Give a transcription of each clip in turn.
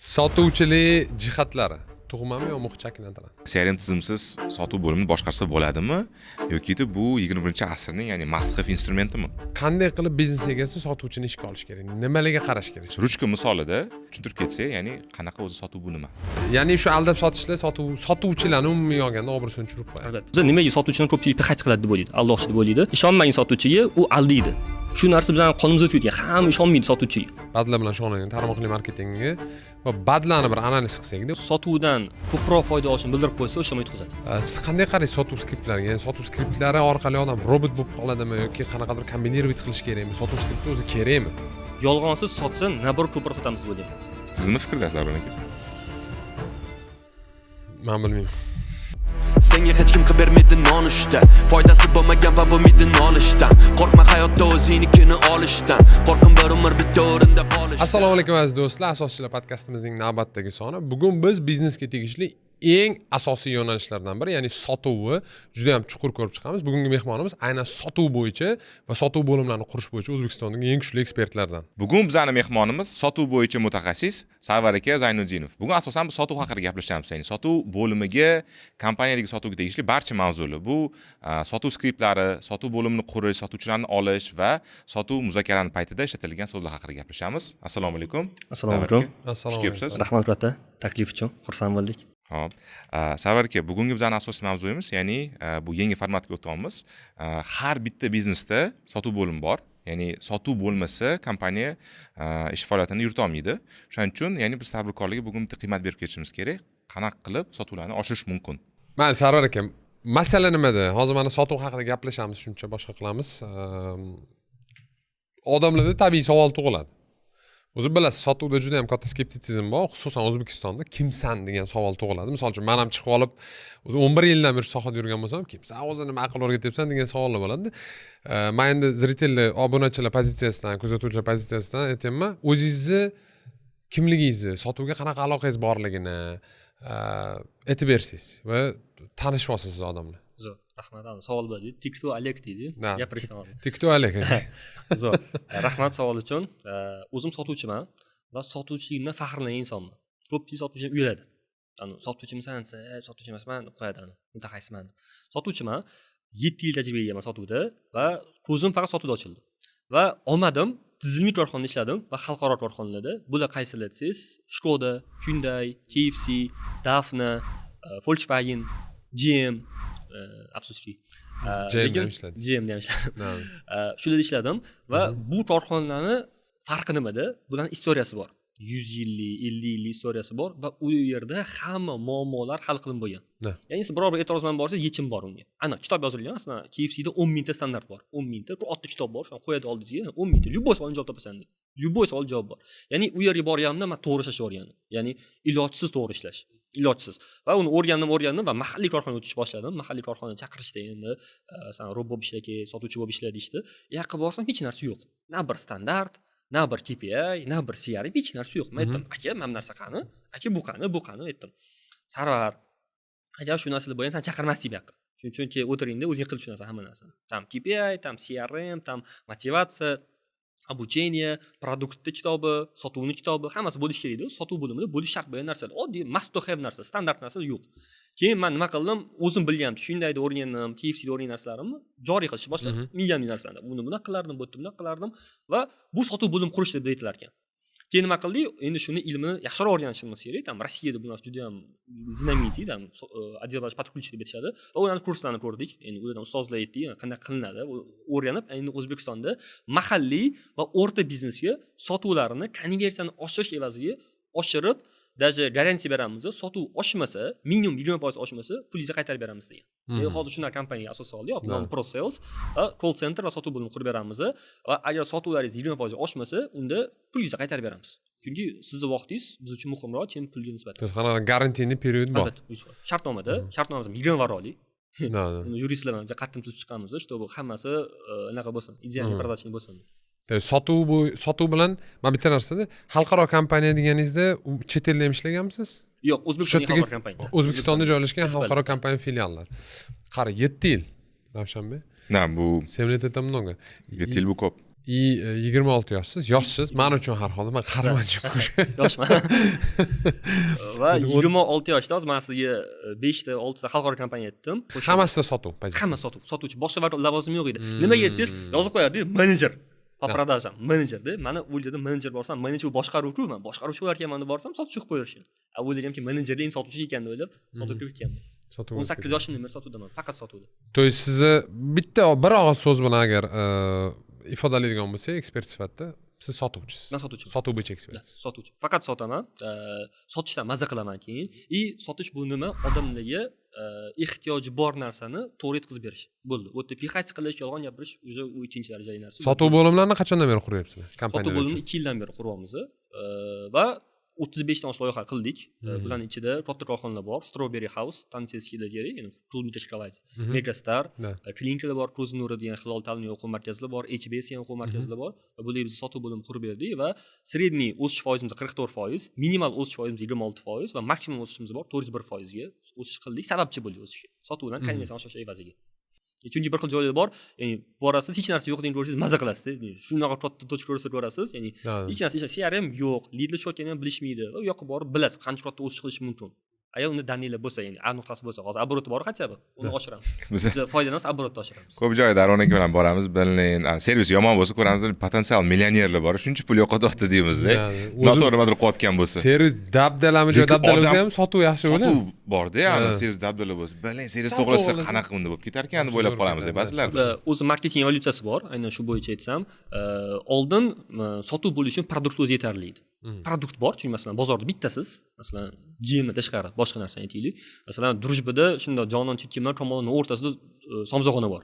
Sotuvchilik jihatlari tug'mami yo muhit shakllantiradi? CRM tizimsiz sotuv bo'limini boshqarsa bo'ladimi yoki bu 21-asrning, ya'ni must have instrumentimi? Qanday qilib biznes egasi sotuvchini ishga olish kerak, nimalarga qarash kerak? Ruchka misolida tushuntirib ketsak, ya'ni qanaqa o'zi sotuv, bu nima? Ya'ni shu aldab sotishlar sotuvchilarni umumiy olganda obro'sini tushirib qo'yadi. Albatta. Biza nimaga sotuvchini ko'pchilik пихать qiladi deb o'ylaydi, aldoqchi deb o'ylaydi. Ishonmagin sotuvchiga, u aldaydi. Shu narsa bizani qonimizga o'tib ketgan, hamma ishonmaydi sotuvchiga. Badlar bilan shug'ullangan tarmoqli marketingni va badlarni bir analiz qilsak-da. Sotuvdan ko'proq foyda olishini bildirib qo'ysa, o'sha yutqizadi. Siz qanday qaraysiz sotuv skriptlariga? Ya'ni sotuv skriptlari orqali odam robot bo'lib qoladimi yoki qanaqadir комбинировать qilish kerakmi? Sotuv skripti o'zi kerakmi? Yolg'onsiz sotsa, наоборот, ko'proq sotamiz deb o'ylayman. Siz nima fikrdasiz, Davron aka? Man bilmayman. Senga hech kim qilib bermaydi nonushta. Foydasi bo'lmagan va bo'lmaydi nolishdan. Qo'rqma hayotda o'zingnikini olishdan. Qo'rqin bir umr bitta o'rinda qolishdan. Assalomu alaykum, aziz do'stlar. Asoschilar podkastimizning navbatdagi soni. Bugun biz biznesga tegishli eng asosiy yo'nalishlardan biri, ya'ni sotuvni juda ham chuqur ko'rib chiqamiz. Bugungi mehmonimiz aynan sotuv bo'yicha va sotuv bo'limlarini qurish bo'yicha O'zbekistondagi eng kuchli ekspertlardan. Bugun bizani mehmonimiz sotuv bo'yicha mutaxassis Sarvar aka Zaynuddinov. Bugun asosan biz sotuv haqida gaplashamiz, ya'ni sotuv bo'limiga, kompaniyadagi sotuvga tegishli barcha mavzular. Bu sotuv skriptlari, sotuv bo'limini qurish, sotuvchilarni olish va sotuv muzokarani paytida ishlatilgan so'zlar haqida gaplashamiz. Assalomu alaykum. Assalomu alaykum. Assalomu Xush kelibsiz. Rahmat, katta taklif uchun, xursand bo'ldik. Ho'p, Sarvar aka, bugungi bizani asosiy mavzuyimiz, ya'ni bu yangi formatga o'tyapmiz. Har bitta biznesda sotuv bo'limi bor, ya'ni sotuv bo'lmasa, kompaniya ish faoliyatini yuritolmaydi. Shuning uchun, ya'ni biz tadbirkorlarga bugun bitta qiymat berib ketishimiz kerak: qanaqa qilib sotuvlarni oshirish mumkin? Mayli, Sarvar aka, masala nimada? Hozir mana sotuv haqida gaplashamiz, shuncha boshqa qilamiz. Odamlarda tabiiy savol tug'iladi. O'zi bilasiz, sotuvda juda yam katta skeptitsizm bor, xususan O'zbekistonda "Kimsan?" degan savol tug'iladi. Misol uchun, man ham chiqib olib, o'zi 11 yildan beri shu sohada yurgan bo'lsam, "Kimsan o'zi, nima aql o'rgatyapsan?" degan savollar bo'ladi. Man endi зритель lar, obunachilar pozitsiyasidan, kuzatuvchilar pozitsiyasidan aytyapman: o'zingizni kimligingizni, sotuvga qanaqa aloqangiz borligini aytib bersangiz va tanishib olsa siz odamlar. Zo'r, rahmat. Ana savol bo'ldi, "Ты кто, Олег?" deydi. Да. Gapirishdan oldin. Ты кто, Олег? Zo'r, rahmat savol uchun. O'zim sotuvchiman va sotuvchiligimdan faxrlangan insonman. Ko'pchilik sotuvchidan uyaladi. Ani "Sotuvchimisan?" desa, "E, sotuvchi emasman" deb qo'yadi, ani mutaxassisman deb. Sotuvchiman, 7 yil tajribaga egaman sotuvda va ko'zim faqat sotuvda ochildi va omadim tizimli korxonada ishladim va xalqaro korxonalarda. Bular qaysilar desangiz, Škoda, Hyundai, KFC, Dafna, Volkswagen, GM, afsuski. GMda lekin ham ishladingiz. GMda ham ishladim. Shularda ishladim va bu korxonalarni farqi nimada? Bularni история si bor, 100 yillik, 50 yillik история si bor va u yerda hamma muammolar hal qilinib bo'lgan. Ya'ni siz biror bir e'tiroz bilan borsangiz, yechim bor unga, aniq kitob yozilgan. Masalan, KFCda 10 000 ta standart bor, 10 000 ta katta kitob bor. Shuni qo'yadi oldingizga, 10 000 ta любой savolga javob topasan deydi, любой savol javob bor. Ya'ni u yerga borganimda man to'g'ri ishlashni o'rgandim, ya'ni ilojsiz to'g'ri ishlash ilojsiz va uni o'rgandim, o'rgandim va mahalliy korxonaga o'tishni boshladim. Mahalliy korxona chaqirishdi endi, "San robot bo'lib ishla, sotuvchi bo'lib ishla", deyishdi. U yoqqa borsam, hech narsa yo'q, na bir standart, na bir KPI, na bir CRM, hech narsa yo'q. Man aytdim: "Aka, mana bu narsa qani? Aka, bu qani, bu qani?" Aytdim: "Sarvar aka, shu narsalar bo'lgan, san chaqirmasdik bu yoqqa. Shuning uchun keyin o'tiringda, o'zing qil shu narsa, hamma narsani, там KPI, там CRM, там motivatsiya, обучение, продукт ni kitobi, sotuvni kitobi, hammasi bo'lishi kerak edi. Sotuv bo'limida bo'lishi shart bo'lgan narsalar, oddiy must to have narsa, standart narsa yo'q". Keyin man nima qildim? O'zim bilganimcha, Hyundaida o'rgandim, KFCda o'rgangan narsalarimni joriy qilishni boshladim miyamdagi narsani. Buni bunaqa qilardim, bu yerda bunaqa qilardim va bu sotuv bo'lim qurish deb aytilar ekan. Keyin nima qildik? Endi shuni ilmini yaxshiroq o'rganishimiz kerak. Там Rossiyada bu narsa juda yam знаменитый, там отдел под ключ deb aytishadi va ularni kurslarini ko'rdik. Endi ulardan ustozlar aytdi, qanaqa qilinadi. O'rganib, endi O'zbekistonda mahalliy va o'rta biznesga sotuvlarini, konversiyani oshirish evaziga oshirib, даже garantiya beramiz: sotuv oshmasa, minimum 20% oshmasa, pulingizni qaytarib beramiz degan. Endi hozir shunday kompaniyaga asos soldik, nomi Pro Sales, va call center va sotuv bo'limini qurib beramiz va agar sotuvlaringiz 20% oshmasa, unda pulingizni qaytarib beramiz, chunki sizni vaqtingiz biz uchun muhimroq, чем pulga nisbatan. То есть qanaqa гарантийный период bor? Albatta, 100%. Shartnomada, shartnomada 20 varaqlik. Да. Uni yuristlar bilan qattiq tuzib chiqamiz, чтобы hammasi anaqa bo'lsin, идеальный, прозрачный bo'lsin. То есть sotuv, bu sotuv bilan man bitta narsada, xalqaro kompaniya deganingizda, u chet elda ham ishlaganmisiz? Yo'q, O'zbekistonda yerdagi- xalqaro kompaniya. O'zbekistonda joylashgan SPL. xalqaro kompaniya filiallar. Qara, 7 yil, Ravshanbek. На, bu 7 лет — это много. 7 yil bu ko'p. И 26 yoshsiz, yoshsiz man uchun, har holda man qariman chunki. Yoshman va 26 yoshda hozir man sizga beshta, oltita xalqaro kompaniya aytdim. Hammasida sotuv. Hamma sotuv, sotuvchi, boshqa lavozim yo'q edi. Nimaga desangiz, yozib qo'yardi menejer по продажам, menejerda. Mani o'yladim, menejer borsam, menejer u boshqaruvku, man boshqaruvchi bo'lar ekanman deb borsam, sotuvchi qilib qo'yishgan. A o'ylaganimki, menejerda endi sotuvchi ekan deb o'ylab, sotuvga ketganman. Sotuv. 18 yoshimdan beri sotuvdaman, faqat sotuvda. То есть sizni bitta bir og'iz so'z bilan agar ifodalaydigan bo'lsak, ekspert sifatida siz sotuvchisiz. Man sotuvchiman. Sotuv bo'yicha ekspert. Sotuvchi, faqat sotaman. Sotishdan maza qilaman keyin. И sotish bu nima? Odamlarga ehtiyoji bor narsani to'g'ri yetkazib berish, bo'ldi. U yerda пихать qilish, yolg'on gapirish уже u ikkinchi darajali narsa. Sotuv bo'limlarini qachondan beri quryapsizlar? Sotuv Kompaniyalar bo'limini uchun. 2 yildan beri quryapmiz va 35dan oshiq loyiha qildik. Bularni ichida katta korxonalar bor: Strawberry House, tanisiz kerak, ya'ni клубника в шоколаде, Megastar, klinikalar bor, Ko'z nuri degan hilol ta'limiy o'quv markazlar bor, HBS degan o'quv markazlar bor. Va bularga biz sotuv bo'limi qurib berdik va средний o'sish foizimiz 44%, minimal o'sish foizimiz 26% va maksimum o'sishimiz bor, 401%ga o'sish qildik, sababchi bo'ldik o'sishga sotuvdan, konversiyani oshirish evaziga. Chunki bir xil joylar bor, ya'ni borasiz, hech narsa yo'q degan ko'rsangiz, maza qilasizda. Shunaqa katta точка ko'rsa ko'rasiz, ya'ni hech narsa, CRM yo'q, lidlar tushayotganini ham bilishmaydi. U yoqqa borib bilasiz qancha katta o'sish qilish mumkin, agar unda данные lar bo'lsa, ya'ni A nuqtasi bo'lsa. Hozir оборот i bor, хотя бы uni oshiramiz. Biz Biz foydani emas, оборот ni oshiramiz. Ko'p joyda Davron aka bilan boramiz, блин, servis yomon bo'lsa, ko'ramiz, potensial millionerlar bor, shuncha pul yo'qotyapti deymizda, noto'g'ri nimadir qilayotgan bo'lsa. Servis dabdalami joy Lekin dabdala bo'lsa odam ham, sotuv yaxshi bo'ladi. Sotuv borda, ya'ni servis dabdala bo'lsa, блин, servis Sal to'g'rilasa, to'g'rilasa qanaqa unda bo'lib ketar ekan deb o'ylab zo'r qolamiz ketadi. ba'zilarda. Va o'zi marketing evolyutsiyasi bor, aynan shu bo'yicha aytsam, oldin sotuv bo'lishi uchun продукт o'zi yetarli edi. Продукт bor, chunki masalan, bozorda bittasiz, masalan, GMdan tashqari boshqa narsani aytaylik, masalan, Дружба da shundoq jonon chekkan bilan Kamolni o'rtasida somsaxona bor.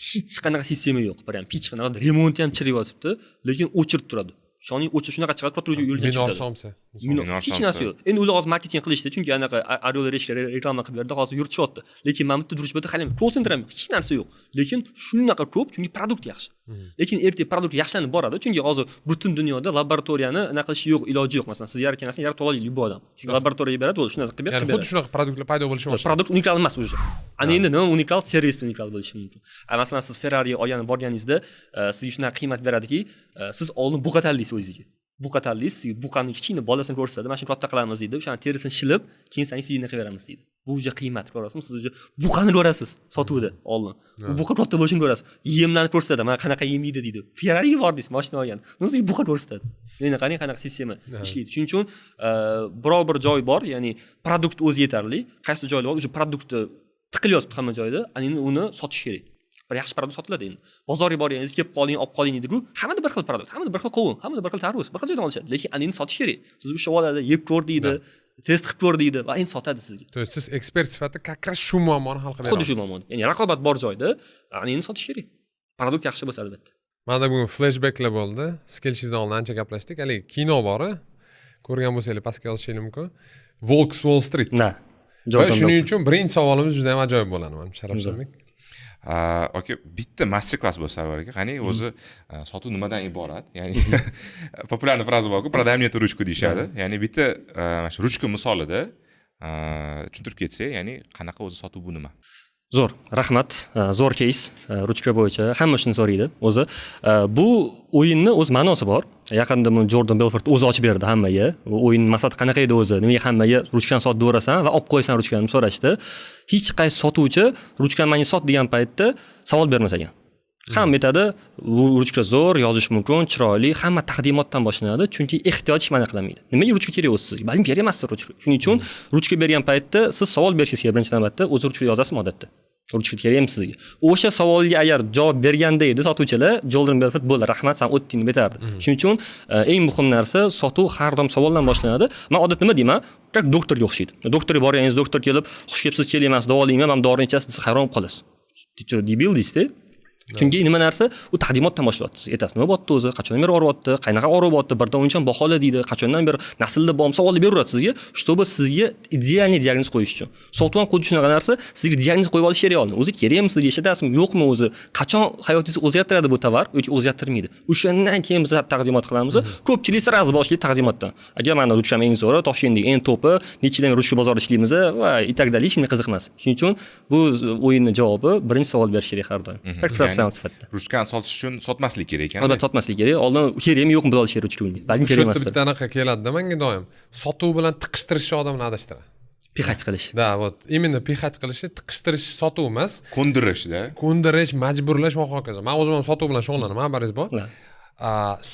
Hech qanaqa sistema yo'q, prям hech qanaqa, remonti ham chirib yotibdi, lekin o'chirib turadi. Shoning o'chir shunaqa chiqadi, katta yo'ldan Minor chiqadi. somsa. Minor Hech somsa. narsa yo'q. Endi ular hozir marketing qilishdi, chunki anaqa "Орёл и решка" reklama qilib berdi, hozir yuritishyapti. Lekin mana bitta Дружба da hali call center ham yo'q, hech narsa yo'q, lekin shunaqa ko'p, chunki продукт yaxshi. Lekin ertaga продукт yaxshilanib boradi, chunki hozir butun dunyoda laboratoriyani anaqa qilish yo'q, iloji yo'q. Masalan, siz yaratgan narsani yaratib oladi любой odam, chunki laboratoriyaga beradi, bo'ldi, shu narsa qilib ber, Ya'ni qilib xuddi beradi. shunaqa продукт lar paydo bo'lishi boshladi. Продукт unikal emas уже. Ana endi nima unikal? Servis unikal bo'lishi mumkin. A masalan, siz Ferrari olgani borganingizda, sizga shunaqa qiymat beradiki, siz oldin buqa tanlaysiz o'zingizga, buqa tanlaysiz, sizga buqani kichkina bolasini ko'rsatadi, mana shuni katta qilamiz deydi, o'shani terisini shilib, keyin sani sizni qilib beramiz deydi. Bu уже qiymat, ko'rasizmi? Siz уже buqani ko'rasiz sotuvda oldin, u buqa katta bo'lishini ko'rasiz, yemlarni ko'rsatadi, mana qanaqa yem yeydi deydi. Ferrariga bordingiz moshina olgan, uni sizga buqa ko'rsatadi, endi qarang, qanaqa sistema ishlaydi. Shuning uchun biror bir joy bor, ya'ni продукт o'zi yetarli, qaysi joylar bor, уже продукт ni tiqilyapti hamma joyda, ana endi uni sotish kerak. Bir yaxshi продукт sotiladi. Endi bozorga borganingiz, kelib qoling, olib qoling deydiku, hammada bir xil продукт, hammada bir xil qovun, hammada bir xil tarvuz, bir xil joydan olishadi, lekin ana endi sotish kerak. Siz ushlab oladi, yeb ko'r deydi, test qilib ko'r deydi va endi sotadi sizga. То есть siz ekspert sifatida как раз shu muammoni hal qilib Xuddi shu berasiz. muammoni, ya'ni raqobat bor joyda ana endi sotish kerak, продукт yaxshi bo'lsa, albatta. Manda bugun fleshbeklar bo'ldi. Siz kelishingizdan oldin ancha gaplashdik. Haligi kino bor, ko'rgan bo'lsanglar, pastga yozishinglar mumkin, "Волк с Уолл Стрит". Na. Va shuning uchun birinchi savolimiz juda ham ajoyib bo'ladi manimcha, Sharafshanbek. Aka, bitta master klass bo'lsa, Sarvar aka, qani o'zi sotuv nimadan iborat? Ya'ni популярный фраза borku, "Продай мне эту ручку" deyishadi. Ya'ni bitta mana shu ruchka misolida tushuntirib ketsak, ya'ni qanaqa o'zi sotuv, bu nima? Zo'r, rahmat. Zo'r кейс. Ruchka bo'yicha hamma shuni so'raydi o'zi. Bu o'yinni o'z ma'nosi bor. Yaqinda buni Jordan Belfort o'zi ochib berdi hammaga. Bu o'yin maqsadi qanaqa edi o'zi, nimaga hammaga ruchkani sotib berasan va olib qo'yasan ruchkani deb so'rashdi. Hech qaysi sotuvchi ruchkani manga sot degan paytda savol bermas ekan. Hamma aytadi, bu ruchka zo'r, yozish mumkin, chiroyli. Hamma taqdimotdan boshlanadi, chunki ehtiyoj hech mana qilmaydi. Nimaga ruchka kerak o'zi sizga? Balkim kerak emasdir ruchka. Shuning uchun ruchka bergan paytda siz savol berishingiz kerak birinchi navbatda: o'zi ruchka yozasizmi odatda, ruchka kerakmi sizga? O'sha savolga agar javob berganda edi sotuvchilar, Jordan Belfort "Bo'ldi, rahmat, san o'tding" deb aytardi. Shuning uchun eng muhim narsa, sotuv har doim savoldan boshlanadi. Man odatda nima deyman, как doktorga o'xshaydi. Doktorga borganingiz, doktor kelib, "Xush kelibsiz, keling, man sizni davolayman, mana dorini ichasiz" desa, hayron bo'lib qolasiz. "Ты что, дебил?" deysizda. Chunki nima narsa, u taqdimotdan boshlayapti. Siz aytasiz, nima bo'lyapti o'zi, qachondan beri og'riyapti, qanaqa og'riq bo'lyapti, birdan uncha bahola deydi, qachondan beri, naslda bormi, savolni beraveradi sizga, чтобы sizga идеальный diagnoz qo'yish uchun. Sotuv ham xuddi shunaqa narsa, sizga diagnoz qo'yib olish kerak oldin. O'zi kerakmi sizga, ishlatasizmi, yo'qmi o'zi, qachon hayotingizni o'zgartiradi bu tovar yoki o'zgartirmaydi. O'shandan keyin biz taqdimot qilamiz. Ko'pchilik сразу boshlaydi taqdimotdan. Aka, mana ruchkam eng zo'ri, Toshkentdagi eng to'pi, necha yildan beri ruchka bozorida ishlaymiz va и так далее, hech kimga qiziq emas. Shuning uchun bu o'yinni javobi: birinchi savol berish kerak har doim. Как Ya'ni Professional sifatida. Ruchkani sotish uchun sotmaslik kerak ekan. Albatta sotmaslik kerak. Oldin kerakmi yo'qmi bila olish kerak ruchkani. Balkim kerak emasdir. Bitta anaqa keladi-da menga doim. Sotuv bilan tiqishtirishni odamni adashtiradi. Пихать qilish. Да, вот именно пихать qilishi, tiqishtirish sotuv emas. Ko'ndirishda. Ko'ndirish, majburlash va hokazo. Men o'zim ham sotuv bilan shug'ullanaman, xabaringiz bor.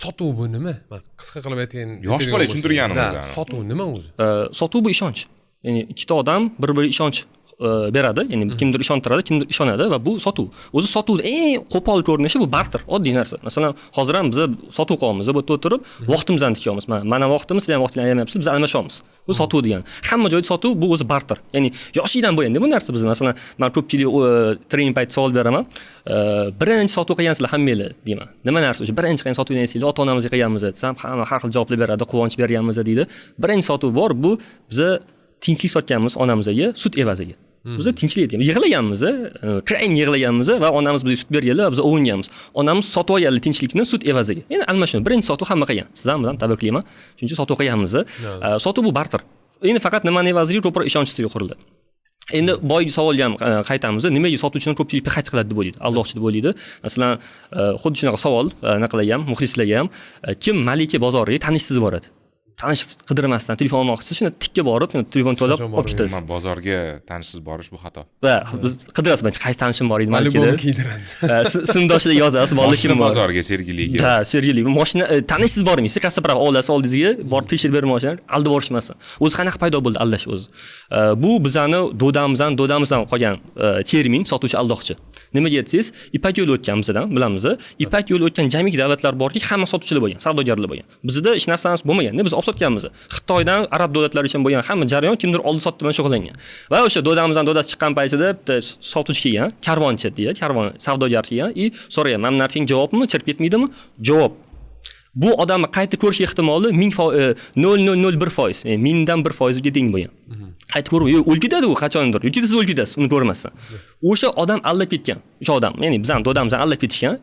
Sotuv bu nima? Men qisqa qilib aytgan. Yosh bola tushuntirganimiz. Sotuv nima o'zi? Sotuv bu ishonch. Ya'ni ikkita odam bir-biriga ishonch beradi, ya'ni kimdir ishontiradi, kimdir ishonadi va bu sotuv. O'zi sotuvning eng qo'pol ko'rinishi bu barter, oddiy narsa. Masalan, hozir ham biz sotuv qilyapmiz, bu yerda o'tirib vaqtimizni tikyapmiz. Mana vaqtimiz, sizlar ham vaqtinglarni ayamayapsiz, biz almashyapmiz. Bu sotuv degani. Hamma joyda sotuv bu o'zi barter. Ya'ni yoshlikdan bo'yanda bu narsa biz masalan, men ko'pchilik trening payti savol beraman. Birinchi sotuv qilgansizlar hammanglar deyman. Nima narsa o'sha birinchi qilgan sotuvni esingizda, ota-onamizga qilganmiz desam, hamma har xil javoblar beradi, quvonch berganmiz deydi. Birinchi sotuv bor, bu biz tinchlik sotganmiz onamizga sut evaziga. Biz tinchlik aytamiz, yig'laganmiz, krayn yig'laganmiz va onamiz bizga sut berganlar, biz o'yinganmiz. Onamiz sotib olganlar tinchlikni sut evaziga. Endi almashuv, birinchi sotuv hamma qilgan. Siz ham bilan tabriklayman. Chunki sotuv qilganmiz. Sotuv bu barter. Endi faqat nimani evaziga ko'proq ishonch ustiga quriladi. Endi boyagi savolga ham qaytamiz. Nimaga sotuvchini ko'pchilik пихать qiladi deb o'ylaydi, aldoqchi deb o'ylaydi. Masalan, xuddi shunaqa savol anaqalarga ham, muxlislarga ham, kim Malika bozoriga tanishsiz boradi? Tanish qidirmasdan telefon olmoqchisiz, shuni tikka borib, shuni telefon to'lab olib ketasiz. Bozorga tanishsiz borish bu xato. Va biz qidirasiz, mana qaysi tanishim bor edi Malikada. Kiydiradi. Sinfdoshlar yozasiz, bolalar kim bor? Bozorga sergiliga. Ha, sergili. Mashina tanishsiz bormaysiz, kassa prava olasiz oldingizga, borib tekshirib berib mashinani, aldab borishmasin. O'zi qanaqa paydo bo'ldi aldash o'zi? Bu bizani dodamizdan qolgan termin sotuvchi aldoqchi. Nimaga desangiz, Ipak yo'li o'tgan bizdan, bilamiz. Ipak yo'li o'tgan jamiki davlatlar borki, hamma sotuvchilar bo'lgan, savdogarlar bo'lgan. Bizda hech narsamiz bo'lmaganda, biz olib sotganmiz. Xitoydan arab davlatlari uchun bo'lgan hamma jarayon kimdir oldi sotdi bilan shug'ullangan. Va o'sha dodamizdan dodasi chiqqan paytida bitta sotuvchi kelgan, karvonchi deydi, karvon savdogar kelgan, i so'ragan, "Mana bu narsaning javobimi, chirib ketmaydimi?" Javob. Bu odamni qayta ko'rish ehtimoli 0.001%, ya'ni 1000dan 1% ga teng bo'lgan. Qayta ko'rib, o'lib ketadi u qachondir, yoki siz o'lib ketasiz, uni ko'rmasdan. O'sha odam aldab ketgan. O'sha odam, ya'ni bizning dodamizdan aldab ketishgan,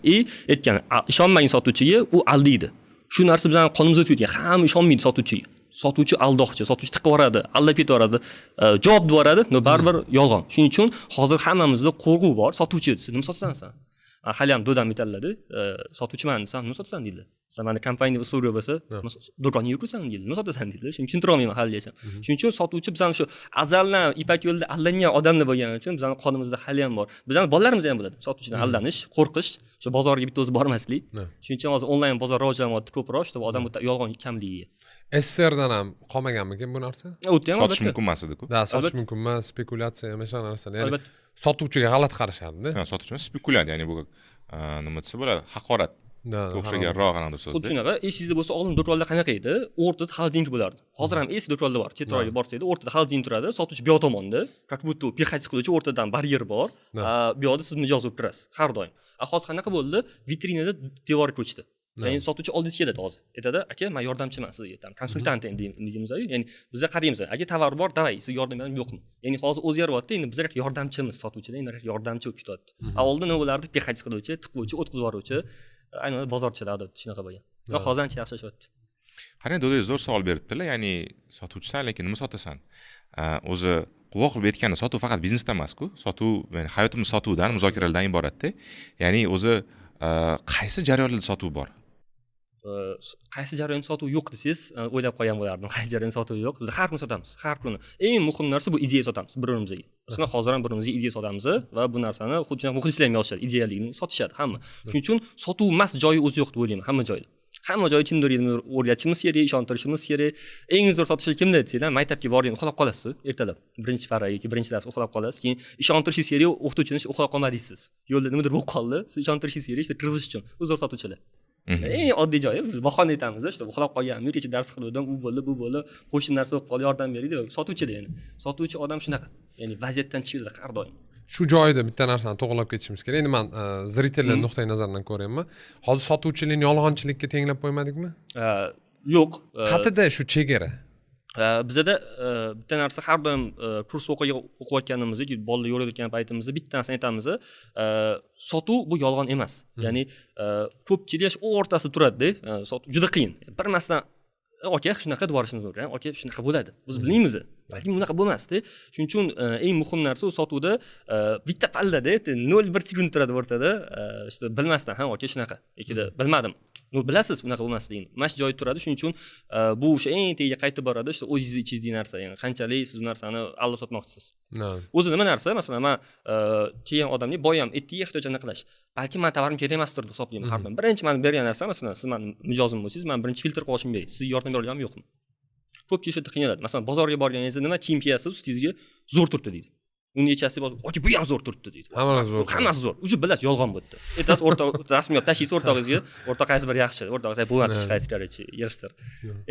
aytgan, ishonmagin sotuvchiga, u aldaydi. Shu narsa bizning qonimizga o'tib ketgan. Hamma ishonmaydi sotuvchiga. Sotuvchi aldoqchi, sotuvchi tiqib yuboradi, aldab ketaveradi, javob deb yuboradi, no baribir yolg'on. Shuning uchun hozir hammamizda qo'rquv bor. Sotuvchi desa, nima sotasan sen? Hali ham dodam aytadilar, sotuvchiman desam, nima sotasan deydi. Sen meni kompaniya услуга bo'lsa, do'konga yurasan deydi, nima sotasan deydi. Shuni tushuntira olmayman haligacha. Shuning uchun sotuvchi bizani shu azaldan Ipak yo'lida aldangan odamlar bo'lgani uchun bizning qonimizda hali ham bor. Bizning bolalarimizda ham bo'ladi. Sotuvchidan aldanish, qo'rqish, shu bozorga bitta o'zi bormaslik. Shuning uchun hozir onlayn bozor rivojlanyapti ko'proq, shu odam yolg'on kamligiga. SSRdan ham qolmaganmikin bu narsa? Sotish mumkin emas edi-ku. Da, sotish mumkin emas, spekulyatsiya, mana shu narsalar. Ya'ni sotuvchiga g'alati qarashardi. Ha, sotuvchi emas, spekulyant, ya'ni bu nima desa bo'ladi, haqorat. O'xshaganroq qanaqadir so'zda. Xuddi shunaqa, esingizda bo'lsa, oldin do'konlar qanaqa edi? O'rtada xolodilnik bo'lardi. Hozir ham eski do'konlar bor. Chetroqga borsangiz, o'rtada xolodilnik turadi, sotuvchi bu yoq tomonda, как будто пихать qiluvchi o'rtadan baryer bor. Bu yoqda siz mijoz bo'lib turasiz har doim. Hozir qanaqa bo'ldi? Vitrinada devorga ko'chdi. Ya'ni sotuvchi oldingizga keladi hozir. Aytadi, "Aka, men yordamchiman sizga." Tam konsultant endi deymiz-ku. Ya'ni bizga qaraymiz, aka tovar bor, davay, sizga yordam beraman, yo'qmi? Ya'ni hozir o'zgaryapti, endi bizlar yordamchimiz sotuvchilar, endi yordamchi bo'lib ketyapti. Oldin nima bo'lardi? Пихать qiluvchi, tiquvchi, o'tkazib yuboruvchi, aynan bozorchilar shunaqa bo'lgan. Va hozir ancha yaxshilashyapti. Qarang, Dodangiz zo'r savol beribdilar, ya'ni sotuvchisan, lekin nima sotasan? O'zi quvoq qilib aytganda sotuv faqat biznesda emas-ku. Sotuv, ya'ni hayotimiz sotuvdan, muzokaralardan iboratda. Ya'ni o'zi qaysi jarayonlarda sotuv bor? Qaysi jarayonda sotuv yo'q desangiz, o'ylab qolgan bo'lardim. Qaysi jarayonda sotuv yo'q? Biz har kuni sotamiz, har kuni. Eng muhim narsa bu ideya sotamiz bir-birimizga. Masalan, hozir ham bir-birimizga ideya sotamiz va bu narsani xuddi shunaqa muxlislar ham yozishadi, ideyaligini sotishadi hamma. Shuning uchun sotuv emas joyi o'zi yo'q deb o'ylayman hamma joyda. Hamma joyda kimdir o'rgatishimiz kerak, ishontirishimiz kerak. Eng zo'r sotuvchi kimda desanglar, maktabga borgan uxlab qolasiz ertalab. Birinchi para yoki birinchi dars uxlab qolasiz, keyin ishontirishingiz kerak, o'qituvchini uxlab qolmadingiz. Yo'lda nimadir bo'lib qoldi, siz ishontirishingiz kerak, kirgizish uchun. U zo'r sotuvchilar. Eng oddiy joyi, biz bahona aytamiz, işte uxlab qolganim, kecha dars qilgandim, u bo'ldi, bu bo'ldi, qo'shim narsa bo'lib qoldi, yordam bering deb sotuvchida ya'ni. Sotuvchi odam shunaqa, ya'ni vaziyatdan chiqadi har doim. Shu joyida bitta narsani to'g'rilab ketishimiz kerak. Endi men zritellar nuqtai nazaridan ko'ryapman. Hozir sotuvchilikni yolg'onchilikka tenglab qo'ymadikmi? Yo'q. Qatida shu chegara. Bizada bitta narsa har doim kurs o'qiyotganimizda yoki bolalar yo'rayotgan paytimizda bitta narsani aytamiz. Sotuv bu yolg'on emas. Ya'ni ko'pchilik o'rtasida turadi-da. Sotuv juda qiyin. Bir masalan Aka, shunaqa deb yuborishimiz mumkin, aka, shunaqa bo'ladi, biz bilmaymiz, balkim bunaqa bo'lmasda. Shuning uchun eng muhim narsa u sotuvda bitta pallada 0,1 sekund turadi o'rtada, işte bilmasdan, ha aka, shunaqa yokida bilmadim, ну bilasiz unaqa bo'lmasligini, mana shu joyi turadi. Shuning uchun bu o'sha eng tagiga qaytib boradi, что o'zingizni ichingizdagi narsa, ya'ni qanchalik siz bu narsani aldab sotmoqchisiz. O'zi nima narsa, masalan, man kelgan odamga boyam aytdiki, ehtiyoj aniqlash, balkim mani tovarim kerak emasdir deb hisoblayman har doim. Birinchi mani bergan narsa, masalan, siz mani mijozim bo'lsangiz, man birinchi filtr qilib olishim kerak, sizga yordam bera olamanmi, yo'qmi. Ko'pchilik shu yerda qiynaladi. Masalan, bozorga borganingizda nima kiyim kiyasiz, ustingizga zo'r turibdi deydi, uni yechasiz, aka, bu ham zo'r turibdi deydi. Hammasi zo'r. Hammasi zo'r, уже bilasiz, yolg'on bu yerda. Aytasiz, o'rtoq, rasmga olib tashlaysiz o'rtog'ingizga, o'rtoq, qaysi biri yaxshi, o'rtog'ingiz, bu qaysi, короче, yig'ishtir,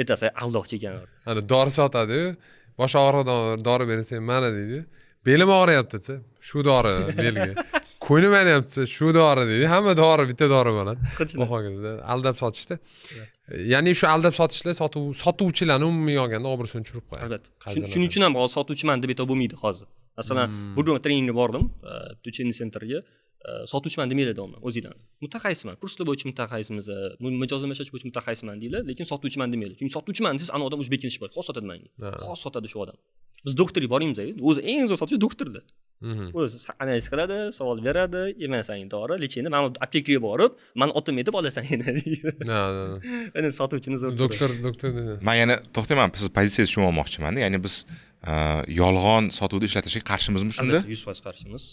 aytasiz, aldoqchi ekan. Ana dori sotadiyu, bosh og'rig'idan dori bersang, mana deydi, belim og'riyapti desa, shu dori belga, ko'nglim ayniyapti desa, shu dori deydi, hamma dori bitta dori bo'ladi. Va hokazo, aldab sotishda, ya'ni shu aldab sotishlar sotuvchilarni umumiy olganda obro'sini tushirib qo'yadi. Albatta, shuning uchun ham hozir sotuvchiman deb aytib bo'lmaydi. Hozir, masalan, bugun treningga bordim, учебный центр ga. Sotuvchiman demaydi doimo o'zinglarni, mutaxassisman, kurslar bo'yicha mutaxassismiz, mijoz bilan ishlash bo'yicha mutaxassisman deyiladi, lekin sotuvchiman demaydi. Chunki sotuvchiman desangiz, ana odam уже bekinish bo'ladi, hozir sotadi manga, hozir sotadi shu odam. Biz doktorga bormaymiz, o'zi eng zo'r sotuvchi doktorda, o'zi analiz qiladi, savol beradi, emasan dori лечение, mana bu aptekaga borib, mani otim aytib olasan endi deydi. Endi sotuvchini zo'r. Doktor, doktor. Man yana to'xtayman, siz pozitsiyangizni tushunib olmoqchimanda, ya'ni biz yolg'on sotuvda ishlatishga qarshimizmi shunda? Albatta, 100% qarshimiz.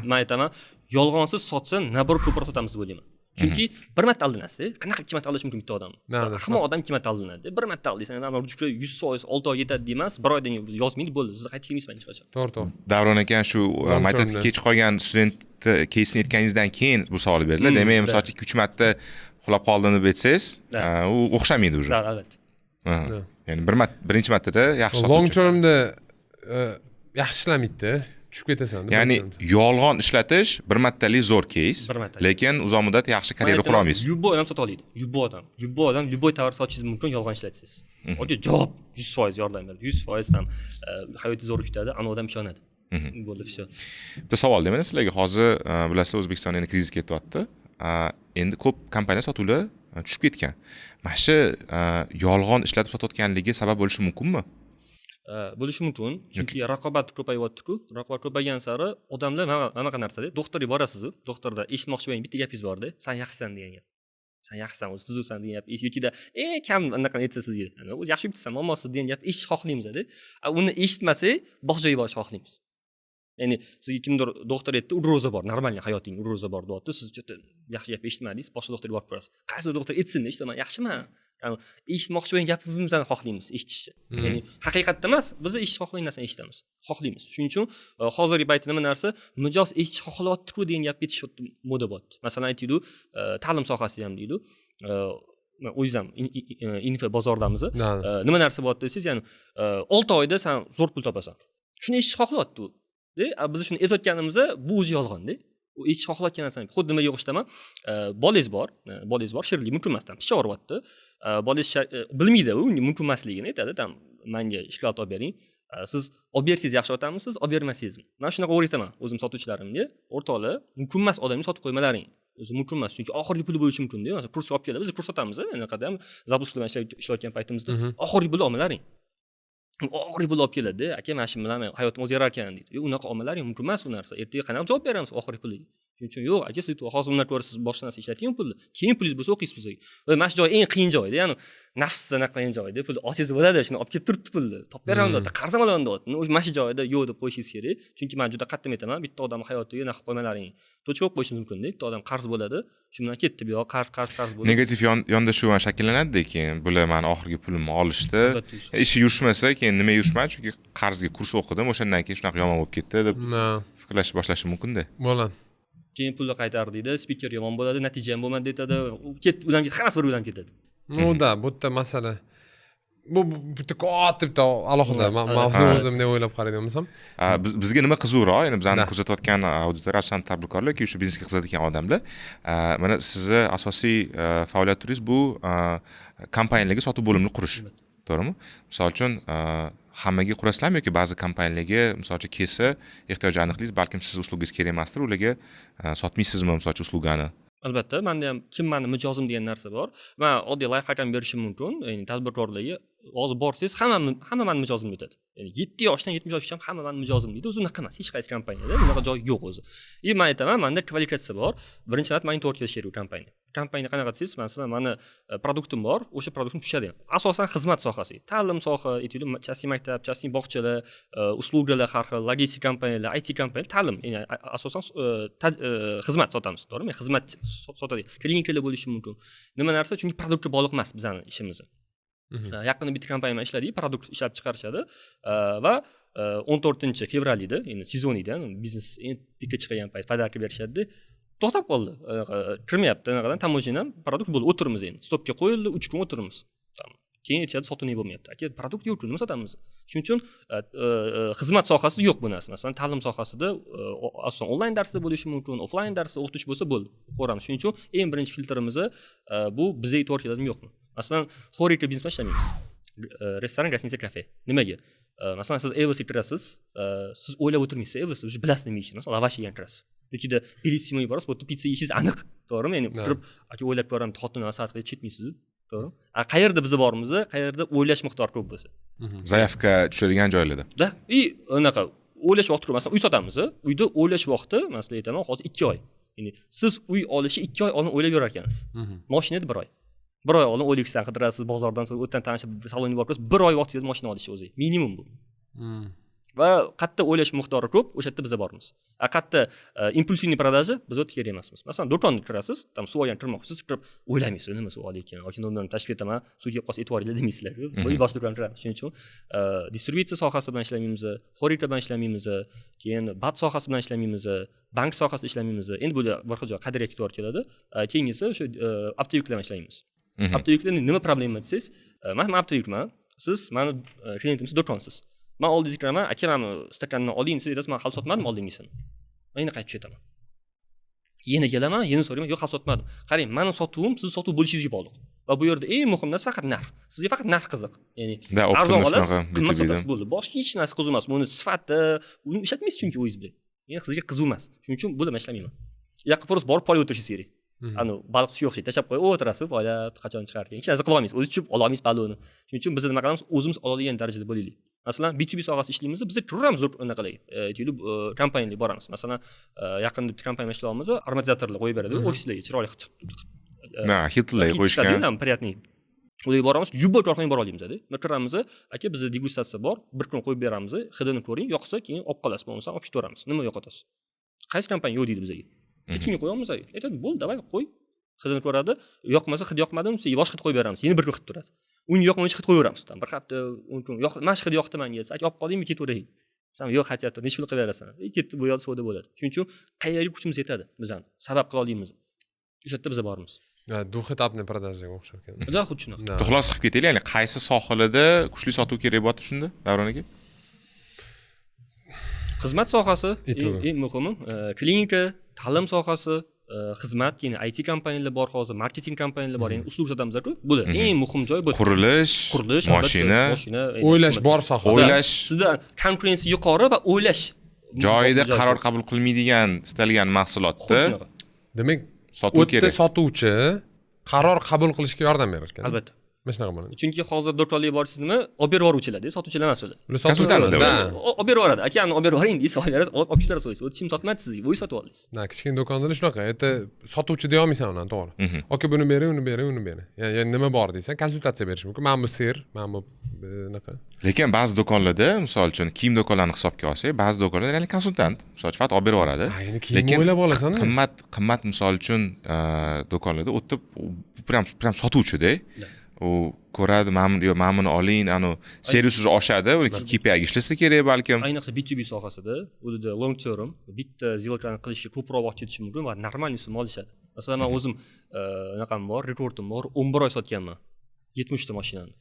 Man aytaman, yolg'onsiz sotsa, наоборот, ko'proq sotamiz deb o'ylayman, chunki bir marta aldanasizda, qanaqa ikki marta aldash mumkin bitta odamni? Hamma odam ikki marta aldanadi, bir marta aldaysan, 100% 6 oy yetadi deymas, bir oydan keyin yozmaydi, bo'ldi, siz qaytib kelmaysiz hech qachon. To'g'ri. Davron aka, shu maktabga kech qolgan student keysini aytganingizdan keyin bu savol beriladi. Demak, misol uchun, ikki uch marta uxlab qoldim deb aytsangiz, u o'xshamaydi уже. Да, albatta. Ya'ni bir marta, birinchi martada yaxshi Long sotuvchi. termda yaxshi ishlamaydi, tushib ketasan. Ya'ni yolg'on ishlatish bir martalik zo'r keys, Bir martalik. lekin uzoq muddat yaxshi karyera qura olmaysiz. Любой odam sota oladi, любой odam, любой odam любой tovar sotishingiz mumkin yolg'on ishlatsangiz. Aka, javob 100% yordam beradi, 100% там hayotingiz zo'r kutadi, ana odam ishonadi, bo'ldi, все. Bitta savol deyman sizlarga. Hozir bilasizlar, O'zbekistonda endi krizis ketyapti. Endi ko'p kompaniya sotuvlar tushib ketgan. Mana shu yolg'on ishlatib sotayotganligi sabab bo'lishi mumkinmi? Bo'lishi mumkin, chunki raqobat ko'payyaptiku, raqobat ko'paygan sari odamlar mana bunaqa narsada, doktorga borasizu, doktorda eshitmoqchi bo'lgan bitta gapingiz borda, san yaxshisan degan gap, san yaxshisan, o'zi tuzuksan degan gap, yokida eng kam anaqa aytsa sizga, o'zi yaxshi yuribsan, muammosiz degan gap eshitishni xohlaymizda. Uni eshitmasak, boshqa joyga borishni xohlaymiz. Ya'ni sizga kimdir doktor aytdi, угроза bor, нормальный hayoting угроза bor deyapti, siz что-то yaxshi gap eshitmadingiz, boshqa doktorga borib ko'rasiz, qaysi doktor aytsin, eshitaman, yaxshiman, eshitmoqchi bo'lgan gapimizni xohlaymiz eshitishni. Ya'ni haqiqatda emas, biz eshitishni xohlagan narsani eshitamiz, xohlaymiz. Shuning uchun hozirgi paytda nima narsa, mijoz eshitishni xohlayaptiku degan gap aytish moda bo'lyapti. Masalan, aytaylik, ta'lim sohasida ham deydi, o'zingiz ham info bozordamiz, nima narsa bo'lyapti desangiz, ya'ni 6 oyda san zo'r pul topasan, shuni eshitishni xohlayapti u. Biz shuni aytayotganimizda bu o'zi yolg'onda, u eshitishni xohlayotgan narsani. Xuddi nimaga o'xshataman, bolangiz bor, shirinlik mumkin emas, tish og'riyapti, bolangiz bilmaydi u mumkin emasligini, aytadi там, manga shokolad olib bering. Siz olib bersangiz yaxshi otamisiz, olib bermasangizmi? Man shunaqa o'rgataman o'zim sotuvchilarimga: o'rtoqlar, mumkin emas odamga sotib qo'ymalaring, o'zi mumkin emas, chunki oxirgi puli bo'lishi mumkinda. Masalan, kursga olib keladi, biz kurs sotamiz, anaqada ham, запуск bilan ishlayotgan paytimizda oxirgi pulni olmalaring, oxirgi pulni olib keladida, aka, mana shu bilan hayotim o'zgarar ekan deydi. Yo'q, unaqa olmalaring, mumkin emas u narsa, ertaga qanaqa javob beramiz oxirgi puliga? Shuning uchun yo'q, aka, siz hozir undan ko'ra siz boshqa narsa ishlating pulni, keyin pulingiz bo'lsa o'qiysiz bizga. Va mana shu joy eng qiyin joyda, ya'ni nafs anaqa qiyin joyda, pulni olsangiz bo'ladi, shuni olib kelib turibdi, pulni topib beraman deyapti, qarz ham olaman deyapti, mana shu joyda yo'q deb qo'yishingiz kerak. Chunki man juda qattiq aytaman, bitta odamni hayotiga anaqa qilib qo'ymalaring, точка qo'yib qo'yishingiz mumkinda, bitta odam qarz bo'ladi, shu bilan ketdi, bu yoq qarz, qarz, qarz bo'ladi. Negativ yondashuv ham shakllanadida keyin, bular mani oxirgi pulimni olishdi, ishi yurishmasa keyin nima yurishmadi, chunki qarzga kurs o'qidim, o'shandan keyin shunaqa yomon bo'lib ketdi deb fikrlashni boshlashi mumkinda. Bo'ladi. Keyin pulni qaytar deydi, spiker yomon bo'ladi, natija ham bo'lmadi deydi, ketdi, ular hammasi bir bilan ketadi. Ну да, bu yerda masala bu bitta katta bitta alohida mavzu o'zi bunday o'ylab qaraydigan bo'lsam. Bizga nima qiziqroq, endi bizani kuzatayotgan auditoriya asosan tadbirkorlar yoki shu biznesga qiziqadigan odamlar. Mana sizni asosiy faoliyat turingiz bu kompaniyalarga sotuv bo'limini qurish, to'g'rimi? Misol uchun, hammaga qurasizlarmi yoki ba'zi kompaniyalarga, misol uchun, kelsa, ehtiyoji aniqlaysiz, balkim sizni услуга ngiz kerak emasdir ularga, sotmaysizmi, misol uchun, услуга ni? Albatta, menda ham kim mani mijozim degan narsa bor. Man oddiy лайфхак ham berishim mumkin. Ya'ni tadbirkorlarga hozir borsangiz, hamma mani mijozim deydi. Ya'ni 7 yoshdan 70 yoshgacha hamma mani mijozim deydi. O'zi unaqa emas. Hech qaysi kompaniyada bunaqa joy yo'q o'zi. И man aytaman, menda kvalifikatsiya bor. Birinchi navbat menga to'g'ri kelishi kerak u kompaniya. Kompaniya qanaqa desangiz, masalan, mani продукт im bor, o'sha продукт im tushadi ham. Asosan xizmat sohasi, ta'lim soha, aytaylik, частный maktab, частный bog'chalar, услуга lar har xil, logistik kompaniyalar, IT kompaniyalar, ta'lim, ya'ni asosan xizmat sotamiz, to'g'rimi? Xizmat sotadi. Klinikalar bo'lishi mumkin. Nima narsa? Chunki продукт ga bog'liq emas bizani ishimiz. Yaqinda bitta kompaniya bilan ishladik, продукт ishlab chiqarishadi va 14 fevral edi, endi сезон edi, biznes endi пик ka chiqqan payt, подарка berishadi. To'xtab qoldi. Kirmayapti anaqadan, таможня dan продукт bo'ldi, o'tirmiz endi. Stop ga qo'yildi, 3 kun o'tirmiz. Keyin aytishadi, sotuvni bo'lmayapti. Aka, продукт yo'q, nima sotamiz? Shuning uchun xizmat sohasida yo'q bu narsa. Masalan, ta'lim sohasida asosan onlayn darslar bo'lishi mumkin, offlayn darslar o'qitish bo'lsa bo'ldi, ko'ramiz. Shuning uchun eng birinchi filtrimiz bu bizga to'g'ri keladimi yo'qmi? Masalan, HoReCa biznes bilan ishlamaymiz. Restoran, гостиница, kafe. Nimaga? Masalan, siz Evosga kirasiz, siz o'ylab o'tirmaysiz, Evos уже bilasiz nima yeyishini. Masalan, lavash yegan kirasiz. Yokida Bellissimoga borasiz, bu yerda pitsa yeyishingiz aniq, to'g'rimi? Ya'ni turib, aka o'ylab ko'raman, xotinni maslahat qilib ketmaysiz, to'g'rimi? A qayerda biz bormiz, qayerda o'ylash miqdori ko'p bo'lsa. Заявка tushadigan joylarda. Да, и anaqa o'ylash vaqti ko'p. Masalan, uy sotamiz, uyda o'ylash vaqti, masalan aytaman, hozir 2 oy. Ya'ni siz uy olishni 2 oy oldin o'ylab yurar ekansiz. Mashinada 1 oy. 1 oy oldin OLXdan qidirasiz, bozordan so'ng o'tdan tanishib salonga borib ko'rasiz, 1 oy vaqt ketadi mashina olish o'zi. Minimum bu. Va qayerda o'ylash miqdori ko'p, o'sha yerda biz bormiz. A qayerda импульсивный продажа, biz u yerda kerak emasmiz. Masalan, do'konga kirasiz, там suv olgan kirmoqchisiz, kirib o'ylamaysiz, nima suv olayotgan, yoki nomerini tashlab ketaman, suv kelib qolsa e'tiboringlar demaysizlar. Bu boshqa do'konga kiramiz. Shuning uchun distributsiya sohasi bilan ishlamaymiz, HoReCa bilan ishlamaymiz, keyin БАД sohasi bilan ishlamaymiz, bank sohasida ishlamaymiz. Endi bu bir xil joy qadriyatga to'g'ri keladi. Keyingisi o'sha оптовик lar bilan ishlaymiz. Оптовик lar nima problema desangiz, man оптовик man, siz mani klientimsiz, do'konsiz. Man oldingizga kiraman, aka mana stakanni oling desa, aytasiz, man hali sotmadim oldingisini. Man yana qaytib ketaman. Yana kelaman, yana so'rayman, yo'q hali sotmadim. Qarang, mani sotuvim siz sotuv bo'lishingizga bog'liq. Va bu yerda eng muhim narsa faqat narx. Sizga faqat narx qiziq. Ya'ni arzon olasiz, qimmat sotasiz, bo'ldi. Boshqa hech narsa qiziq emas. Buni sifati, uni ishlatmaysiz chunki o'zingiz bilan. Ya'ni sizga qiziq emas. Shuning uchun bular bilan ishlamayman. Yoqqa просто borib polga o'tirishingiz kerak. Anu baliq tushga o'xshaydi, tashlab qo'yib o'tirasiz, poylab qachon chiqar ekan. Hech narsa qila olmaysiz. O'zi tushib ola olmaysiz baliqni. Shuning uchun biz nima qilamiz? O'zimiz oladigan darajada bo'laylik. Masalan, B2B sohasida ishlaymiz, biz kiraveramiz anaqalarga. Aytaylik, kompaniyalarga boramiz. Masalan, yaqinda bitta kompaniya ishlayapmiz, aromatizatoorlar qo'yib beradi, ofislarga chiroyli qilib chiqib. Na, Hiltonlarga qo'yishgan. Приятный. Ularga boramiz, любой korxonaga bora olamiz. Bir kiramiz, aka bizda degustatsiya bor, bir kun qo'yib beramiz, hidini ko'ring, yoqsa keyin olib qolasiz, bo'lmasa olib ketaveramiz. Nima yo'qotasiz? Qaysi kompaniya yo'q deydi bizga. Tekinga qo'yamiz, aytadi, bo'ldi, давай qo'y. Hidini ko'radi, yoqmasa hid yoqmadimi, boshqa hid qo'yib beramiz. Yana bir kun hid turadi. Uni yoqmaychi hid qo'yaveramiz. Bir hafta, 10 kun, yo'q, mana shu hid yoqdi menga, desa, aka olib qolingmi, ketaveray. Desam, yo'q, хотя necha pul qilib berasan? Ketdi, bu yoqda savdo bo'ladi. Shuning uchun qayerga kuchimiz yetadi bizani, sabab qila olamiz. O'sha yerda biz bormiz. Двухэтапный продажа ga o'xshab ekan. Да, xuddi shunaqa. Xulosa qilib ketaylik, ya'ni qaysi sohalarda kuchli sotuv kerak bo'lyapti shunda, Davron aka? Xizmat sohasi eng muhimi, klinika, ta'lim sohasi, xizmat, keyin IT kompaniyalar bor hozir, marketing kompaniyalar bor, ya'ni услуг sotamiz-ku. Bular eng muhim joy bu. Qurilish, qurilish, mashina, mashina, o'ylash bor soha. O'ylash. Sizda konkurensiya yuqori va o'ylash joyida qaror qabul qilmaydigan istalgan mahsulotni. Demak, sotuv kerak. O'tda sotuvchi qaror qabul qilishga yordam berar ekan. Albatta. Mana shunaqa bo'ladi. Chunki hozir do'konlarga borsangiz nima, olib berib yuboruvchilar, sotuvchilar emas ular. Konsultantlar. Olib berib yuboradi. Aka, uni olib berib yuboring deysiz, olib berasiz, olib ketarasiz o'zingiz. O'zi kim sotmadi sizga, o'zingiz sotib oldingiz. Na, kichkina do'konda shunaqa. Это sotuvchi deya olmaysan uni, to'g'ri. Aka, buni bering, uni bering, uni bering. Ya'ni nima bor deysan, konsultatsiya berish mumkin. Mana bu sir, mana bu anaqa. Lekin ba'zi do'konlarda, misol uchun kiyim do'konlarini hisobga olsak, ba'zi do'konlarda ya'ni konsultant, misol uchun faqat olib berib yuboradi. Ya'ni kiyim o'ylab olasan. Qimmat, qimmat misol uchun do'konlarda o'tib prям sotuvchi-da. U ko'radi, mana buni oling, anu servis уже oshadi, uni KPIga ishlasa kerak balkim. Ayniqsa B2B sohasida, u yerda long term, bitta сделка ni qilishga ko'proq vaqt ketishi mumkin va нормальный summa olishadi. Masalan, men o'zim anaqam bor, rekordim bor, 11 oy sotganman. 70 ta mashinani.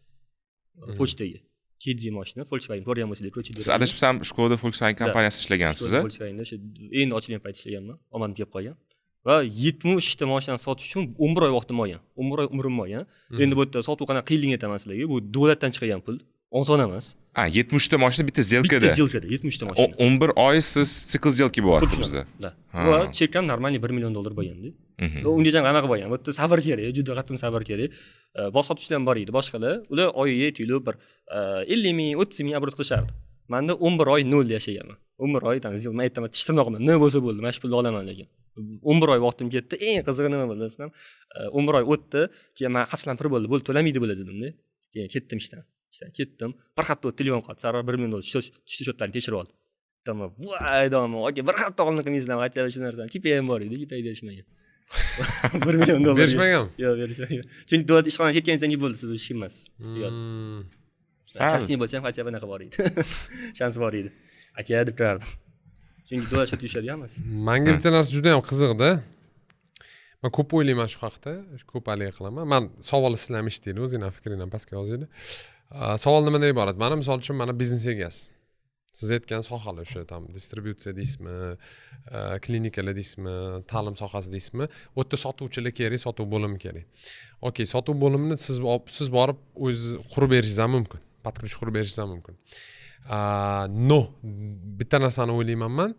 Pochtaga. Caddy mashina, Volkswagen ko'rgan bo'lsangiz, ko'chada. Siz adashmasam Škoda Volkswagen kompaniyasida ishlagansiz, a? Volkswagenda o'sha endi ochilgan payt ishlaganman, omadim kelib qolgan. Va 70 ta mashinani sotish uchun 11 oy vaqtim olgan. 11 oy umrim olgan. Endi bu yerda sotuv qanaqa qiyinligini aytaman sizlarga. Bu davlatdan chiqargan pul. Oson emas. A, 70 ta mashina bitta сделка da. Bitta сделка da 70 ta mashina. 11 oy siz цикл сделки bo'lyapti bizda. Да. Va chekam нормальный 1 million dollar bo'lganda. Ungacha qanaqa bo'lgan? Bu yerda sabr kerak, juda qattiq sabr kerak. Boshqa sotuvchilar ham bor edi, boshqalar. Ular oyiga aytaylik bir 50 ming, 30 ming оборот qilishardi. Manda 11 oy nol yashaganman. 11 oy там, man aytaman, tish tirnog'imda nima bo'lsa bo'ldi, mana shu pulni olaman lekin. 11 oy vaqtim ketdi. Eng qizig'i nima bo'ldi bilasizmi? 11 oy o'tdi, keyin man hafsalam pir bo'ldi, bo'ldi to'lamaydi bo'ladi dedimda. Keyin ketdim ishdan. Ishdan ketdim. Bir hafta o'tdi, telefon qoldi. Sarvar 1 million dollar tushdi, счёт larni tekshirib oldi. Tamam, voy dom, aka bir hafta oldin qilmaysizlar, aytayapti shu narsani. KPI ham bor edi, KPI berishmagan. 1 million dollar. Berishmagan? Yo'q, berishmagan. Chunki davlat ishxonaga ketganingizdan keyin bo'ldi, siz hech kim emassiz. Yo'q. Частный bo'lsa ham хотя бы anaqa bor edi. Shans bor edi. Aka deb turardim. Chunki davlat счёт yeyishadi emas. Manga bitta narsa juda ham qiziqda. Man ko'p o'ylayman shu haqda, ko'p haligi qilaman. Man savolni sizlar ham eshitdinglar, o'zinglar fikringlarni pastga yozinglar. Savol nimadan iborat? Mana misol uchun mana biznes egasi. Siz aytgan sohalar o'sha там distributsiya deysizmi, klinikalar deysizmi, ta'lim sohasi deysizmi, u yerda sotuvchilar kerak, sotuv bo'limi kerak. Okey, sotuv bo'limini siz borib o'zingiz qurib berishingiz ham mumkin. Под ключ qurib berishingiz ham mumkin. Но bitta narsani o'ylayman man,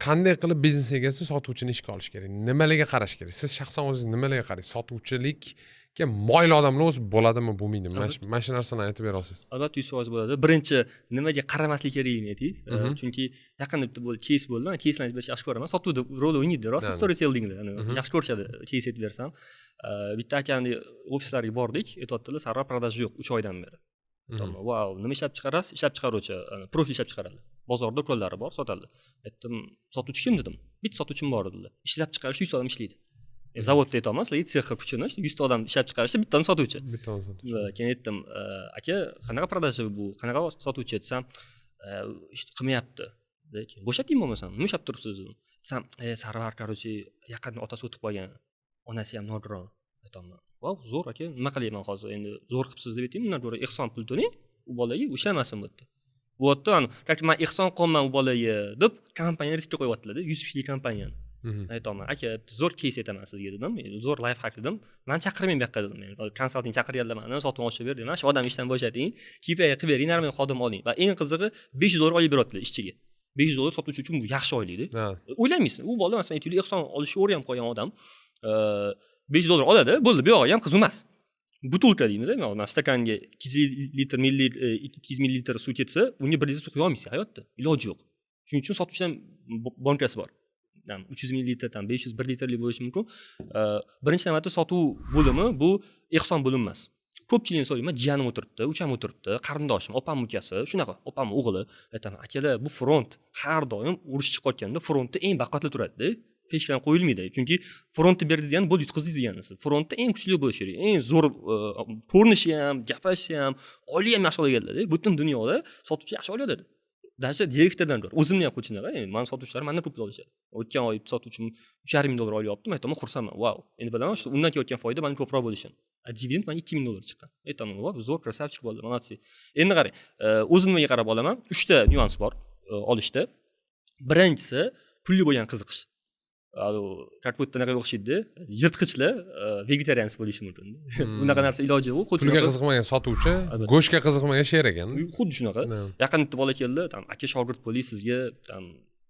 qanday qilib biznes egasi sotuvchini ishga olish kerak, nimalarga qarash kerak? Siz shaxsan o'zingiz nimalarga qaraysiz? Sotuvchilikka moyil odamlar o'zi bo'ladimi, bo'lmaydimi? Mana shu narsani aytib bera olasiz. Albatta 100% bo'ladi. Birinchi nimaga qaramaslik kerakligini ayting. Chunki yaqinda bitta bo'ldi, кейс bo'ldi. Кейс larni aytib berishni yaxshi ko'raman. Sotuvda rol o'ynaydi, rosa storytellingda. Yaxshi ko'rishadi кейс aytib bersam. Bitta akani ofislariga bordik, aytyaptilar, Sarvar продажа yo'q 3 oydan beri. Tamam, vau, nima ishlab chiqarasiz? Ishlab chiqaruvchi, profil ishlab chiqaradi. Bozorda do'konlari bor, sotadi. Aytdim, sotuvchi kim dedim. Bitta sotuvchim bor dedilar. Ishlab chiqarish 100 odam ishlaydi. Zavodda aytyapman, sizlarga sexi kuchini, 100 ta odam ishlab chiqarishda bitta odam sotuvchi. Bitta odam sotuvchi. Va keyin aytdim, aka, qanaqa продажа bu? Qanaqa sotuvchi desam, ish qilmayapti. Keyin bo'shating bo'lmasam, nima ishlab turibsiz dedim. Desam, Sarvar, короче, yaqinda otasi o'tib qolgan. Onasi ham nogiron. Aytaman, vau, zo'r aka, nima qilyapman hozir? Endi zo'r qilibsiz deb aytaymi, undan ko'ra ehson pul to'lang, u bolaga ishlamasin bu yerda. Bu yerda как man ehson qilyapman u bolaga deb kompaniyani riskka qo'yyaptilar-da, 100 kishilik kompaniyani. Aytaman, aka, zo'r кейс aytaman sizga dedim, zo'r лайфхак dedim. Meni chaqirmang bu yoqqa dedim. Yani konsalting chaqirganlar meni, sotib olishib ber dedim. Shu odam ishdan bo'shating, KPI qilib bering, normal xodim oling. Va eng qizig'i 500 dollar oylik beryaptilar ishchiga. 500 dollar sotuvchi uchun bu yaxshi oylikda. O'ylamaysiz, u bola masalan aytaylik ehson olishga o'rganib qolgan odam, 500 dollar oladi, bo'ldi, bu yog'i ham qiziq emas. Бутылка deymiz, mana stakanga 200 litr 200 millilitr suv ketsa, unga 1 litr suv quya olmaysiz hayotda. Iloji yo'q. Shuning uchun sotuvchidan bankasi bor. 300 millilitr, 500, 1 litrli bo'lishi mumkin. Birinchi navbatda sotuv bo'limi bu ehson bo'limi emas. Ko'pchilikni so'rayman, jiyanim o'tiribdi, ukam o'tiribdi, qarindoshim, opam ukasi, shunaqa, opam o'g'li. Aytaman, akalar, bu front har doim urush chiqayotganda frontda eng baquvvatli turadi-da. Peshkan qo'yilmaydi. Chunki frontni berdingiz degani bo'ldi, yutqizdingiz degani. Frontda eng kuchli bo'lishi kerak, eng zo'r ko'rinishi ham, gaplashi ham, oylik ham yaxshi olganlar-da. Butun dunyoda sotuvchi yaxshi oylik oladi. Даже direktordan ko'ra. O'zimni ham xuddi shunaqa, mani sotuvchilarim mandan ko'p pul olishadi. O'tgan oy sotuvchim 3,5 ming dollar oylik olibdi, men aytaman, xursandman. Vau. Endi bilaman, shu undan kelayotgan foyda meni ko'proq bo'lishini. Dividend menga 2 ming dollar chiqqan. Aytaman, vau, zo'r красавчик bo'ldi, молодцы. Endi qarang, o'zim nimaga qarab olaman? 3 ta nyuans bor olishda. Birinchisi pulli bo'lgan qiziqish. Как будто anaqa o'xshaydi, yirtqichlar vegetarians bo'lishi mumkin. Unaqa narsa iloji yo'q. Pulga qiziqmagan sotuvchi, go'shtga qiziqmagan sher ekan. Xuddi shunaqa. Yaqin bitta bola keldi, там aka shogird bo'ling sizga, там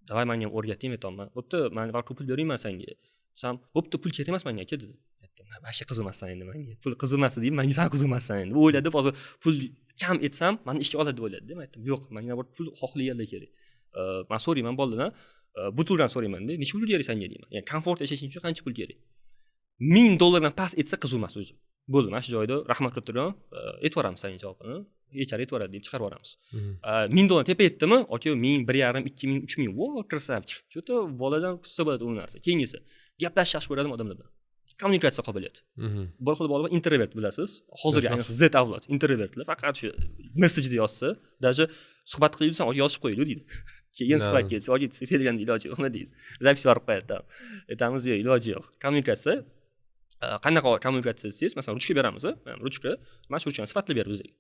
давай menga ham o'rgating aytaman. Bo'pti, men baribir pul bermayman senga. Desam, bo'pti, pul kerak emas menga aka dedi. Aytdim, вообще qiziqmassan endi menga. Pul qiziqmas deyim, menga san qiziqmassan endi. U o'yladi, hozir pul kam etsam, meni ishga oladi deb o'yladi. Men aytdim, yo'q, menga bir pul xohlaganlar kerak. Men so'rayman boladan, butuldan so'rayman-da, necha pul kerak senga deyman. Ya'ni komfort yashashing uchun qancha pul kerak? 1000 dollardan past etsa qiziq emas o'zi. Bo'ldi, mana shu joyda rahmat kattakon, aytib yuboramiz sening javobini. HR aytib yuboradi deb chiqarib yuboramiz. 1000 dollar tepa yetdimi? Aka 1000, 1,5, 2000, 3000. Vo, красавчик. Shu-to boladan kutsa bo'ladi u narsa. Keyingisi, gaplashishni yaxshi ko'radimi odamlar bilan? Kommunikatsiya qobiliyati. Bir xil bola introvert bilasiz. Hozirgi ayniqsa Z avlod introvertlar faqat shu messengerda yozsa, даже suhbat qilib desam, yozib qo'yaylik deydi. Keyin suhbat kelsa, yoki Telegramda iloji yo'qmi deydi. Запись borib qo'yadi. Aytamiz, yo'q, iloji yo'q. Kommunikatsiya qanaqa kommunikatsiya desangiz, masalan, ruchka beramiz, ruchka, mana shu ruchkani sifatlab ber bizga.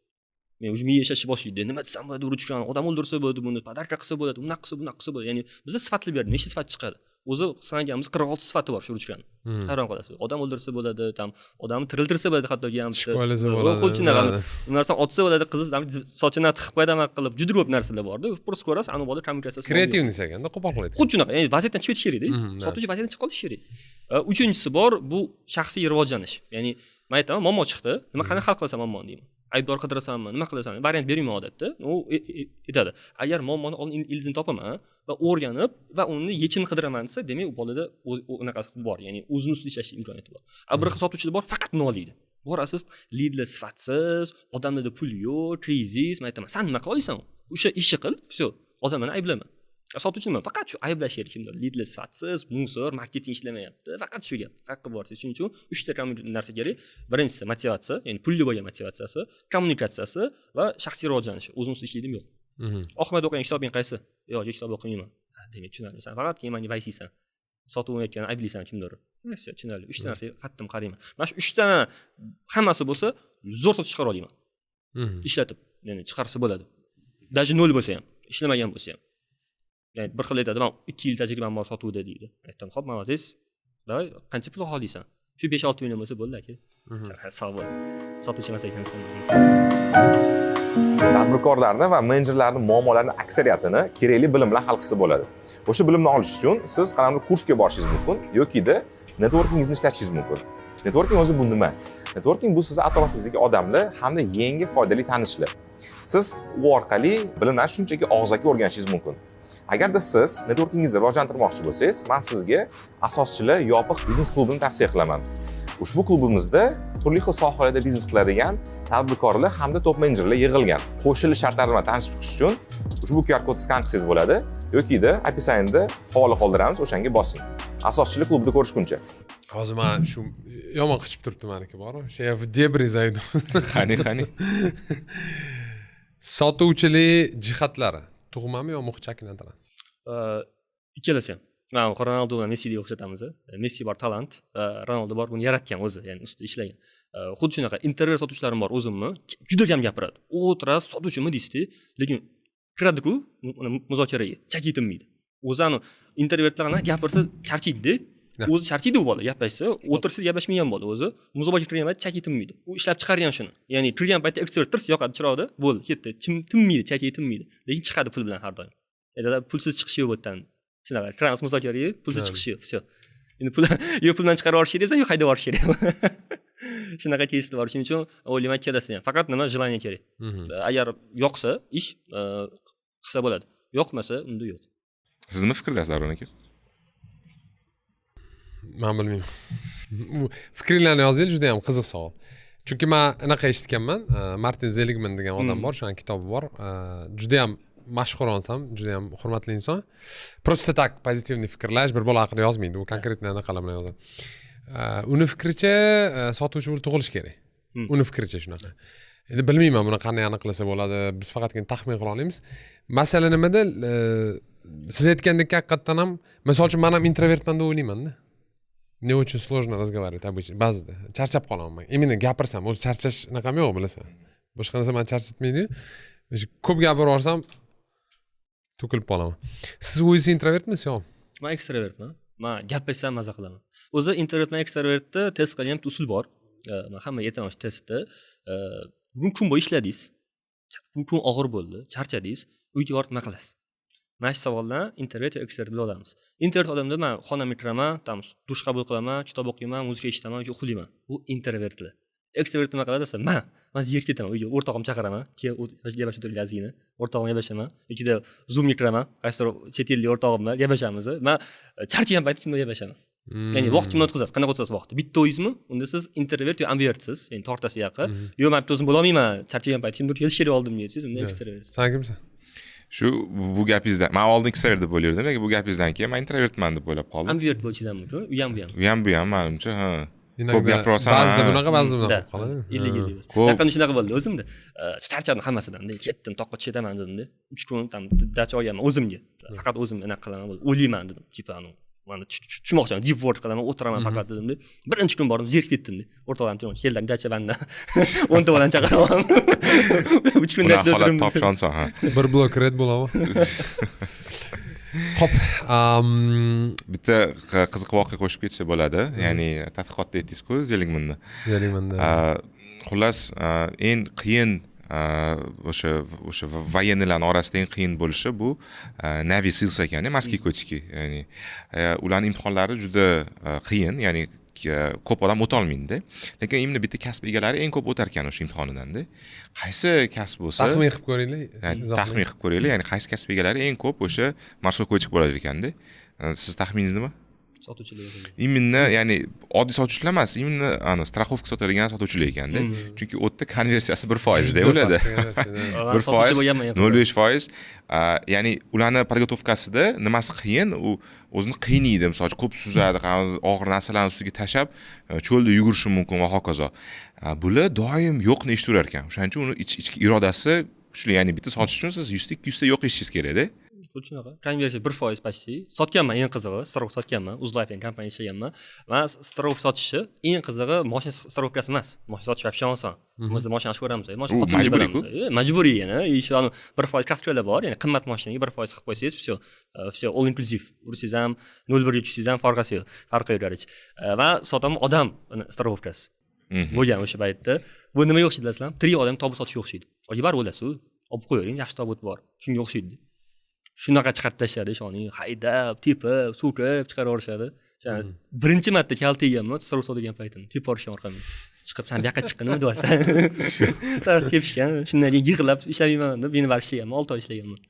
Men уже miya ishlashni boshlaydi. Nima desam bo'ladi ruchkani, odam o'ldirsa bo'ladi buni, подарка qilsa bo'ladi, unaqa qilsa, bunaqa qilsa bo'ladi. Ya'ni bizda sifatli berdi, nechta sifat chiqadi? O'zi sanaganimiz 46 sifati bor shu ruchkani. Hayron qolasiz. Odam o'ldirsa bo'ladi, там odamni tiriltirsa bo'ladi hattoki ham. Chiqib bo'ladi. Xuddi shunaqa. Narsani otsa bo'ladi, qizi sochini tiqib qo'yadi, anaqa qilib juda ko'p narsalar borda. Просто ko'rasiz, anavi bola kommunikatsiyasi. Креативный ekanda, qo'pol qiladi. Xuddi shunaqa. Ya'ni vaziyatdan chiqib ketish kerakda. Sotuvchi vaziyatdan chiqib qolishi kerak. Uchinchisi bor, bu shaxsiy rivojlanish. Ya'ni men aytaman, muammo chiqdi, nima qanday hal qilasan muammoni deyman. Aybdor qidirasanmi, nima qilasan? Variant bermayman odatda. U aytadi. Agar muammoni oldin ildizini topaman va o'rganib va uni yechimini qidiraman desa, demak u bolada unaqasi bor, ya'ni o'zini ustida ishlash imkoniyati bor. A bir xil sotuvchilar bor, faqat noliydi. Borasiz, lidlar sifatsiz, odamlarda pul yo'q, krizis, men aytaman, san nima qila olasan? O'sha ishni qil, всё, odamlarni ayblama. Sotuvchi nima? Faqat shu ayblash kerak kimdir. Lidlar sifatsiz, musor, marketing ishlamayapti. Faqat shu gap. Qayerga borsangiz, shuning uchun 3 ta narsa kerak. Birinchisi motivatsiya, ya'ni pulli bo'lgan motivatsiyasi, kommunikatsiyasi va shaxsiy rivojlanishi. O'zini ustida ishlaydimi yo'q. Oxirgi o'qigan kitobing qaysi? Yo'q, kitob o'qimayman. Demak, tushunarli. Sen faqat keyin menga vaysiysan. Sotib olayotganini ayblaysan kimdir. Neyse, tushunarli. 3 ta narsaga qattiq qarayman. Mana shu 3 ta hammasi bo'lsa, zo'r sotish chiqara olaman. Ishlatib, ya'ni chiqarsa bo'ladi. Даже 0 bo'lsa ham, ishlamagan bo'lsa ham. Ya'ni bir xil aytadi, men 2 yil tajribam bor sotuvda deydi. Aytdim, "Xo'p, молодец. Давай, qancha pul xohlaysan?" Shu 5-6 million bo'lsa bo'ldi aka. Sog' bo'l. Sotuvchi emas ekansan. Tadbirkorlarni va menejerlarning muammolarini aksariyatini kerakli bilim bilan hal qilsa bo'ladi. O'sha bilimni olish uchun siz qanaqadir kursga borishingiz mumkin yokida networkingizni ishlatishingiz mumkin. Networking o'zi bu nima? Networking bu sizni atrofingizdagi odamlar hamda yangi foydali tanishlar. Siz u orqali bilimlarni shunchaki og'zaki o'rganishingiz mumkin. Agarda siz networkingizni rivojlantirmoqchi bo'lsangiz, men sizga Asoschilar yopiq biznes klubini tavsiya qilaman. Ushbu klubimizda turli xil sohalarda biznes qiladigan tadbirkorlar hamda top menejerlar yig'ilgan. Qo'shilish shartlari bilan tanishib chiqish uchun ushbu QR kodni skan qilsangiz bo'ladi yokida описание da havola qoldiramiz, o'shanga bosing. Asoschilar klubida ko'rishguncha. Hozir men shu yomon qichib turibdi meniki bor. O'sha я в дебри зайду. Qani, qani. Sotuvchilik jihatlari tug'mami yo muhit shakllantiradi? Ikkalasi ham. Mana Ronaldo bilan Messiga o'xshatamiz. Messi bor talant, Ronaldo bor buni yaratgan o'zi, ya'ni ustida ishlagan. Xuddi shunaqa introvert sotuvchilarim bor o'zimni, juda kam gapiradi. O'tirasiz, sotuvchimi deysizda, lekin kiradi-ku muzokaraga, chak yetinmaydi. O'zi anu introvertlar gapirsa charchaydi-da. O'zi charchaydi u bola, gaplashsa, o'tirsiz gaplashmagan bola o'zi. Muzokaraga kirgan paytda chak yetinmaydi. U ishlab chiqargan shuni. Ya'ni kirgan paytda ekstrovert tirs yoqadi chiroqda, bo'ldi, ketdi. Tinmaydi, chak yetinmaydi. Lekin chiqadi pul bilan har doim. Aytadi, pulsiz chiqish yo'q bu yerdan. Shunaqa, kiramiz muzokaraga, pulsiz chiqish yo'q, всё. Endi pul yo pul bilan chiqarib yuborish kerak yo haydab yuborish kerak. Shunaqa keyslar bor. Shuning uchun o'ylayman ikkalasini ham. Faqat nima желание kerak. Agar yoqsa ish qilsa bo'ladi. Yoqmasa unda yo'q. Siz nima fikrdasiz, Arun aka? Men bilmayman. Fikringlarni yozinglar, juda ham qiziq savol. Chunki men anaqa eshitganman, Martin Zeligman degan odam bor, o'shaning kitobi bor. Juda ham mashhur inson, juda ham hurmatli inson. Просто так позитивный fikrlash bir bola haqida yozmaydi, u конкретно anaqalar bilan yozadi. Uni fikricha sotuvchi bo'lib tug'ilish kerak. Uni fikricha shunaqa. Endi bilmayman buni qanday aniqlasa bo'ladi, biz faqatgina taxmin qila olamiz. Masala nimada? Siz aytgandek haqiqatdan ham, misol uchun men ham introvertman deb o'ylayman-da. Мне очень сложно разговаривать обычно. Ba'zida charchab qolaman men. Именно gapirsam, o'zi charchash anaqam yo'q, bilasan. Boshqa narsa meni charchatmaydi. Ko'p gapirib yuborsam to'kilib qolaman. Siz o'zingiz introvertmisiz yo'qmi? Men ekstrovertman. Men gaplashsam maza qilaman. O'zi introvert bilan ekstrovertni test qilgan bitta usul bor. Men hammaga aytaman shu testni. Bugun kun bo'yi ishladingiz. Bu kun og'ir bo'ldi, charchadingiz. Uyga borib nima qilasiz? Mana shu savoldan introvert yo ekstrovert bila olamiz. Introvert odamda men xonamga kiraman, там dush qabul qilaman, kitob o'qiyman, muzika eshitaman yoki uxlayman. Bu introvertlar. Ekstrovert nima qiladi desa, men zerikib ketaman, uyga o'rtog'imni chaqiraman, keyin gaplashib o'tiraylik ozgina, o'rtog'imga gaplashman, yokida Zoomga kiraman, qaysidir chet ellik o'rtog'im bilan gaplashamiz. Men charchagan paytda kimdir gaplashaman. Ya'ni vaqt kimni o'tkazasiz? Qanaqa o'tkazasiz vaqtni? Bitta o'yingizmi? Unda siz introvert yo ambivertsiz, ya'ni tortasi yaqin. Yo'q, men bitta o'zim bo'la olmayman, charchagan paytda kimdir kelishi kerak oldimga desangiz, unda ekstrovertsiz. Sen kimsan? Shu bu gapingizdan men oldin ekstrovert deb o'ylardim, lekin bu gapingizdan keyin men introvertman deb o'ylab qoldim. Ambivert bo'lishingiz ham mumkin, u ham bu ham. U ham bu ham menimcha, ha. Ko'p gapira olsam, ba'zida bunaqa, ba'zida bunaqa bo'lib qoladi. 50-50. Yaqinda shunaqa bo'ldi o'zimda. Charchadim hammasidan, ketdim, toqqa chetaman dedim-da. 3 kun там dacha olganman o'zimga. Faqat o'zim anaqa qilaman, o'ylayman dedim. Типа, Mana tushmoqchiman, deep work qilaman, o'tiraman faqat dedimda. Birinchi kun bordim, zerikib ketdimda. O'rtoqlarim telefon keldi, dacha banda. 10 ta bolani chaqirib oldim. 3 kun Bunaqa dachada holat o'tiribmiz. topish oson, ha. Bir blok Red Bull. Xo'p, Bitta qiziq voqea qo'shib ketsa bo'ladi. Ya'ni tadqiqotda aytdingiz-ku, Zeligmanni. Zeligmanda. Xullas, eng qiyin, o'sha военный larni orasida eng qiyin bo'lishi bu Navy Seals ekan, морские котики. Ya'ni ularni imtihonlari juda qiyin, ya'ni ko'p odam o'tolmaydida. Lekin именно bitta kasb egalari eng ko'p o'tar ekan o'sha imtihonidan-da. Qaysi kasb bo'lsa, Taxmin qilib ko'ringlar. Ya'ni Izohlang. Taxmin qilib ko'ringlar, ya'ni qaysi kasb egalari eng ko'p o'sha морской котик bo'ladi ekanda. Siz taxminingiz nima? Sotuvchilar. Именно, ya'ni oddiy sotuvchilar emas, именно ana страховка sotadigan sotuvchilar ekanda. Chunki u yerda konversiyasi 1%da ularda. Man Bir sotuvchi foiz, bo'lganman. 0,5%. Ya'ni ularni подготовка sida nimasi qiyin, u o'zini qiynaydi, misol uchun, ko'p suzadi, og'ir narsalarni ustiga tashlab, cho'lda yugurishi mumkin va hokazo. Bular doim yo'qni eshitaverar ekan. O'shaning uchun uni ichki irodasi kuchli. Ya'ni bitta sotish uchun siz 100 ta, 200 ta yo'q eshitishingiz kerakda. Xuddi shunaqa. Konversiya 1% почти. Sotganman, eng qizig'i, страховка sotganman. Uzlife degan kompaniyada ishlaganman. Man страховка sotishni eng qizig'i moshina страховка si emas. Moshina sotish вообще oson. Biz moshina yaxshi ko'ramiz. Moshina U xotinga majburiy-ku. beramiz. Majburiy yana. Еще anu 1% каско lar bor, ya'ni qimmat moshinaga 1% qilib qo'ysangiz, все, все, all inclusive. Ursangiz ham, 0,1 ga tushsangiz ham farqasi yo'q. Farqi yo'q, короче. Man sotaman odam страховка si. Bo'lgan o'sha paytda. Bu nimaga o'xshaydi, bilasizlarmi? Tirik odam tobut sotishga o'xshaydi. Aka, baribir o'lasiz, olib qo'yavering, yaxshi tobut bor. Shunga o'xshaydi. Shunaqa chiqarib tashladi, ishoning, haydab, tepib, so'kib chiqarib yuborishadi. Birinchi marta kalta yeganman, страховка sotadigan paytim. Tepib yuborishgan orqamdan. Chiqib, san bu yoqqa chiqqin, nima deyapsan? Taras tepishgan. Shundan keyin yig'lab ishlamayman deb, meni baribir ishlaganman, 6 oy ishlaganman.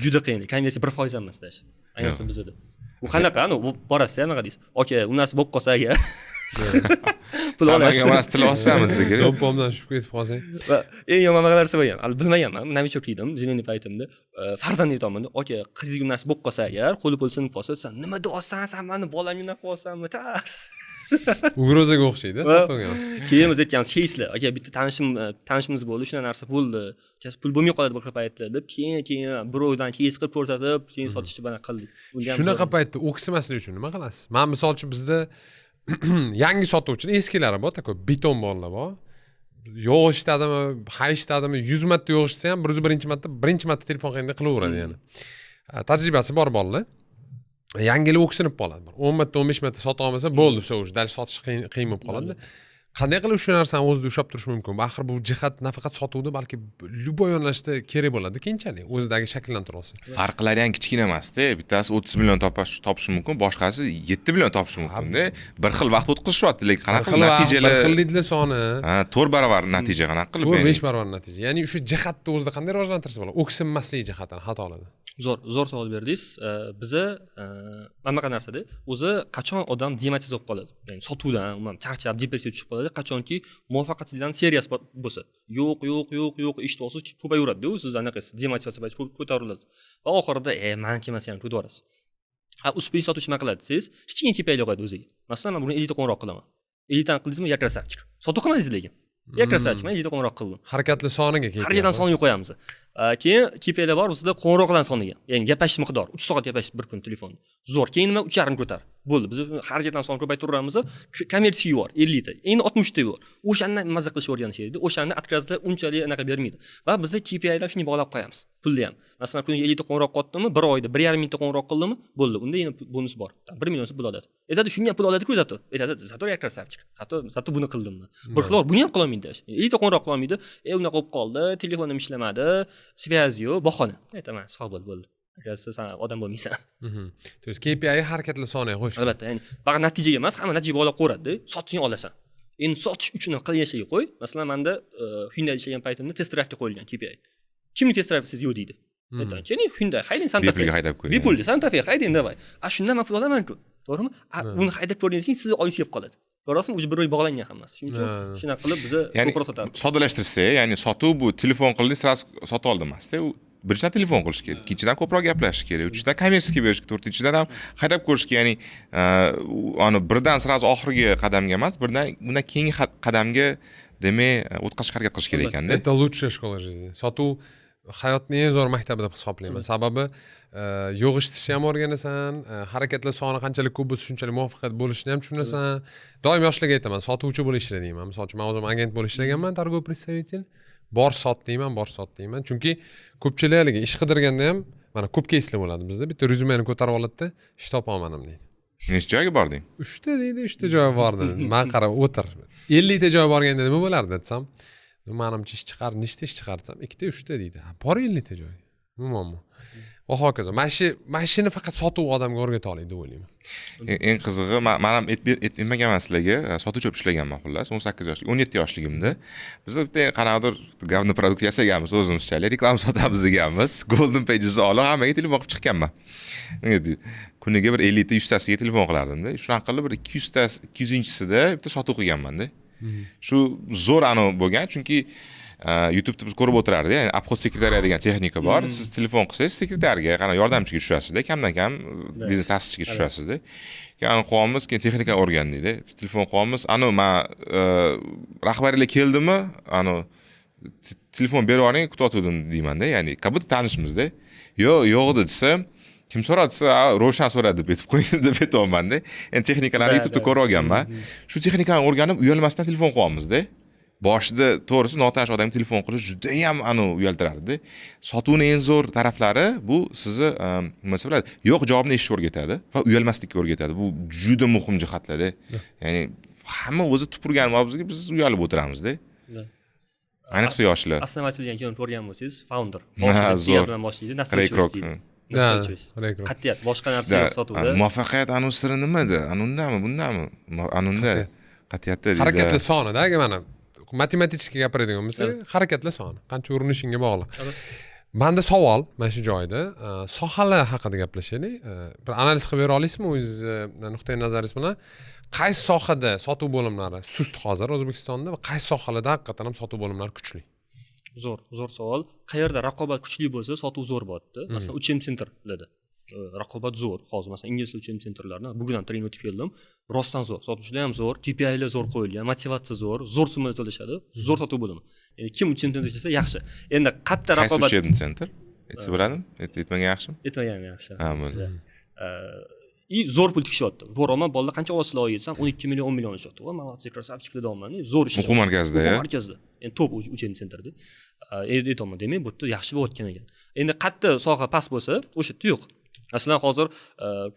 Juda qiyin. Konversiya 1% ham emas даже. Ayniqsa bizada. Bu qanaqa? Anu, borasiz, anaqa deysiz. Aka, u narsa bo'lib qolsa agar pul San olasiz. menga emas, til olsanmi desa kerak. Do'mpomdan tushib ketib qolsang. Va eng yomon narsa bo'lgan, hali bilmaganman, новичок edim, зеленый paytimda. Farzand aytyapman, aka, qizingga un narsa bo'lib qolsa agar, qo'li puli sinib qolsa, san nima deyapsan, san mani bolamga unaqa qilyapsanmi? Tas. Угроза ga o'xshaydi sotuvga. Keyin biz aytganmiz, keyslar, aka, bitta tanishimiz bo'ldi, shunaqa narsa bo'ldi, pul bo'lmay qoladi bir xil paytlar deb, keyin birovdan keys qilib ko'rsatib, keyin sotishni bana qildik. Bunda ham Shunaqa zo'r. paytda o'ksimaslik uchun nima qilasiz? Man, misol uchun, bizda yangi sotuvchini eskilari bor, такой beton bolalar bor. Yo'q eshitadimi, ha eshitadimi, 100 marta yo'q eshitsa ham 101 marta birinchi marta telefon qilganda qilaveradi yana. Tajribasi bor bolalar. Yangilar o'ksinib qoladi. Bir 10 marta, 15 marta sota olmasa bo'ldi, все, уже дальше sotish qiyin bo'lib qoladi. Qanday qilib shu narsani o'zida ushlab turish mumkin? Axir bu jihat nafaqat sotuvda, balki любой yo'nalishda kerak bo'ladi keyinchalik, o'zidagi shakllantira olsa. Farqlari ham kichkina emasda. Bittasi 30 million topishi mumkin, boshqasi 7 million topishi mumkinda. Bir xil vaqt o'tkazishyapti, lekin Bir qanaqa xil vaqt, natijalar bir xil lidlar soni. Ha, 4 barobar natija qanaqa qilib, 4 ya'ni? 5 barobar natija. Ya'ni shu jihatni o'zida qanday rivojlantirsa bo'ladi? O'ksinmaslik jihatini xatolarni. Zo'r, zo'r savol berdingiz. Biza mana bunaqa narsada o'zi qachon odam demotivatsiya bo'lib qoladi? Ya'ni sotuvdan umuman charchab, depressiyaga tushib qoladi, qachonki muvaffaqiyatsizlikdan seriyasi bo'lsa. Yo'q, yo'q, yo'q, yo'q, eshityapsiz, ko'payaveradi-da, u siz anaqasiz, demotivatsiya payti ko'tariladi. Va oxirida, maniki emas ham ko'taverasiz. Ha, успешный sotuvchi nima qiladi desangiz, kichkina KPI qo'yadi o'ziga. Masalan, men bugun 50 ta qo'ng'iroq qilaman. 50 tani qildingizmi, я красавчик. Sotuv qilmadingiz lekin. Я красавчик, men 50 ta qo'ng'iroq qildim. Harakatli soniga KPI. Harakatdan soniga qo'yamiz. Keyin KPIlar bor, bizda qo'ng'iroqlar soniga. Ya'ni gaplashish miqdori, 3 soat gaplashish bir kun telefonda. Zo'r. Keyin nima, 3,5 ko'tar. Bo'ldi. Biz harakatdan soni ko'paytiraveramiz, коммерческий yubor 50 ta. Endi 60 ta yubor. O'shandan maza qilishni o'rganish kerak. O'shanda отказ da unchalik anaqa bermaydi. Va biz KPIlar shunga bog'lab qo'yamiz. Pulni ham. Masalan, kuniga 50 ta qo'ng'iroq qotdimi, bir oyda 1,5 mingta qo'ng'iroq qildimi, bo'ldi. Unda yana bonus bor. 1 million so'm pul oladi. Aytadi, shunga pul oladi-ku, зато. Aytadi, зато я красавчик. Зато, зато buni qildim. Bir xil buni ham qilolmaydi. 50 ta qo'ng'iroq qilolmaydi. Unaqa bo'lib qoldi, telefonim ishlamadi, связь yo'q, bahona. Aytaman, sog' bo'l, bo'ldi. Akasi, san odam bo'lmaysan. То есть KPI harakatli soniga qo'yish. Albatta, ya'ni faqat natijaga emas, hamma natijaga bog'lab qo'yadi. Sotsang olasan. Endi sotish uchun qilgan ishga qo'y. Masalan, menda Hyundai ishlagan paytimda test drive'ga qo'yilgan KPI. Kimni test drive siz yo'q deydi. Aytaman, keling Hyundai, haydang Santa Fe. Bepulga haydab ko'ring. Bepulga Santa Fe haydang, давай. A shunda men pul olaman-ku. To'g'rimi? Uni haydab ko'rganingizdan keyin sizni oyingiz kelib qoladi. Ko'rasizmi, уже bir oy bog'langan hammasi. Shuning uchun shunaqa qilib biz ko'proq sotamiz. Soddalashtirsak, ya'ni sotuv bu telefon qildingiz, сразу sotib oldi emasda. U birinchidan telefon qilish kerak, ikkinchidan ko'proq gaplashish kerak, uchinchidan коммерческий berish kerak, to'rtinchidan ham haydab ko'rish kerak. Ya'ni ani birdan сразу oxirgi qadamga emas, birdan undan keyingi qadamga, demak, o'tkazishga harakat qilish kerak ekanda. Это лучшая школа жизни. Sotuv Hayotning eng zo'r maktabi deb hisoblayman. Sababi yo'q eshitishni ham o'rganasan, harakatlar soni qanchalik ko'p bo'lsa, shunchalik muvaffaqiyat bo'lishini ham tushunasan. Doim yoshlarga aytaman, sotuvchi bo'lib ishla deyman. Misol uchun, men o'zim agent bo'lib ishlaganman, торговый представитель. Bor sot deyman, bor sot deyman. Chunki ko'pchilik haligi ish qidirganda ham mana ko'p keyslar bo'ladi bizda. Bitta rezyumeni ko'tarib oladida, ish topolmadim deydi. Nechta joyga bording? 3 ta deydi, 3 ta joy bordi. Man qarab o'tir. 50 ta joy borganda nima bo'lardi desam, manimcha ish chiqar, nechta ish chiqar desam, 2 ta 3 ta deydi. Bor 50 ta joy. Nima muammo? Va hokazo. Mana shuni faqat sotuv odamga o'rgata oladi deb o'ylayman. Eng qizig'i, man ham aytmaganman sizlarga, sotuvchi bo'lib ishlaganman xullas, 18 yoshlik, 17 yoshligimda. Biz bitta qanaqadir говно продукт yasaganmiz o'zimizchalik, reklama sotamiz deganmiz. Golden Pages olib hammaga telefon qilib chiqqanman. Kuniga bir 50 ta 100 tasiga telefon qilardimda. Shunaqa qilib bir 200 tasi, 200-chisida bitta sotuv qilganman-da. Shu zo'r anavi bo'lgan, chunki YouTube'da biz ko'rib o'tirardik, ya'ni обход секретаря degan texnika bor. Siz telefon qilsangiz sekretarga, qana yordamchiga tushasizda, kamdan kam biznes ta'sischiga tushasizda. Keyin qilyapmiz, keyin texnikani o'rgandikda. Telefon qilyapmiz, anu man rahbariylar keldimi, anu telefon berib yuboring, kutayotgandim deymanda, ya'ni как будто tanishmizda. Yo'q, yo'q desa, kim so'radi desa, Ravshan so'radi deb aytib qo'ying deb aytyapmanda. Endi texnikalarni YouTube'da ko'rib olganman. Shu texnikani o'rganib, uyalmasdan telefon qilyapmizda. Boshida to'g'risi notanish odamga telefon qilish juda ham anu uyaltirardi. Sotuvning eng zo'r taraflari bu sizni nima desa bo'ladi, yo'q javobni eshitishga o'rgatadi va uyalmaslikka o'rgatadi. Bu juda muhim jihatlarda. Ya'ni hamma o'zi tupurgan mavzuga biz uyalib o'tiramizda. Ayniqsa yoshlar. Основатель degan kinoni ko'rgan bo'lsangiz, founder. Zo'r. Bilan boshlaydi, настойчивость deydi. Настойчивость. Qat'iyat, boshqa narsa yo'q sotuvda. Muvaffaqiyat anu siri nimada? Anundami, bundami? Anunda. Qat'iyatda deydi. Harakatlar sonida, mana matematik gapiradigan bo'lsak, harakatlar soni qancha urinishingga bog'liq. Manda savol mana shu joyda, sohalar haqida gaplashaylik. Bir analiz qilib bera olasizmi o'zingiz nuqtai nazaringiz bilan? Qaysi sohada sotuv bo'limlari sust hozir O'zbekistonda va qaysi sohalarda haqiqatan ham sotuv bo'limlari kuchli? Zo'r, zo'r savol. Qayerda raqobat kuchli bo'lsa, sotuv zo'r bo'ladi. Masalan, учебный центр larda raqobat zo'r. Hozir masalan ingliz tilli учебный центр larni bugun ham trening o'tib keldim. Rostdan zo'r. Sotuvchilar ham zo'r, KPIlar zo'r qo'yilgan, motivatsiya zo'r, zo'r summada to'lashadi, zo'r sotuv bo'limi. Endi kim учебный центр da ishlasa yaxshi. Endi qayerda raqobat? Qaysi учебный центр? Aytsa bo'ladimi? Aytmagan yaxshimi? Aytmagan yaxshi. Ha, bo'ldi. И zo'r pul tikishyapti. Ko'raman, bolalar qancha olasizlar oyiga desam, 12 million, 10 million ishyapti. Voy, молодцы, красавчик lar deyapman. Zo'r ishlayapti. O'quv markazida, O'quv markazida. Endi top учебный центр da. Endi aytaman, demak, bu yerda yaxshi bo'layotgan ekan. Endi qayerda soha past bo'lsa, o'sha yerda yo'q. Masalan, hozir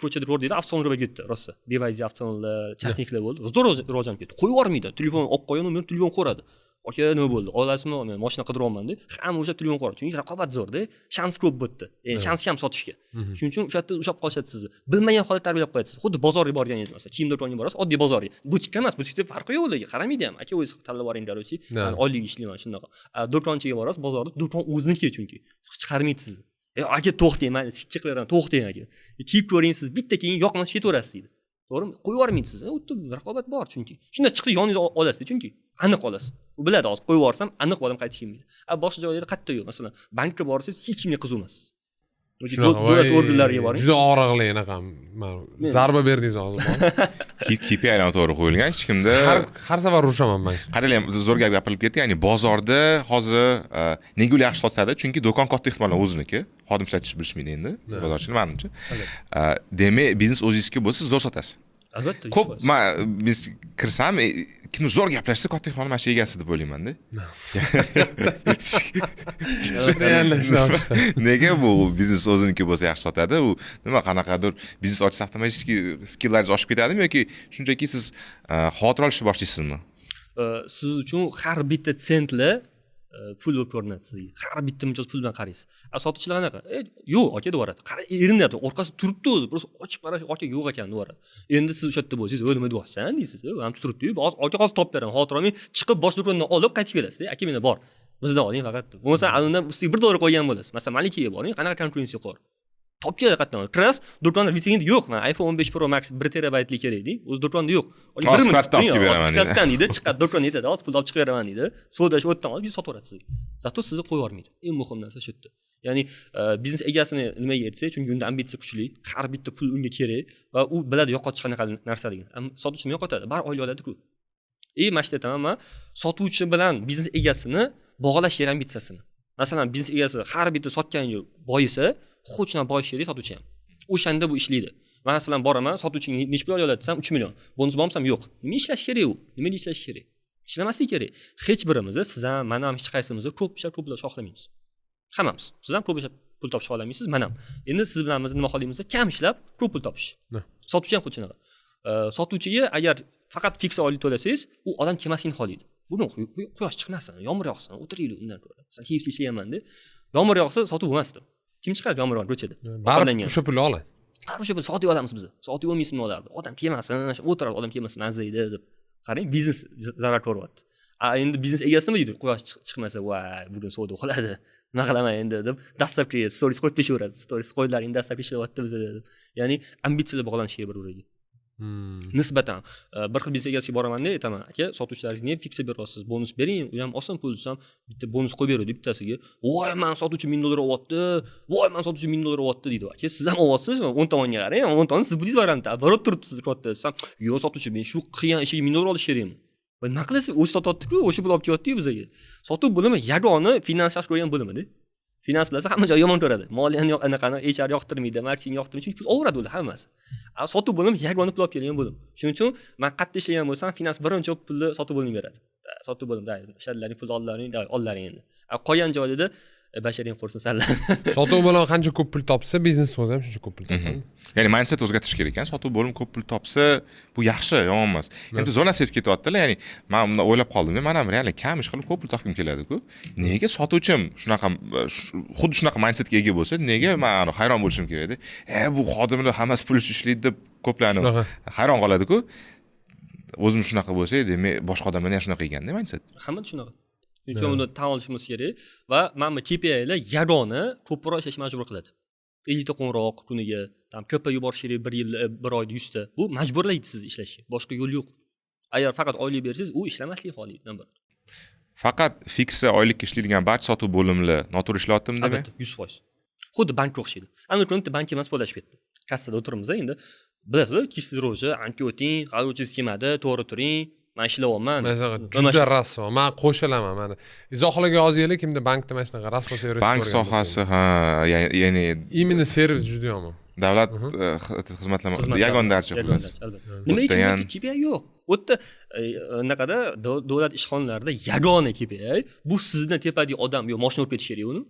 ko'chada ko'rdinglar, auksion rivojlanib ketdi, rosa. BYD auksionlar, частник lar bo'ldi. Zo'r rivojlanib ketdi. Qo'yib yubormaydi. Telefon olib qo'ygan, men telefon ko'radi. Aka, nima bo'ldi? Olasizmi? Men mashina qidiryapman deb, hamma o'sha telefon ko'radi. Chunki raqobat zo'rda, shans ko'p bu yerda. Endi shans kam sotishga. Shuning uchun o'sha yerda ushlab qolishadi sizni. Bilmagan holatda tarbiyalab qo'yadi sizni. Xuddi bozorga borganingiz, masalan, kiyim do'koniga borasiz, oddiy bozorga. Butikka emas, butikda farqi yo'q ularga, qaramaydi ham. Aka, o'zingiz tanlab oling, короче. Men oylik ishlayman shunaqa. Do'konchiga borasiz, bozorda do'kon o'ziniki chunki. Chiqarmaydi sizni. Aka, to'xtang, men sikka qilib beraman, to'xtang aka. Kiyib ko'ring siz, bitta keyin yoqmasa ketaverasiz deydi. To'g'rimi? Qo'yib yubormaydi sizni. U yerda raqobat bor chunki. Shunda chiqsa yoningizda olasiz chunki aniq olasiz. U biladi, hozir qo'yib yuborsam aniq odam qaytib kelmaydi. Boshqa joylarda qayerda yo'q. Masalan, bankka borsangiz hech kimga qiziqmassiz. Davlat organlariga boring. Juda og'riqli anaqa, mana zarba berdingiz hozir. KPI noto'g'ri qo'yilgan, hech kimda har safar urushaman man. Qaranglar, zo'r gap gapirilib ketdi. Ya'ni bozorda hozir nega ular yaxshi sotadi? Chunki do'kon katta ehtimol bilan o'ziniki. Xodim ishlatish bilishmaydi endi. Bozorchilar manimcha. Demak, biznes o'zingizniki bo'lsa, siz zo'r sotasiz. Albatta, ko'p man biz kirsam, kim zo'r gaplashsa, katta ehtimol mana shu egasi deb o'ylaymanda. Nega bu biznes o'ziniki bo'lsa yaxshi sotadi? U nima qanaqadir biznes ochsa avtomatik skilllaringiz oshib ketadimi yoki shunchaki siz xavotir olishni boshlaysizmi? Siz uchun har bitta sentli pul bo'lib ko'rinadi sizga. Har bitta mijoz pul bilan qaraysiz. Sotuvchilar qanaqa? Yo'q, aka deb yuboradi. Qara, erinadi, orqasi turibdi o'zi. Просто ochib qarash, aka yo'q ekan deb yuboradi. Endi siz o'sha yerda bo'lsangiz, nima deyapsan deysiz. Ham turibdi-yu, hozir aka hozir topib beraman. Xavotir olmang, chiqib bosh do'kondan olib qaytib kelasiz. Aka menda bor. Bizdan oling faqat. Bo'lmasa, undan ustiga $1 qo'ygan bo'lasiz. Masalan, Malikaga boring, qanaqa konkurensiya yuqori. Topib keladi qayerdan. Kirasiz, do'konda vitrinada yo'q. Mana iPhone 15 Pro Max 1 terabaytli kerak deydi. O'zi do'konda yo'q. Hozir skladdan olib kelib beraman deydi. Skladdan deydi, chiqadi do'konda aytadi, hozir pulni olib chiqib beraman deydi. Savdolashib o'tdan olib sotib yuboradi sizga. Zato sizni qo'yib yubormaydi. Eng muhim narsa shu yerda. Ya'ni biznes egasini nimaga aytsak, chunki unda ambitsiya kuchli, har bitta pul unga kerak va u biladi yo'qotish qanaqa narsaligini. Sotuvchi nima yo'qotadi? Bari oylik oladi-ku. Mana shu aytaman, men sotuvchi bilan biznes egasini bog'lash kerak ambitsiyasini. Masalan, biznes egasi har bitta sotganiga boyisa, xuddi shunaqa boyishi kerak sotuvchi ham. O'shanda bu ishlaydi. Man masalan boraman, sotuvchiga necha pul oladi desam, 3 million. Bonus bormi desam, yo'q. Nima ishlash kerak u? Nimaga ishlash kerak? Ishlamaslik kerak. Hech birimiz, siz ham, men ham, hech qaysimiz ko'p ishlab ko'p pul xohlamaymiz. Hammamiz. Siz ham ko'p ishlab pul topish xohlamaysiz, men ham. Endi siz bilan biz nima xohlaymiz? Kam ishlab ko'p pul topish. Sotuvchi ham xuddi shunaqa. Sotuvchiga agar faqat фикс oylik to'lasangiz, u odam kelmaslikni xohlaydi. Bugun quyosh chiqmasin, yomg'ir yog'sin, o'tiraylik undan ko'ra. Masalan, KFC ishlayapman-da. Yomg'ir yog'sa sotuv bo'lmasdi. Kim chiqadi yomg'ir yog'gan ko'chada? Baribir o'sha pulni oladi. Baribir o'sha pul soatiga olamiz biz. Soatiga 10 ming so'm olardi. Odam kelmasin, o'tiradi, odam kelmasin, mazza edi deb. Qarang, biznes zarar ko'ryapti. A endi biznes egasi nima deydi? Quyosh chiqmasa, voy, bugun savdo qiladi. Nima qilaman endi deb dastlabki stories qo'yib tashlaveradi. Stories qo'ydilaring, dastlabki ishlayapti bizda deb. Ya'ni ambitsiyalar bog'lanishi kerak bir-biriga. Nisbatan bir xil biznes egasiga boramanda aytaman, aka, sotuvchilaringizga nega фикс beryapsiz, bonus bering, u ham oson pul desam, bitta bonus qo'yib beradi bittasiga. Voy, man sotuvchi $1000 olyapti, voy, man sotuvchi $1000 olyapti deydi. Aka, siz ham olyapsiz, 10 tomonga qarang, 10 tomon siz pulingiz bor hamda, оборот turibsiz katta desam, yo'q sotuvchi, men shu qilgan ishiga $1000 olish kerakmi? Va nima qilasiz? O'zi sotyapti-ku, o'sha pul olib kelyapti-ku bizga. Sotuv bo'limi yagona finans yaxshi ko'rgan bo'limida. Finans bilsa hamma joy yomon ko'radi. Moliyani yo'q, anaqani HR yoqtirmaydi, marketing yoqtirmaydi, chunki pul overadi ular hammasi. Sotuv bo'limi yagona pul olib kelgan bo'lim. Shuning uchun men qayerda ishlagan bo'lsam, finans birinchi pulni sotuv bo'limi beradi. Sotuv bo'limi, ishladilaring, pul oldilaring, ollaring endi. Qolgan joyda basharing qursin sanlar. Sotuv bo'limi qancha ko'p pul topsa, biznes o'zi ham shuncha ko'p pul topadi. Ya'ni mindset o'zgartirish kerak ekan. Sotuv bo'limi ko'p pul topsa, bu yaxshi, yomon emas. Endi zo'r narsa aytib ketyaptilar. Ya'ni men bundan o'ylab qoldim-da, men ham real kam ish qilib ko'p pul topgim keladi-ku. Nega sotuvchim shunaqa xuddi shunaqa mindsetga ega bo'lsa, nega men hayron bo'lishim kerak edi? Bu xodimlar hammasi pul uchun ishlaydi deb ko'plarni hayron qoladi-ku. O'zim shunaqa bo'lsa, demak boshqa odamlar ham shunaqa ekanda mindset. Hamma shunaqa. Chunki uni tan olishimiz kerak va mana bu KPIlar yagona ko'proq ishlashga majbur qiladi. 50 ta qo'ng'iroq kuniga, tam ko'pa yuborish kerak bir yil, bir oyda 100 ta. Bu majburlaydi sizni ishlashga. Boshqa yo'l yo'q. Agar faqat oylik bersangiz, u ishlamaslik xohlaydi. Faqat фикс oylikka ishlaydigan barcha sotuv bo'limlar noto'g'ri ishlayaptimi demak? Albatta, 100%. Xuddi bankka o'xshaydi. Ana kuni bank emas bo'lashib ketdi. Kassada o'tiribmiz endi. Bilasizlar, кислый рожа, ancha o'ting, hali o'chingiz kelmadi, to'g'ri turing. Men ishlayapman. Juda rasvo. Men qo'shilaman mana. Izohlarga yozinglar, kimda bankda mana shunaqa rasvo servis bank sohasi, ha, ya'ni именно servis juda yomon. Davlat xizmatlari yagon darcha xullas. Nima uchun KPI yo'q? U yerda anaqada davlat ishxonalarida yagona KPI bu sizdan tepadagi odam yo mashina urib ketish kerak uni,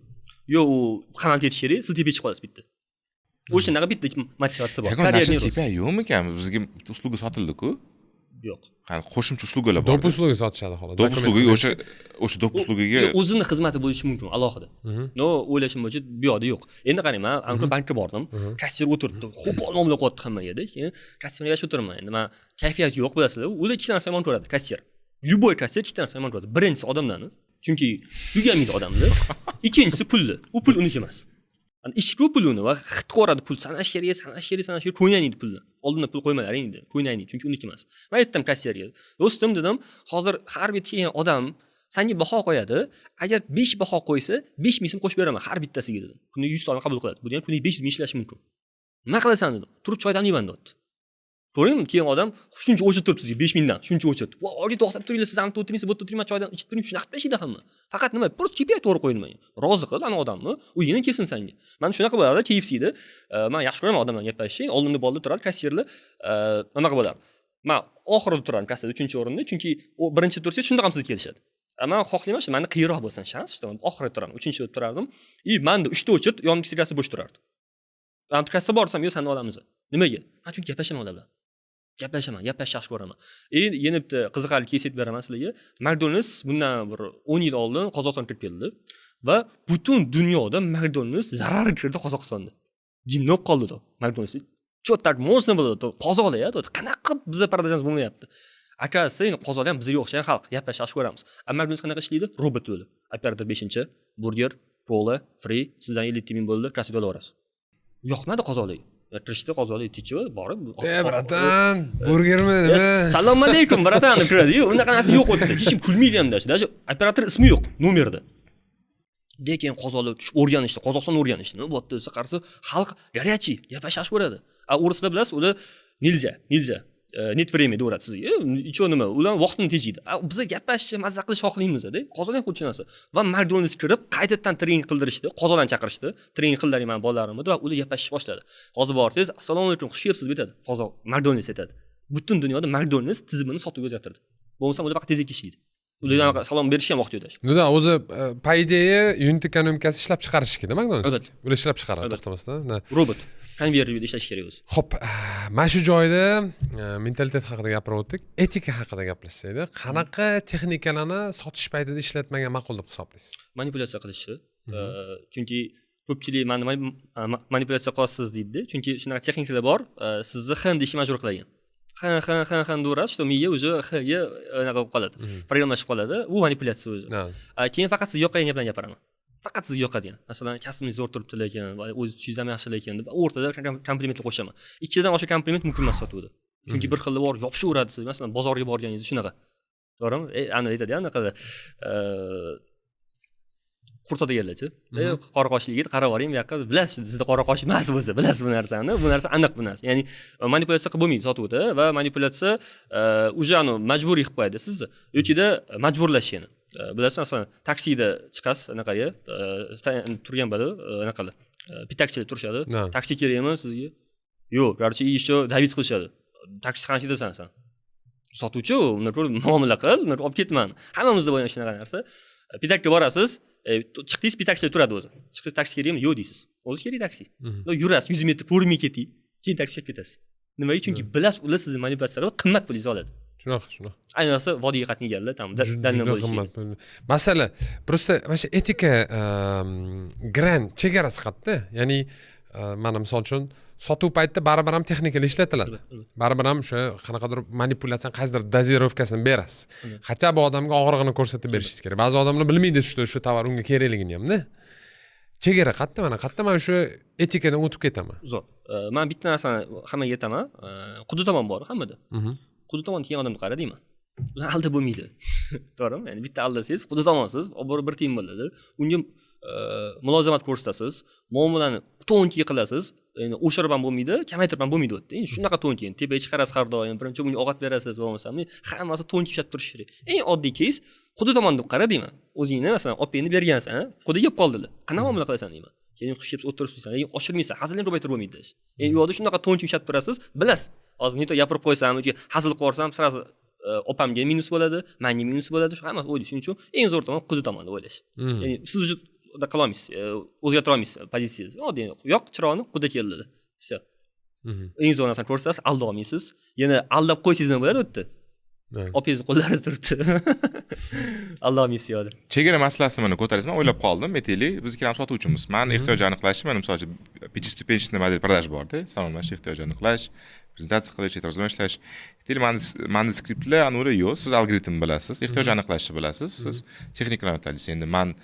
yo u qanam ketish kerak, siz tepaga chiqib qolasiz bitta. O'shanaqa bitta motivatsiya bor. Yagon narsa KPI yo'qmikan? Bizga услуга sotildi-ku. Yo'q. Qani qo'shimcha услуга lar bor. Доп услуга sotishadi xolos. Доп услуга o'sha доп услуга ga o'zini xizmati bo'lishi mumkin alohida. Но, o'ylashim bo'yicha bu yoqda yo'q. Endi qarang, men anqa bankka bordim. Kassir o'tiribdi, qo'pol muomala qilyapti hammaga-da. Keyin kassir bilan yashab o'tiraman. Endi men kayfiyat yo'q, bilasizlar. Ular ikkita narsa yomon ko'radi, kassir. Любой kassir ikkita narsa yomon ko'radi. Birinchisi odamlarni, chunki tugamaydi odamni. Ikkinchisi pulni. U pul uniki emas. Ish ko'p pul uni va xit qo'radi pul sanash kerak, sanash kerak, sanash kerak, ko'ynaydi pulni. Oldinda pul qo'ymalaring deydi, ko'ynaydi, chunki uniki emas. Men aytdim kassirga, do'stim dedim, hozir har bitta kelgan odam senga baho qo'yadi. Agar 5 baho qo'ysa, 5000 so'm qo'shib beraman har bittasiga dedim. Kuniga 100 so'm qabul qiladi. Bu degani kuniga 500 ming ishlashi mumkin. Nima qilasan dedim. Turib choy damlayman deyapti. Ko'ringmi, keyin odam shuncha o'chirib turibdi sizga 5000 dan, shuncha o'chirdi. Voy, oga to'xtab turinglar, siz ham o'tiring, bu yerda o'tiring, choydan ichib turing, shunaqa qilib tashlaydi hamma. Faqat nima, просто KPI to'g'ri qo'yilmagan. Rozi qil ana odamni, u yana kelsin senga. Mana shunaqa bo'ladi KFCda. Men yaxshi ko'raman odamlarni gaplashishni. Oldimda bolalar turadi, kassirlar, nima qilib bo'ladi. Men oxirida turaman kassada 3-o'rinda, chunki u birinchi tursa shunda ham sizga kelishadi. Men xohlayman, shu meni qiyinroq bo'lsin shans, shu oxirida turaman, 3-o'rinda turardim. И menda 3 ta o'chirib, yonimdagi kassa bo'sh turardi. Ana kassa borsam, yo'q, seni olamiz. Nimaga? Ha, chunki gaplashaman ular bilan. Gaplashaman, gaplashishni yaxshi ko'raman. Endi yana bitta qiziqarli кейс aytib beraman sizlarga. McDonald's bundan bir 10 yil oldin Qozog'istonga kirib keldi va butun dunyoda McDonald's zarar kirdi Qozog'istonda. Jinni bo'lib qoldi McDonald's. Что так можно было? Qozoqlar, qanaqa qilib bizda продажа miz bo'lmayapti? Akasi, endi qozoqlar ham bizga o'xshagan xalq, gaplashishni yaxshi ko'ramiz. A McDonald's qanaqa ishlaydi? Robot bo'ldi. Operator 5-chi, burger, kola, free, sizdan 50 ming bo'ldi, kassada olaverasiz. Yoqmadi qozoqlarga. Kirishdi qozoqlar aytdi-chi, borib, "Братан, burgermi nima?" Assalomu alaykum, братан deb kiradi-yu, unaqa narsa yo'q o'tdi. Hech kim kulmaydi ham даже. Даже operator ismi yo'q nomerda. Lekin qozoqlar tushib o'rganishdi, Qozog'iston o'rganishdi. Nima bo'pti desa, qarasa, xalq горячий, gaplashishni yaxshi ko'radi. A o'rislar bilasiz, ular нельзя, нельзя. Нет время deyaveradi sizga. Icho nima, ular vaqtini tejaydi. Biza gaplashishni, mazza qilishni xohlaymiz-da. Qozon ham xuddi shu narsa. Va McDonald's kirib, qaytadan trening qildirishdi, qozondan chaqirishdi. Trening qildiring mani bolalarimni va ular gaplashishni boshladi. Hozir borsangiz, assalomu alaykum, xush kelibsiz deb aytadi. Qozon McDonald's aytadi. Butun dunyoda McDonald's tizimini sotuvga o'zgartirdi. Bo'lmasam ular faqat tezlik ishlaydi. Ularga salom berishga ham vaqt yo'q. Ну да, o'zi по идее unit ekonomikasi ishlab chiqarishga-da McDonald's. Ular ishlab chiqaradi to'xtamasdan. Robot konveyerda ishlash kerak o'zi. Xo'p, mana shu joyda mentalitet haqida gapirib o'tdik, etika haqida gaplashsak-da, qanaqa texnikalarni sotish paytida ishlatmagan ma'qul deb hisoblaysiz? Manipulyatsiya qilishni, chunki ko'pchilik meni manipulyatsiya qilasiz deydi-da, chunki shunaqa texnikalar bor, sizni x deyishga majbur qiladigan. X x x x deyaverasiz, что miya уже x ga anaqa bo'lib qoladi, programmlashib qoladi. U manipulyatsiya o'zi. Keyin faqat sizga yoqqan gaplarni gapiraman. Faqat sizga yoqadigan. Masalan, kasbingiz zo'r turibdi lekin, o'z tushingiz ham yaxshi lekin deb o'rtada komplimentlar qo'shaman. Ikkidan oshiq kompliment mumkin emas sotuvda. Chunki bir xili bor, yopishaveradi siz. Masalan, bozorga borganingizda shunaqa. To'g'rimi? Ana aytadi, anaqada qurt sotganlarchi. Qora qoshli yigit, qarab boring bu yoqqa, bilasiz, sizda qora qosh emas bo'lsa, bilasiz bu narsani. Bu narsa aniq bu narsa. Ya'ni manipulyatsiya qilib bo'lmaydi sotuvda va manipulyatsiya уже anu majburiy qilib qo'yadi sizni. Yokida majburlash yana. Bilasiz, masalan, taksida chiqasiz anaqaga, turgan bo'ladi, anaqalar. Pitakchida turishadi. Taksi kerakmi sizga? Yo'q, garchi еще давить qilishadi. Taksi qancha desan sen? Sotuvchi, uni ko'rib muomala qil, uni olib ketman. Hammamizda bo'lgan shunaqa narsa. Pitakka borasiz, chiqdingiz, pitakchida turadi o'zi. Chiqsangiz taksi kerakmi? Yo'q deysiz. O'zi kerak taksi. Yurasiz 100 metr ko'rmay keting, keyin taksi olib ketasiz. Nimaga? Chunki bilasiz, ular sizni manipulyatsiya qilib qimmat pulingizni oladi. Shunaqa, shunaqa. Ayniqsa vodiyga qatnaganlar tam daldan bo'lishi. Masala, просто mana shu etika grand chegarasi qayerda? Ya'ni mana misol uchun sotuv paytida baribir ham texnikalar ishlatiladi. Baribir ham o'sha qanaqadir manipulyatsiyani qaysidir dozirovkasini berasiz. Hatto bu odamga og'rig'ini ko'rsatib berishingiz kerak. Ba'zi odamlar bilmaydi shu tovar unga kerakligini hamda. Chegara qayerda? Mana qayerda men o'sha etikadan o'tib ketaman. Zo'r. Men bitta narsani hammaga aytaman. Quda tomon bor hammada. Quda tomon kelgan odamni qara deyman. Ular aldab bo'lmaydi. To'g'rimi? Ya'ni bitta aldasangiz, quda tomonsiz, olib borib bir tiyin bo'ladi. Unga mulozamat ko'rsatasiz, muomalani to'nki qilasiz. Endi o'shirib ham bo'lmaydi, kamaytirib ham bo'lmaydi u yerda. Endi shunaqa to'nki, tepaga chiqarasiz har doim, birinchi unga ovqat berasiz, bo'lmasam, hammasi to'nki ushlab turish kerak. Eng oddiy keys, quda tomon deb qara deyman. O'zingni masalan, opangni bergansan, quda yeb qoldilar. Qanaqa muomala qilasan deyman. Keyin xush kelib o'tiribsiz, lekin oshirmaysan, hazilni ko'paytirib bo'lmaydi. Endi u yoqda shunaqa to'nki ushlab turasiz, bilasiz. Hozir nito gapirib qo'ysam yoki hazil qilib yuborsam, sirasi opamga minus bo'ladi, menga minus bo'ladi, shu hammasi o'ylaysh. Shuning uchun eng zo'r tomon quda tomon deb o'ylash. Ya'ni siz уже qila olmaysiz, o'zgartira olmaysiz pozitsiyangizni. Oddiy yo'q, chiroqni quda keldi. Всё. Eng zo'r narsani ko'rsatasiz, alda olmaysiz. Yana aldab qo'ysangiz nima bo'ladi u yerda? Opangizni qo'llarida turibdi. Alda olmaysiz yo'qda. Chegara masalasini mana ko'tarasiz, men o'ylab qoldim. Aytaylik, biz ikkalamiz sotuvchimiz. Men ehtiyoj aniqlashni, mana misol uchun пятиступенчатый модель продаж bor-da, salomlashish, ehtiyoj aniqlash, prezentatsiya qilish, e'tirozlar ishlash. Aytaylik, mani skriptlar anuri yo'q, siz algoritm bilasiz, ehtiyoj aniqlashni bilasiz, siz texnikalarni o'tasiz. Endi men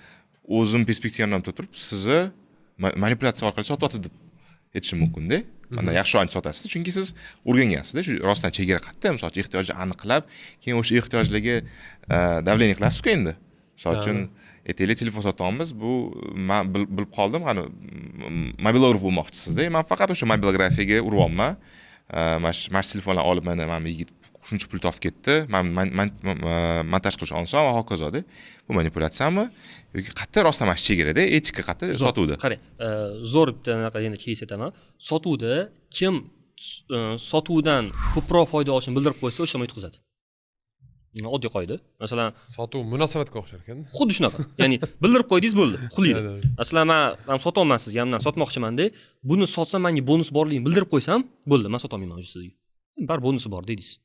o'zim perspektivamdan turib, sizni manipulyatsiya orqali sotyapti deb aytishim mumkin-da. Mandan yaxshiroq sotasiz, chunki siz o'rgangansizda, shu rostdan chegara qayerda, misol uchun ehtiyojni aniqlab, keyin o'sha ehtiyojlarga давление qilasiz-ku endi. Misol uchun, aytaylik, telefon sotyapmiz, bu men bilib qoldim, hani mobilograf bo'lmoqchisizda. Men faqat o'sha mobilografiyaga uryapman. Mana shu telefonlarni olib, mana yigit shuncha pul topib ketdi, man montaj qilish oson va hokazoda. Bu manipulyatsiyami yoki qayerda rostdan mana shu chegarada, etika qayerda sotuvda? Qarang, zo'r bitta anaqa yana keys aytaman. Sotuvda kim sotuvdan ko'proq foyda olishini bildirib qo'ysa, o'sha yutqizadi. Oddiy qoida. Masalan, sotuv munosabatga o'xshar ekan. Xuddi shunaqa. Ya'ni bildirib qo'ydingiz, bo'ldi, uxlaydi. Masalan, men sotyapman sizga, bundan sotmoqchiman-da, buni sotsam menga bonus borligini bildirib qo'ysam, bo'ldi, men sota olmayman o'zi sizga. Bar bonusi bor dedingiz.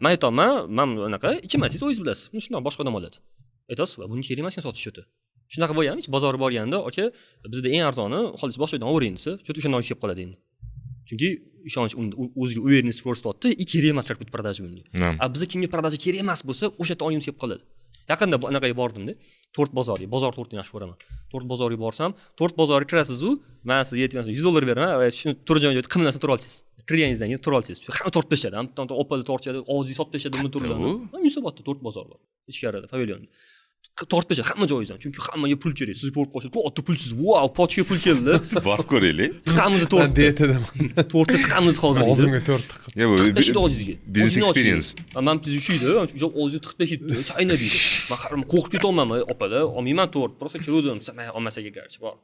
Men aytaman, men anaqa ichmasangiz o'zingiz bilasiz. Buni shundan boshqa odam oladi. Aytasiz, buni kerak emas sotish o'ti. Shunaqa bo'lganmi? Hech bozorga borganda, aka, bizda eng arzoni, xolis boshqa joydan overing desa, cho'ti o'shandan olib kelib qoladi endi. Chunki ishonch unda o'ziga уверенность ko'rsatyapti, и kerak emas как будто продажа bunga. Bizda kimga продажа kerak emas bo'lsa, o'sha yerdan olgimiz kelib qoladi. Yaqinda anaqaga bordimda, to'rt bozorga, bozor to'rtni yaxshi ko'raman. To'rt bozorga borsam, to'rt bozorga kirasiz-u, men sizga aytmayman, $100 beraman, shuni turgan joyda qimmatlasini tura olasiz. Kirganingizdan keyin tura olasiz. Hamma tortib tashladi, hamma opalar tortishadi, og'zingizni sotib tashladi, buni turlarni. Yunusobodda to'rt bozor bor. Ichkarida, pavilyonda. Tortib tashladi hamma joyingizdan, chunki hammaga pul kerak. Sizni ko'rib qolishadi, katta pulsiz, vau, pochga pul keldi. Borib ko'raylik. Tiqamiz tortni. Dietadaman. Tortni tiqamiz hozir. Og'zimga tort tiqib. Ya bu tashlaydi og'zingizga. Business experience. Man bizni ushlaydi, o'zi tiqib tashlaydi, chayna deydi. Man qo'rqib ketyapman, opalar, olmayman tort. Просто keluvdim, man olmasaga garchi bor.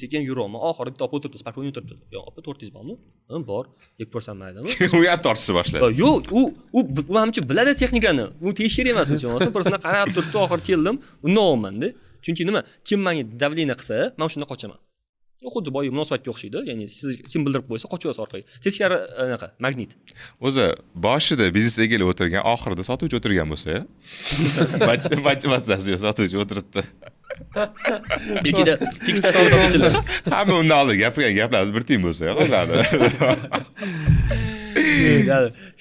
Sekin yuraman, oxiri bitta opa o'tiribdi, spokойно o'tiribdi. Yo, opa, tortingiz bormi? Ha, bor. Yeb ko'rsam maylimi? U ham tortishni boshladi. Yo'q, u manimcha biladi texnikani. U tegish kerak emas uchun. Просто qarab turibdi, oxiri keldim. Undan olmanda. Chunki nima, kim menga давление qilsa, men shundan qochaman. Xuddi boya munosabatga o'xshaydi. Ya'ni siz kim bildirib qo'ysa, qochaverasiz orqaga. Teskari anaqa magnit. O'zi boshida biznes egalab o'tirgan, oxirida sotuvchi o'tirgan bo'lsa, motivatsiyasi yo'q, sotuvchi o'tiribdi. Yokida fiksatsiya sotuvchilar. Hamma undan oldin gapirgan gaplarimiz bir tiyin bo'lsa, qo'ladi.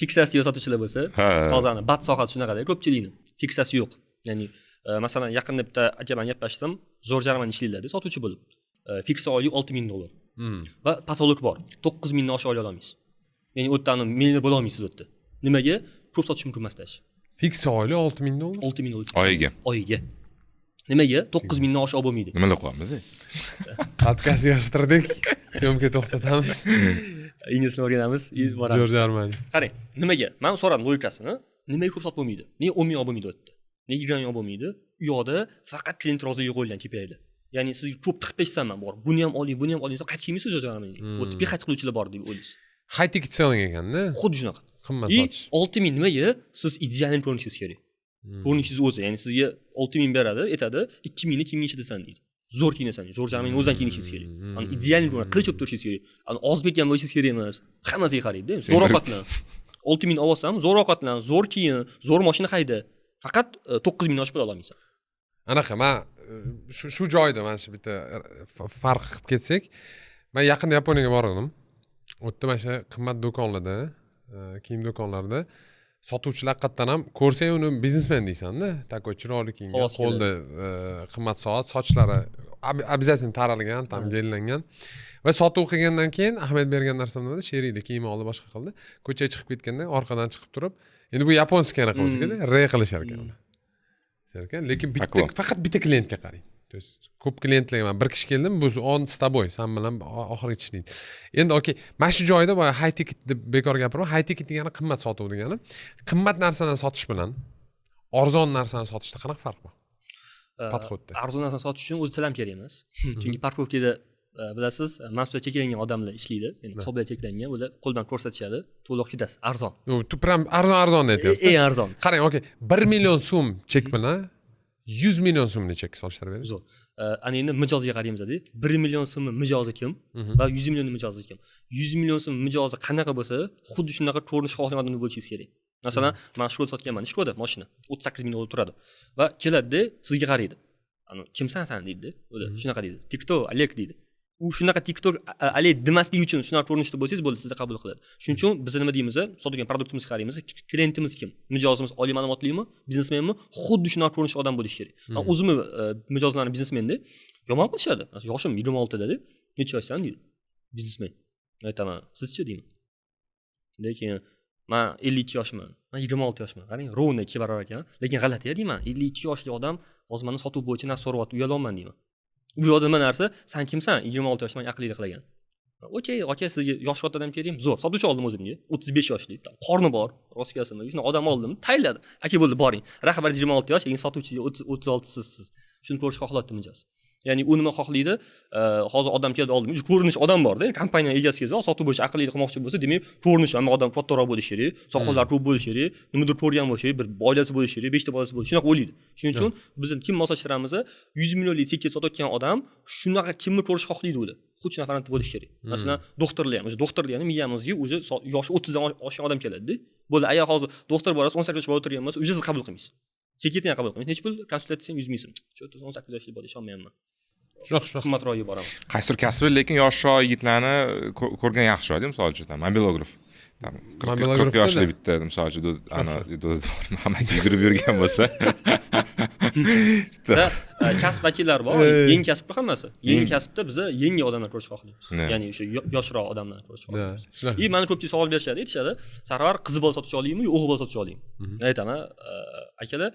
Fiksatsiya yo'q sotuvchilar bo'lsa, hozir bat sohasi shunaqada, ko'pchilikning fiksatsiya yo'q. Ya'ni masalan, yaqinda bitta aka bilan gaplashdim, George Armani ishlaydi, sotuvchi bo'lib. Fiksa oylik $6000. Va patolog bor. 9000 dan oshiq oylik ololmaysiz. Ya'ni u yerdan millioner bo'la olmaysiz u yerda. Nimaga? Ko'p sotish mumkin emas dash. Fiksa oylik $6000? $6000. Oyiga. Oyiga. Nimaga? 9000 dan oshiq bo'lmaydi. Nimalar qilyapmiz? Podkast yig'ishtirdik. Syomka to'xtatamiz. Ingliz tilini o'rganamiz, boramiz. George Armani. Qarang, nimaga? Men so'radim logikasini. Nimaga ko'p sotib bo'lmaydi? Nega 10 ming olib bo'lmaydi u yerda? Nega 20 ming olib bo'lmaydi? U yoqda faqat klient roziligi qo'yilgan KPI'lar. Ya'ni siz ko'p tiqib tashlaysanman bor. Buni ham oling, buni ham oling, qaytib kelmaysiz George Armaniga. U yerda behad qiluvchilar bor deb o'ylaysiz. High ticket selling ekanda. Xuddi shunaqa. Qimmat sotish. 6000 nimaga? Siz ideal ko'rinishingiz kerak. Ko'rinishingiz o'zi, ya'ni sizga 6000 beradi, aytadi, 2000 ni kimga ishlatasan deydi. Zo'r kiyinasan, George Armani o'zidan kiyinishingiz kerak. Ani ideal ko'rinadi, qilich bo'lib turishingiz kerak. Ani ozib ketgan bo'lishingiz kerak emas. Hammasiga qaraydi-da. Zo'r ovqatlan. 6000 olsam, zo'r ovqatlan, zo'r kiyin, zo'r mashina hayda. Faqat 9000 dan oshib pul ololmaysan. Anaqa, men shu joyda mana shu bitta farq qilib ketsak, men yaqinda Yaponiyaga bordim. U yerda mana shu qimmat do'konlarda, kiyim do'konlarida sotuvchilar haqiqatdan ham ko'rsang uni biznesmen deysan-da, takoy chiroyli kiyingan, qo'lda qimmat soat, sochlari обязательно taralgan, tam gellangan. Va sotuv qilgandan keyin ahamiyat bergan narsam nimada? Sheriklik kiyim oldi, boshqa qildi. Ko'chaga chiqib ketganda orqadan chiqib turib, endi bu yaponskiy anaqa bo'lsa kerak, re qilishar ekan ular. Ekan, lekin bitta faqat bitta klientga qarang. То есть ko'p klientlarga men bir kishi keldim, bu on s тобой, san bilan oxirigacha ishlaydi. Endi okey, mana shu joyda boya high ticket deb bekor gapiraman. High ticket degani qimmat sotuv degani. Qimmat narsani sotish bilan arzon narsani sotishda qanaqa farq bor? Podxodda. Arzon narsani sotish uchun o'zi til ham kerak emas. Chunki parkovkada bilasiz, mas'uliyat cheklangan odamlar ishlaydi. Ya'ni qobiliyat cheklangan, ular qo'l bilan ko'rsatishadi, to'liq ketasiz, arzon. Yo'q, prям arzon aytyapsiz. Eng arzon. Qarang, okey, 1 million so'm chek bilan 100 million so'mlik chek solishtirib bering. Zo'r. Ana endi mijozga qaraymiz-da. 1 million so'mning mijozi kim va 100 million mijozi kim? 100 million so'm mijozi qanaqa bo'lsa, xuddi shunaqa ko'rinish xohlagan odamlar bo'lishingiz kerak. Masalan, men Škoda sotganman, Škoda mashina $38,000 turadi. Va keladi-da, sizga qaraydi. Ana kimsan sen deydi-da. Ular shunaqa deydi. TikTok Oleg deydi. U shunaqa TikTok Oleg demasligi uchun shunaqa ko'rinishda bo'lsangiz bo'ldi, sizni qabul qiladi. Shuning uchun biz nima deymiz? Sotgan produktimizga qaraymiz, klientimiz kim? Mijozimiz oliy ma'lumotlimi, biznesmenmi? Xuddi shunaqa ko'rinishda odam bo'lishi kerak. Men o'zimni mijozlarim biznesmenda yomon qilishadi. Yoshim 26 da-da, necha yoshsan deydi. Biznesmen. Aytaman, sizchi deyman. Lekin men 52 yoshman. Men 26 yoshman. Qarang, ровно 2 barobar ekan. Lekin g'alati deyman. 52 yoshli odam hozir meni sotuv bo'yicha narsa so'rayapti, uyalolman deyman. U yoqda nima narsa? Sen kimsan? 26 yoshman, aqlli qilagan. Okey, aka, sizga yoshroq odam kerakmi? Zo'r. Sotuvchi oldim o'zimga. 35 yoshli, qorni bor, rostkasimi. Shuni odam oldim, tayinladim. Aka bo'ldi, boring. Rahbar 26 yosh, lekin sotuvchi 36 sizsiz. Shuni ko'rish xohlayapti mijoz. Ya'ni u nima xohlaydi? Hozir odam keldi oldim. Ko'rinish odam bor-da, kompaniya egasi kelsa, sotuv bo'yicha aqlli qilmoqchi bo'lsa, demak, ko'rinish hamma odam kattaroq bo'lishi kerak, soqollar ko'p bo'lishi kerak, nimadir ko'rgan bo'lishi kerak, bir oilasi bo'lishi kerak, 5 ta bolasi bo'lishi, shunaqa o'ylaydi. Shuning uchun biz kim moslashtiramiz? 100 millionlik chekka sotayotgan odam shunaqa kimni ko'rish xohlaydi ular. Xuddi shunaqa variantda bo'lishi kerak. Masalan, doktorlar ham, o'sha doktor degani miyamizga o'zi yoshi 30 dan oshgan odam keladi-da. Bo'ldi, agar hozir doktor borasiz, 18 yosh bola o'tirgan bo'lsa, o'zi siz qabul qilmaysiz. Cheketni ham qabul qilmaysiz. Necha pul konsultatsiya 100 ming so'm. Shu 18 yoshli bola ishonmayapman. Shunaqa qimmatroqga boraman. Qaysidir kasbi, lekin yoshroq yigitlarni ko'rgan yaxshiroq, misol uchun, mobilograf. 40 yoshli bitta, misol uchun, ana hammaga yugurib yurgan bo'lsa. Kasb vakillari bor, yangi kasbda hammasi. Yangi kasbda biz yangi odamlar ko'rish xohlaymiz. Ya'ni o'sha yoshroq odamlarni ko'rish xohlaymiz. И meni ko'pchilik savol berishadi, aytishadi, Sarvar qiz bola sotish olaymi yo o'g'il bola sotish olaymi? Aytaman, akalar,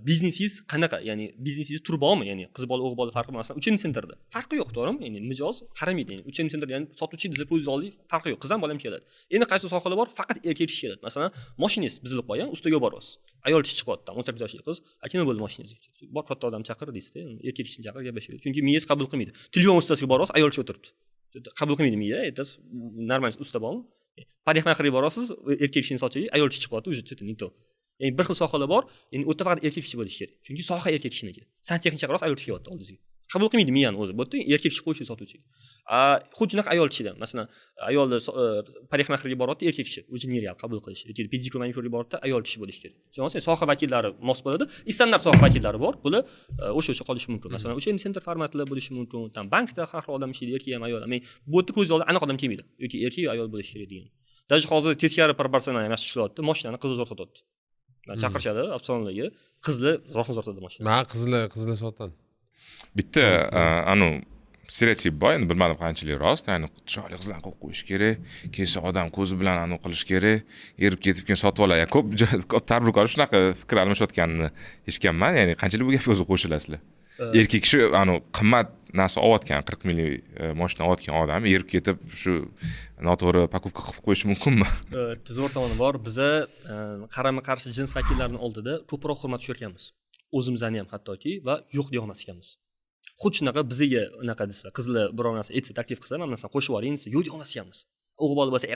Biznesingiz qanaqa, ya'ni biznesingiz turi bormi, ya'ni qiz bola o'g'il bola farqi, masalan, учебный центр da farqi yo'q, to'g'rimi? Ya'ni mijoz qaramaydi, ya'ni учебный центр, ya'ni sotuvchi desa ko'zingiz oldiga farqi yo'q, qiz ham bola ham keladi. Endi qaysi sohalar bor, faqat erkak kishi keladi. Masalan, mashinangiz buzilib qolgan, ustaga boryapsiz, ayol kishi chiqyapti, 18 yoshli qiz, aka nima bo'ldi mashinangiz? Bor katta odam chaqir deysizda, erkak kishini chaqir, gaplashaylik. Chunki miyangiz qabul qilmaydi. Telefon ustasiga boryapsiz, ayol kishi o'tiribdi, qabul qilmaydi miya, aytasiz normal usta bormi? Parikmaxerga boryapsiz, erkak kishini sochiga ayol kishi chiqyapti, уже что-то не то. Ya'ni bir xil sohalar bor, ya'ni u yerda faqat erkak kishi bo'lishi kerak. Chunki soha erkak kishiniki. Santexnik chaqirasiz, ayol kishi kelyapti oldingizga. Qabul qilmaydi miyani o'zi. Bu yerda erkak kishi qo'yishi sotuvchiga. Xuddi shunaqa ayol kishida, masalan, ayolni parikmaxerga boryapti, erkak kishi, o'zi nereal qabul qilish. Yoki pedikyur manikyurga boryapti, ayol kishi bo'lishi kerak. Tushunasizmi? Soha vakillari mos bo'ladi. Standart soha vakillari bor, bular o'sha qolishi mumkin. Masalan, o'sha center formatlar bo'lishi mumkin. Tam bankda har xil odam ishlaydi, erkak ham ayol ham. Bu yerda ko'z oldida aniq odam kelmaydi. Yoki erkak yo ayol bo'lishi kerak degan. Даже hozir teskari proporsional emas ishlayapti, mashinani qizlar zo'r sotyapti. Chaqirishadi afsonalarga, qizlar rostdan zo'r sotadi mashina. Man qizlar sotadi. Bitta anu stereotip bor, endi bilmadim qanchalik rost, ya'ni chiroyli qizlarni qo'yib qo'yish kerak, kelsa odam ko'zi bilan anu qilish kerak, erib ketib keyin sotib oladi. Ko'p tadbirkor shunaqa fikr almashayotganini eshitganman, ya'ni qanchalik bu gapga o'zi qo'shilasizlar? Erkak kishi anu qimmat narsa olayotgan, 40 minglik mashina olayotgan odam erib ketib shu noto'g'ri покупка qilib qo'yishi mumkinmi? Zo'r tomoni bor, biza qarama-qarshi jins vakillarining oldida ko'proq hurmat tushirganmiz. O'zimizni ham hattoki va yo'q deya olmas ekanmiz. Xuddi shunaqa bizga unaqa desa, qizlar biror narsa aytsa, taklif qilsa, mana masalan qo'shib yuboring desa, yo'q deya olmas ekanmiz. O'g'il bola bo'lsa,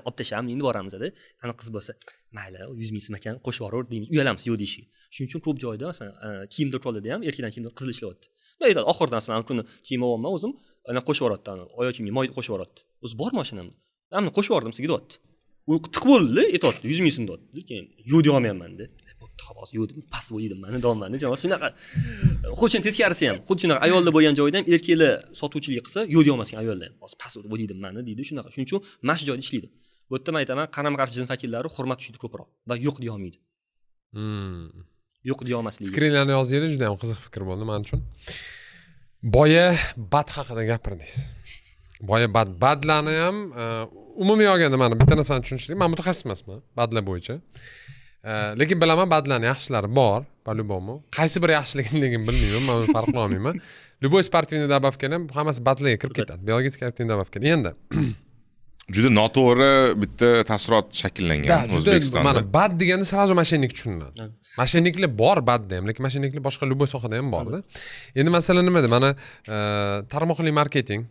olib tashlaymiz, endi boramiz dedi. Ana qiz bo'lsa, mayli, 100 ming so'm ekan, qo'shib yuboraver deymiz, uyalamiz yo'q deyishga. Shuning uchun ko'p joyda masalan, kiyim do'konlarida ham erkakdan kiyimda qizlar ishlayapti. Aytadi, oxirida masalan, kuni kiyim olyapman o'zim, ana qo'shib yuboradi, ana oyoq kiyimga moy qo'shib yuboradi. O'zi bor mashinamda. Mana qo'shib yubordim sizga deyapti. U tiq bo'ldi, aytyapti, 100 ming so'm deyapti. Keyin yo'q deya olmayapman-da. Bo'pti, xolos, yo'q dedim, past bo'ydim, mani deyapman-da. Shunaqa. Xuddi teskarisi ham, xuddi shunaqa ayollar bo'lgan joyda ham erkaklar sotuvchilik qilsa, yo'q deya olmas ekan ayollar ham. Hozir past bo'ydim mani deydi, shunaqa. Shuning uchun mana shu joyda ishlaydi. Bu yerda men aytaman, qarama-qarshi jins vakillari hurmat tushadi ko'proq va yo'q deya olmaydi. Yo'q deya olmasligi. Fikringlarni yozinglar, juda ham qiziq fikr bo'ldi men uchun. Boya bad haqida gapirdingiz. Boya badlarni ham umumiy olganda mana bitta narsani tushunishlik, men mutaxassis emasman badlar bo'yicha. Lekin bilaman badlarning yaxshilari bor, по-любому. Qaysi biri yaxshiligini lekin bilmayman, men uni farqlay olmayman. Любой спортивный добавка ham hammasi badlarga kirib ketadi. Биологический активный добавка. Endi juda noto'g'ri bitta taassurot shakllangan O'zbekistonda. Mana bad deganda сразу мошенник tushuniladi. Мошенник lar bor badda ham, lekin мошенник lar boshqa любой sohada ham borda. Endi masala nimada? Mana tarmoqli marketing,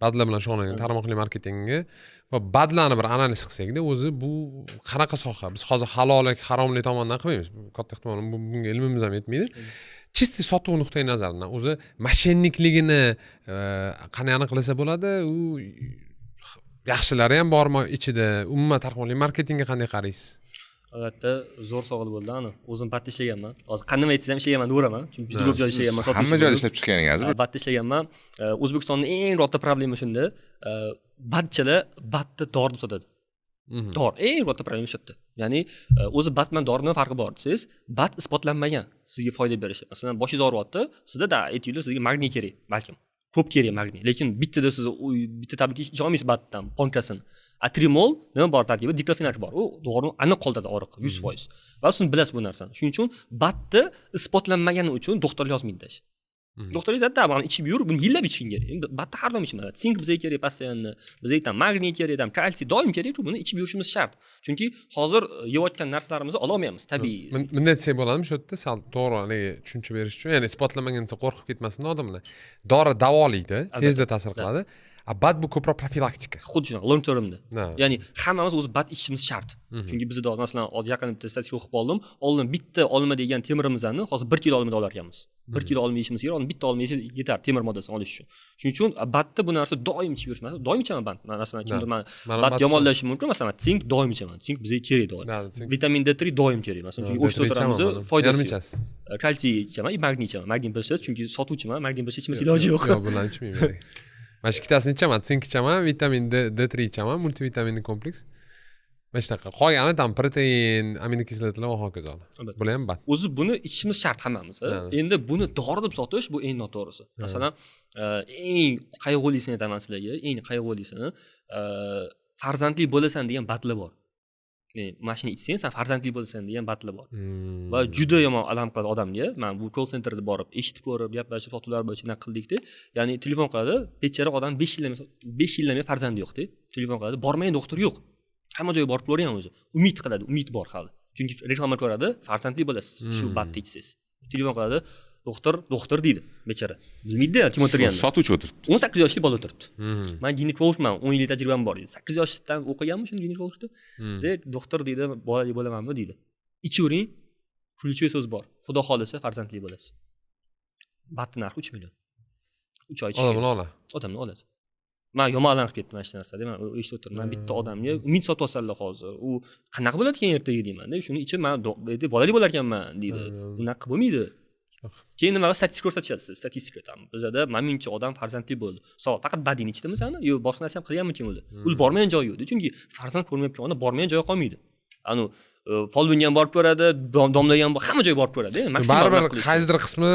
badlar bilan shug'ullangan tarmoqli marketingni va badlarni bir analiz qilsakda, o'zi bu qanaqa soha? Biz hozir halol yoki haromli tomondan qilmaymiz. Katta ehtimol bunga ilmimiz ham yetmaydi. Чистый sotuv nuqtai nazaridan o'zi мошенник ligini qanday aniqlasa bo'ladi? U yaxshilari ham bormi ichida? Umuman tarmoqli marketingga qanday qaraysiz? Albatta zo'r savol bo'ldi. Ani o'zim badda ishlaganman. Hozir qanday aytsam ham ishlaganman deyveraman, chunki juda ko'p joyda ishlaganman. Hamma joyda ishlab chiqqan ekansiz. Badda ishlaganman. O'zbekistonda eng katta problema shunda, badchalar badni dori deb sotadi. Dori eng katta problema shu yerda. Ya'ni o'zi bad bilan dori nima farqi bor desangiz, bad isbotlanmagan sizga foyda berishi. Masalan, boshingiz og'riyapti, sizda da aytaylik, sizga magniy kerak, balkim ko'p kerak magniy, lekin bittada siz bitta tabletka icha olmaysiz baddan ponkasini. Atrimol nima bor tarkibida? Diklofenak bor. U dorini aniq qoldiradi og'riqni 100%. Va siz bilasiz bu narsani. Shuning uchun badni isbotlanmagani uchun doktor yozmaydi. Doktor aytadi, mana ichib yur, buni yillab ichishing kerak. Endi badni har doim ichmaydi. Sink bizga kerak постоянно, bizga tam magniy kerak, tam kalsiy doim kerak, buni ichib yurishimiz shart. Chunki hozir yeyotgan narsalarimizni ola olmaymiz tabiiy. Bunday desak bo'ladimi shu yerda sal to'g'ri haligi tushuncha berish uchun, ya'ni isbotlanmagan desa qo'rqib ketmasin odamlar. Dori davolaydi, tezda ta'sir qiladi. Bad bu ko'proq profilaktika. Xuddi shunaqa long termda. Ya'ni hammamiz o'zi bad ichishimiz shart. Chunki bizda masalan hozir yaqin bitta statistika o'qib qoldim. Oldin bitta olma degan temirimizni hozir 1 kilo olmada olar ekanmiz. 1 kilo olma yeyishimiz kerak, oldin bitta olma yesak yetar temir moddasini olish uchun. Shuning uchun badni bu narsa doim ichib yurish. Masalan, doim ichaman bad. Masalan, kimdir meni bad yomonlashi mumkin, masalan, sink doim ichaman. Sink bizga kerak doim. Vitamin D3 doim kerak. Masalan, chunki ofisda o'tiramiz, foydasi yo'q. Kalsiy ichaman, magniy ichaman. Magniy B6 chunki sotuvchiman, magniy B6 ichmasa iloji yo'q. Yo'q, bularni ichmayman. Mana shu ikkitasini ichaman, sink ichaman, vitamin D3 ichaman, multivitaminli kompleks. Mana shunaqa. Qolgani tam protein, aminokislotalar va hokazo. Bular ham bad. O'zi buni ichishimiz shart hammamiz. Endi buni dori deb sotish bu eng noto'g'risi. Masalan, eng qayg'ulisini aytaman sizlarga, eng qayg'ulisini, farzandli bo'lasan degan badlar bor. Ya'ni mashina ichsang sen farzandli bo'lasan degan batli bor. Va juda yomon alam qiladi odamga. Men bu call centerda borib, eshitib ko'rib, gaplashib, sotuvlar bo'yicha nima qildikda, ya'ni telefon qiladi, bechora odam 5 yildan beri farzandi yo'q-da. Telefon qiladi, bormang doktor yo'q. Hamma joyga borib ko'rgan o'zi. Umid qiladi, umid bor hali. Chunki reklama ko'radi, farzandli bo'lasiz shu batni ichsangiz. Telefon qiladi, doktor deydi bechora. Bilmaydi-da kim o'tirganini. Sotuvchi o'tiribdi. 18 yoshli bola o'tiribdi. Men ginekologman, 10 yillik tajribam bor deydi. 8 yoshdan o'qiganmi shuni ginekologda? De, doktor deydi, bolali bo'lamanmi deydi. Ichavering, ключевой so'z bor. Xudo xolisa farzandli bo'lasiz. Batni narxi 3 million. 3 oy ichish. Odamni oladi. Odamni oladi. Men yomonlanib ketdim mana shu narsada. Men eshitib o'tirdim. Bitta odamga umid sotib olsanlar hozir. U qanaqa bo'ladi keyin ertaga deyman-da. Shuni ichib men bolali bo'lar ekanman deydi. Unaqa bo'lmaydi. Keyin nima statistika ko'rsatishadi, statistika tam. Bizada mana odam farzandli bo'ldi. Savol, faqat badini ichdimi sani? Yo'q, boshqa narsa ham qilganmikin ular? Ular bormagan joyi yo'q-da, chunki farzand ko'rmayotgan odam bormagan joyi qolmaydi. Anu folbinga ham borib ko'radi, domlaga ham, hamma joyga borib ko'radi. Baribir qaysidir qismi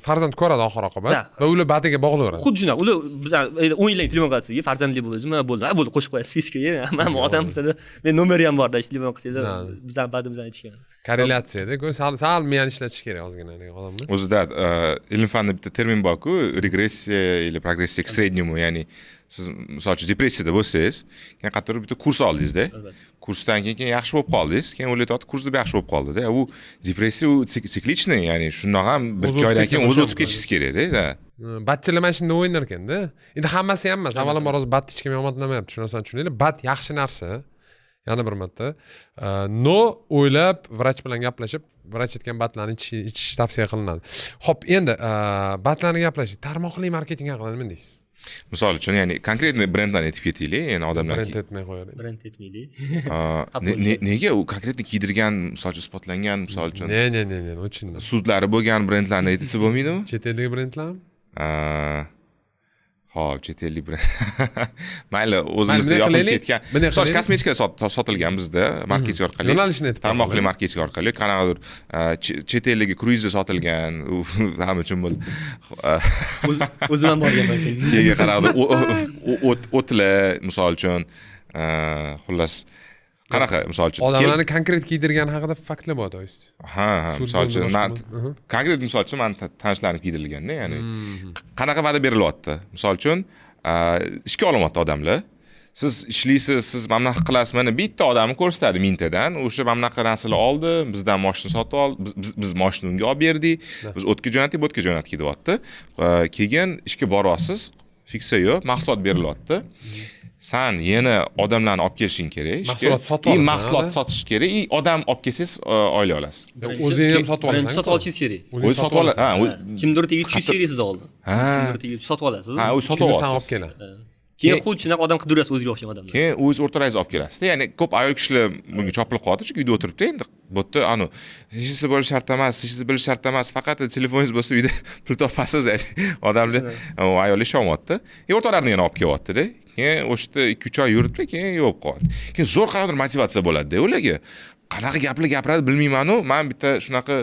farzand ko'radi oxir oqibat va ular badiga bog'laveradi. Xuddi shunaqa. Ular biz 10 yildan telefon qiladi sizga, farzandli bo'ldingizmi? Bo'ldi. Ha, bo'ldi, qo'shib qo'yasiz spiskaga. Mana odam bizada men nomeri ham bor-da, telefon qilsanglar, bizning badimizni aytishgan. Korrelyatsiyada, sal miyani ishlatish kerak ozgina odamni. O'zida ilm fanda bitta termin bor-ku, regressiya или progressiya к среднему, ya'ni siz misol uchun depressiyada bo'lsangiz, keyin qayerdadir bitta kurs oldingiz-da. Kursdan keyin yaxshi bo'lib qoldingiz, keyin o'ylayapti, kurs deb yaxshi bo'lib qoldi-da. U depressiya u siklичный, ya'ni shundoq ham bir ikki oydan keyin o'zi o'tib ketishingiz kerak-da. Batchilar mana shunda o'ynar ekanda. Endi hammasi ham emas, avvalambor hozir bat hech kim yomonlamayapti, shu narsani tushunaylik. Bat yaxshi narsa. Yana bir marta. No o'ylab, vrach bilan gaplashib, vrach aytgan batlarni ichish tavsiya qilinadi. Xo'p, endi batlarni gaplashdik. Tarmoqli marketing haqida nima deysiz? Misol uchun, ya'ni konkretniy brendlarni aytib ketaylik, ya'ni odamlar brend aytmay qo'yaylik. Brend aytmaydi. Nega u konkretniy kiydirgan, misol uchun isbotlangan, misol uchun. Ne, uchun. Sudlari bo'lgan brendlarni aytsa bo'lmaydimi? Chet ellik brendlarmi? Xo'p, chet ellik brend. Mayli, o'zimizda yopilib ketgan. Misol uchun kosmetika sotilgan bizda marketing orqali. Yo'nalishini aytib. Tarmoqli marketing orqali qanaqadir chet eldagi kruizda sotilgan, u hamma uchun bo'ldi. O'zim ham borganman shunga. Keyin qanaqadir o'tlar, misol uchun, xullas qanaqa misol uchun odamlarni konkret kiydirgani haqida faktlar bor, to'g'risi. Ha, misol uchun men konkret misol uchun men tanishlarim kiydirilganda, ya'ni qanaqa va'da berilyapti? Misol uchun ishga olinyapti odamlar. Siz ishlaysiz, siz mana bunaqa qilasiz, mana bitta odamni ko'rsatadi mingtadan, o'sha mana bunaqa narsalar oldi, bizdan mashina sotib oldi, biz mashina unga olib berdik, biz o'tga jo'natdik, bu o'tga jo'natdik deyapti. Keyin ishga boryapsiz, fiksa yo'q, mahsulot berilyapti. San yana odamlarni olib kelishing kerak ishga. Mahsulot sotib olasan. Mahsulot sotish kerak, odam olib kelsangiz oylik olasiz. O'zingiz ham sotib olasiz. Birinchi sotib olishingiz kerak. O'zingiz sotib olasiz. Ha, kimdir tegib tushish kerak siz oldin. Kimdir tegib sotib olasiz. Ha, o'zi sotib olasiz. Olib keladi. Keyin xuddi shunaqa odam qidirasiz o'ziga o'xshagan odamlar. Keyin o'z o'rtalaringiz olib kelasizda. Ya'ni ko'p ayol kishilar bunga chopilib qoladi, chunki uyda o'tiribdi endi. Bu yerda anu hech narsa bo'lishi shart emas, hech narsa bilish shart emas, faqat telefoningiz bo'lsa uyda pul topasiz. Odamlar ayollar ishonyapti. O'rtoqlarini yana olib kelyapti-da. Keyin o'sha yerda 2-3 oy yuribdi, keyin yo'q qoladi. Keyin zo'r qanaqadir motivatsiya bo'ladi-da ularga. Qanaqa gaplar gapiradi bilmayman-u. Men bitta shunaqa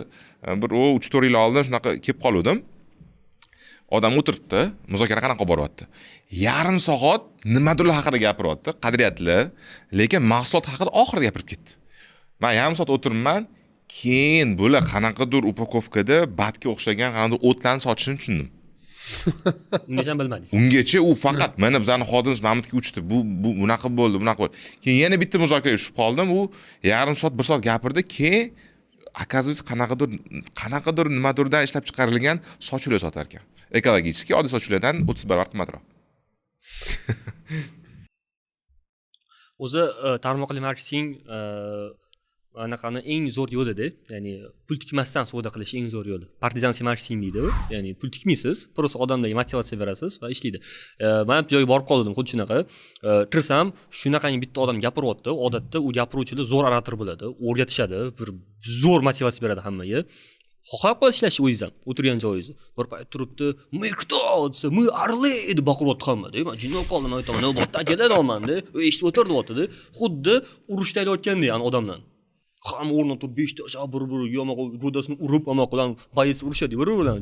bir 3-4 yil oldin shunaqa kelib qoluvdim. Odam o'tiribdi, muzokara qanaqa boryapti? Yarim soat nimadirlar haqida gapiryapti, qadriyatlar, lekin mahsulot haqida oxirida gapirib ketdi. Men yarim soat o'tiribman, keyin bular qanaqadir upakovkada batga o'xshagan qanaqadir o'tlarni sotishini tushundim. Ungacha bilmadingiz. Ungacha u faqat mana bizning xodimimiz Mahmudga uchdi, bu bunaqa bo'ldi, bunaqa bo'ldi. Keyin yana bitta muzokaraga tushib qoldim, u yarim soat, bir soat gapirdi, keyin оказывается qanaqadir nimadirdan ishlab chiqarilgan sochuvlar sotar ekan. Ekologik oddiy sochuvlardan 30 barobar qimmatroq. O'zi tarmoqli marketing anaqani eng zo'r yo'lida, ya'ni pul tikmasdan savdo qilish eng zo'r yo'li. Partizanskiy marketing deydi u. Ya'ni pul tikmaysiz, просто odamlarga motivatsiya berasiz va ishlaydi. Men ham joyga borib qoldim, xuddi shunaqa. Kirsam, shunaqangi bitta odam gapiryapti. Odatda u gapiruvchilar zo'r orator bo'ladi, o'rgatishadi, bir zo'r motivatsiya beradi hammaga. Xohlab qolsa ishlash o'zingiz ham, o'tirgan joyingizda. Bir payt turibdi, "Мы кто?" desa, "Мы орлы" deb baqiryapti hammada. Men jinni bo'lib qoldim, aytaman, navbatdan keladi olmanda. U eshitib o'tirdi deyapti-da. Xuddi urushda aytayotgandek, ya'ni odamlar. Hamma o'rnidan turib 5 ta bir-bir yoma go'dasini urib, ammo qilan boyis urishadi, bir-bir bilan.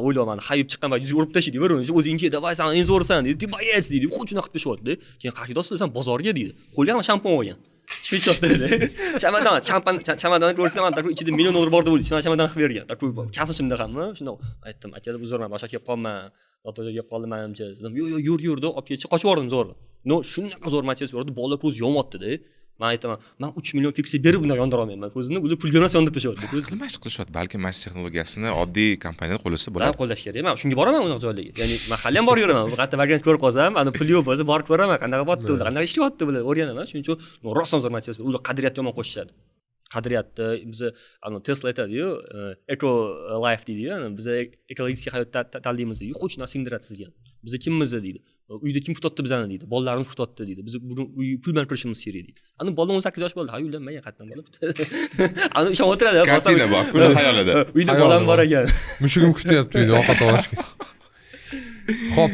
O'ylayman, hayib chiqqan boy urib tashlaydi, bir-bir. O'zingga davay san eng zo'rsan deydi, "Ты боец" deydi. Xuddi shunaqa qilib tashyapti. Keyin qayerga sen bozorga deydi. Qo'lga ham shampun olgan. Chiqib. Chamadon, chamadonni ko'rsam, man такой ichida million dollar bor deb o'ylaydi. Shundan chamadon qilib bergan. Такой kasishimda hamma shundoq aytdim, aka deb, uzr, man boshqa kelib qolman. Noto'g'ri kelib qoldim manimcha. Dedim, yo'q, yo'q, yur, yur deb olib ketib qochib yubordim zo'rg'a. Но, shunaqa zo'r motivatsiya berdi, bola ko'z yonyapti-da. Man aytaman, man 3 million фикса berib bunday yondira olmayman ko'zini, ular pul bermasa yondirib tashlayapti ko'z. Nima ish qilishyapti? Balkim mana shu texnologiyasini oddiy kompaniyada qo'llasa bo'ladi. Qo'llash kerak. Man shunga boraman unaqa joylarga. Ya'ni man hali ham borib yuraman. Bu qayerda vakansiya ko'rib qolsam, ani pul yo'q bo'lsa borib ko'raman, qanaqa bo'lyapti ular, qanaqa ishlayapti bular, o'rganaman. Shuning uchun rostdan zo'r motivatsiya. Ular qadriyatni yomon qo'shishadi. Qadriyatni biza Tesla aytadiyu, eco life deydiyu, biza ekologik hayot tanlaymiz deydi. Xuddi shunaqa singdiradi sizga. Biza kimmiz deydi. Uyda kim kutyapti bizani deydi. Bolalarimiz kutyapti deydi. Biz bugun uy pul bilan kirishimiz kerak deydi. Ani bola 18 yosh bo'ldi. Ha, uylanmagan qayerdan bola. Ani ishonib o'tiradi. Kartina bor, uni xayolida. Uyda bolam bor ekan. Mushugim kutyapti uyda ovqat olishga. Xo'p,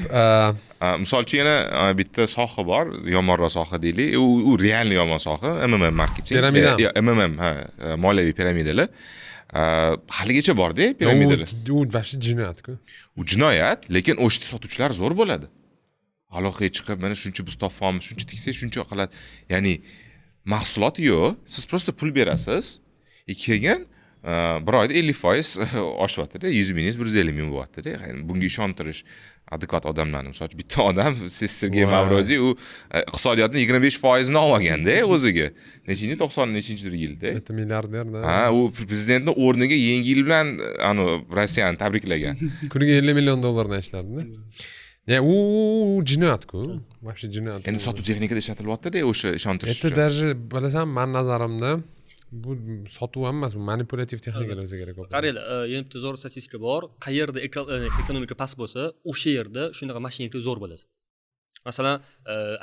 misol uchun yana bitta soha bor, yomonroq soha deylik. U реально yomon soha, MMM marketing. Piramida. MMM, ha, moliyaviy piramidalar. Haligacha bor-da piramidalar. U вообще jinoyat-ku. U jinoyat, lekin o'sha sotuvchilar zo'r bo'ladi. Aloqaga chiqib, mana shuncha biz topamiz, shuncha tiksak, shuncha qiladi. Ya'ni mahsulot yo'q, siz просто pul berasiz. Keyin bir oyda 50% oshyapti-da, 100 mingingiz 150 ming bo'lyapti-da. Bunga ishontirish adekvat odamlarni. Misol uchun bitta odam, Sergey Mavrodi, u iqtisodiyotni 25%ni olganda o'ziga. Nechinchi, 90 nechinchidir yilda. Bitta milliarder-da. Ha, u prezidentni o'rniga yangi yil bilan Rossiyani tabriklagan. Kuniga 50 million dollardan ishlardi. Ya u jinoyat-ku. Вообще jinoyat. Endi sotuv texnikada ishlatilyapti-da o'sha ishontirish uchun. Даже bilasan, men nazarimda bu sotuv ham emas, bu manipulyativ texnikalar bo'lsa kerak. Qaranglar, yana bitta zo'r statistika bor. Qayerda ekonomika past bo'lsa, o'sha yerda shunaqa mashinalar zo'r bo'ladi. Masalan,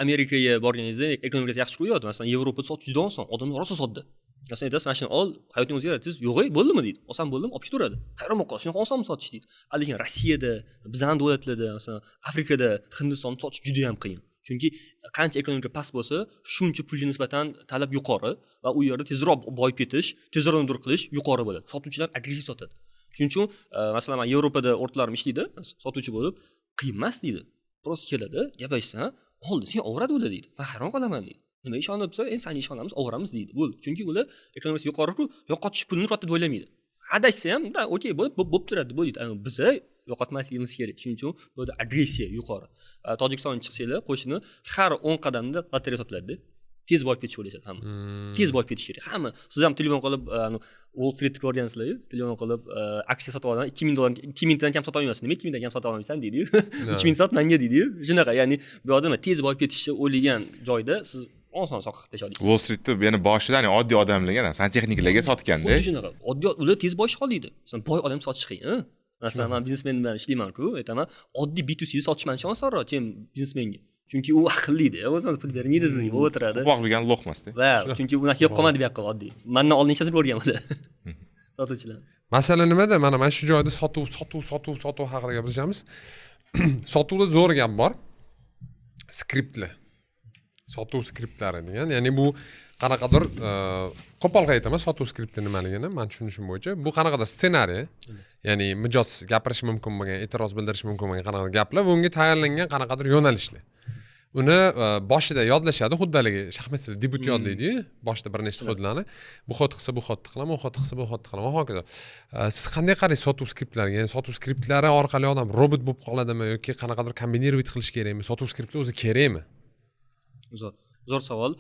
Amerikaga borganingizda ekonomikasi yaxshi-ku yo'q. Masalan, Yevropada sotish juda oson, odamlar rosa sotdi. Masalan, aytasiz, mashina ol, hayoting o'zgaradi. Siz yo'q, bo'ldimi deydi. Olsam bo'ldimi, olib ketaveradi. Hayron bo'lib qolasiz, shunaqa osonmi sotish deydi. Lekin Rossiyada, bizning davlatlarda, masalan, Afrikada, Hindistonda sotish juda ham qiyin. Chunki qancha ekonomika past bo'lsa, shuncha pulga nisbatan talab yuqori va u yerda tezroq boyib ketish, tezroq nimadir qilish yuqori bo'ladi. Sotuvchilar agressiv sotadi. Shuning uchun, masalan, men Yevropada o'rtoqlarim ishlaydi, sotuvchi bo'lib, qiyin emas deydi. Просто keladi, gaplashsan, oldi, sen overadi ular deydi. Men hayron qolaman deydi. Nima ishonibsan? Endi seni ishonamiz, overamiz deydi. Bo'ldi. Chunki ular ekonomikasi yuqori-ku, yo'qotish pulini katta deb o'ylamaydi. Adashsa ham, da, okey, bo'lib turadi, bo'ldi. Biza yo'qotmasligimiz kerak. Shuning uchun bu yerda agressiya yuqori. Tojikistonga chiqsanglar, qo'shni har 10 qadamda lotereya sotiladi. Tez boyib ketish o'ylashadi hamma. Tez boyib ketish kerak. Hamma. Siz ham telefon qilib, Wall Streetni ko'rgansizlar-ku, telefon qilib, aksiya sotib olgan 2000 dollar, 2000 dan kam sota olmaysan. Nima 2000 dan kam sota olmaysan deydi-yu. 3000 sot menga deydi-yu. Shunaqa, ya'ni bu yerda tez boyib ketishni o'ylagan joyda siz oson soqqa qilib tasha olasiz. Wall Streetda yana boshidan oddiy odamlarga, santexniklarga sotganda. Xuddi shunaqa. Oddiy ular tez boyish xohlaydi. Masalan, boy odam sotish qiyin. Masalan, men biznesmen bilan ishlayman-ku, aytaman, oddiy B2C sotish menga osonroq, chem biznesmenga. Chunki u aqlli-da, o'zi pul bermaydi sizga, u o'tiradi. Qo'poq bo'lgan lo'q emas-da. Va chunki unaqa kelib qolmadi bu yoqqa oddiy. Mendan oldin nechasini ko'rgan ular. Sotuvchilar. Masala nimada? Mana shu joyda sotuv, sotuv, sotuv, sotuv haqida gaplashamiz. Sotuvda zo'r gap bor. Skriptlar. Sotuv skriptlari degan, ya'ni bu qanaqadir qo'pol aytaman, sotuv skripti nimaligini men tushunishim bo'yicha bu qanaqadir ssenariy, ya'ni mijoz gapirishi mumkin bo'lgan, e'tiroz bildirishi mumkin bo'lgan qanaqadir gaplar va unga tayyorlangan qanaqadir yo'nalishlar. Uni boshida yodlashadi, xuddi haligi shaxmatchilar debyut yodlaydi-yu, boshida bir nechta xodlarni, bu xod qilsa bu xodni qilaman, u xod qilsa bu xodni qilaman, hokazo. Siz qanday qaraysiz sotuv skriptlariga? Ya'ni sotuv skriptlari orqali odam robot bo'lib qoladimi yoki qanaqadir kombinировать qilish kerakmi? Sotuv skripti o'zi kerakmi? Zo'r savol.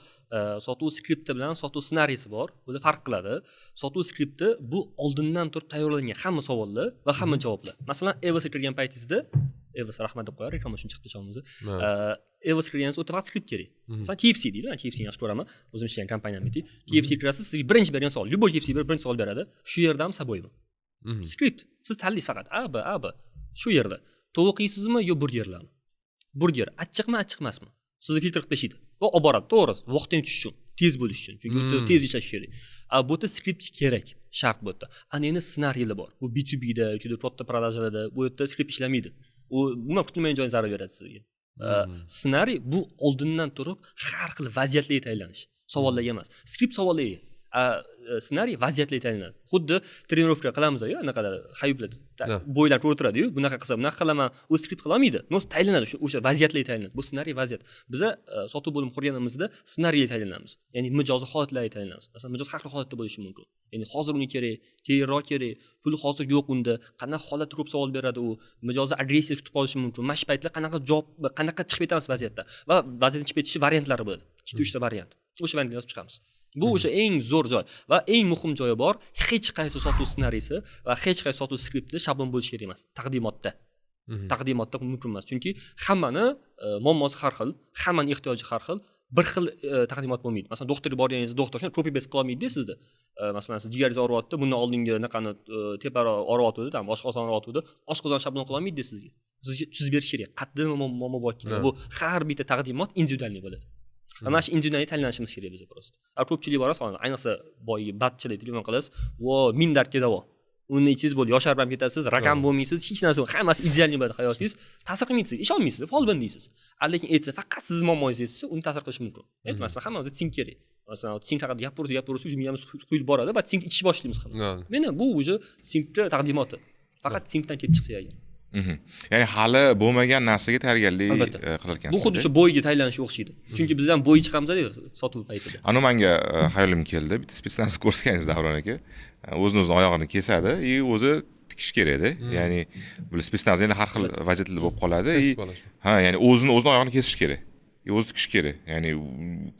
Sotuv skripti bilan sotuv ssenariysi bor. Bular farq qiladi. Sotuv skripti bu oldindan turib tayyorlangan hamma savollar va hamma javoblar. Masalan, Evosga kirgan paytingizda, Evos rahmat deb qo'yar, reklama uchun chiqib tashlaymiz. Evosga kirganingizda o'ta faqat skript kerak. Masalan, KFC deydi, men KFCni yaxshi ko'raman. O'zim ishlagan kompaniyam aytdik. KFC kirasiz, sizga birinchi bergan savol, любой KFC birinchi savol beradi. Shu yerdami, Saboymi? Skript. Siz tanlaysiz faqat A, B, A, B. Shu yerda. Tovuq yeysizmi yo burgerlarmi? Burger achchiqmi, achchiq emasmi? Sizni filtr qilib tashlaydi va olib boradi, to'g'ri, vaqtni yutish uchun, tez bo'lish uchun, chunki u yerda tez ishlash kerak. Bu yerda skript kerak, shart bu yerda. Ana endi ssenariylar bor. Bu B2Bda yoki katta продажаlarda bu yerda skript ishlamaydi. U umuman kutilmagan joydan zarar beradi sizga. Ssenariy bu oldindan turib har xil vaziyatlarga tayyorlanish, savollarga emas. Skript savollarga. Ssenariy vaziyatlarga tayinlanadi. Xuddi trenirovka qilamiz-ku, anaqada hayublar bo'ylar ko'rib turadi-yu, bunaqa qilsa bunaqa qilaman, u skript qila olmaydi. Но tayinlanadi, o'sha vaziyatlarga tayinlanadi. Bu ssenariy vaziyat. Biza sotuv bo'limi qurganimizda ssenariyga tayinlanamiz. Ya'ni mijozni holatlariga tayinlanamiz. Masalan, mijoz har xil holatda bo'lishi mumkin. Ya'ni hozir unga kerak, keyinroq kerak, pul hozir yo'q unda, qanaqa holatda ko'p savol beradi u, mijozni agressiya tutib qolishi mumkin. Mana shu paytda qanaqa javob, qanaqa chiqib ketamiz vaziyatda va vaziyatdan chiqib ketishi variantlari bo'ladi. 2-3 ta variant. O'sha variantni yozib chiqamiz. Bu o'sha eng zo'r joy va eng muhim joyi bor. Hech qaysi sotuv ssenariysi va hech qaysi sotuv skripti shablon bo'lishi kerak emas taqdimotda. Taqdimotda mumkin emas, chunki hammani muammosi har xil, hammani ehtiyoji har xil, bir xil taqdimot bo'lmaydi. Masalan, doktorga borganingizda doktor shuni copy paste qila olmaydi sizni. Masalan, siz jigaringiz og'riyapti, bundan oldingi anaqani teparoq og'riyotgandi, tam oshqozon og'riyotgandi, oshqozon shablon qila olmaydi sizga. Sizga chizib berish kerak, qayerda nima muammo bor ekan. Bu har bitta taqdimot индивидуальный bo'ladi. Va mana shu индивидуальный tanlashimiz kerak biz просто. Ko'pchilik borasiz, ayniqsa boyagi батчиlik telefon qilasiz, vo ming dardga davo. Uni ichsangiz bo'ldi, yosharib ham ketasiz, rakam bo'lmaysiz, hech narsa yo'q, hammasi идеальный bo'ladi hayotingiz. Ta'sir qilmaydi sizga, ishonmaysiz, folbin deysiz. Lekin aytsa, faqat sizni muammongizni aytsa, uni ta'sir qilishi mumkin. Masalan, hammamizda sink kerak. Masalan, sink haqida gapirsa, gapirsa, уже miyamiz quyilib boradi va sink ichishni boshlaymiz hamma. Mana bu уже sinkni taqdimoti. Faqat sinkdan kelib chiqsa agar. Ya'ni hali bo'lmagan narsaga tayyorgarlik qilar ekansiz. Bu xuddi shu бой ga tayyorlanishga o'xshaydi. Chunki biz ham бой chiqamiz sotuv paytida. Ana menga xayolimga keldi. Bitta спецназ ko'rsatganingiz Davron aka. O'zini o'zini oyog'ini kesadi, и o'zi tikish kerakda. Ya'ni bu спецназ endi har xil vaziyatlarda bo'lib qoladi. Ha, ya'ni o'zini o'zini oyog'ini kesish kerak. O'zi tikish kerak. Ya'ni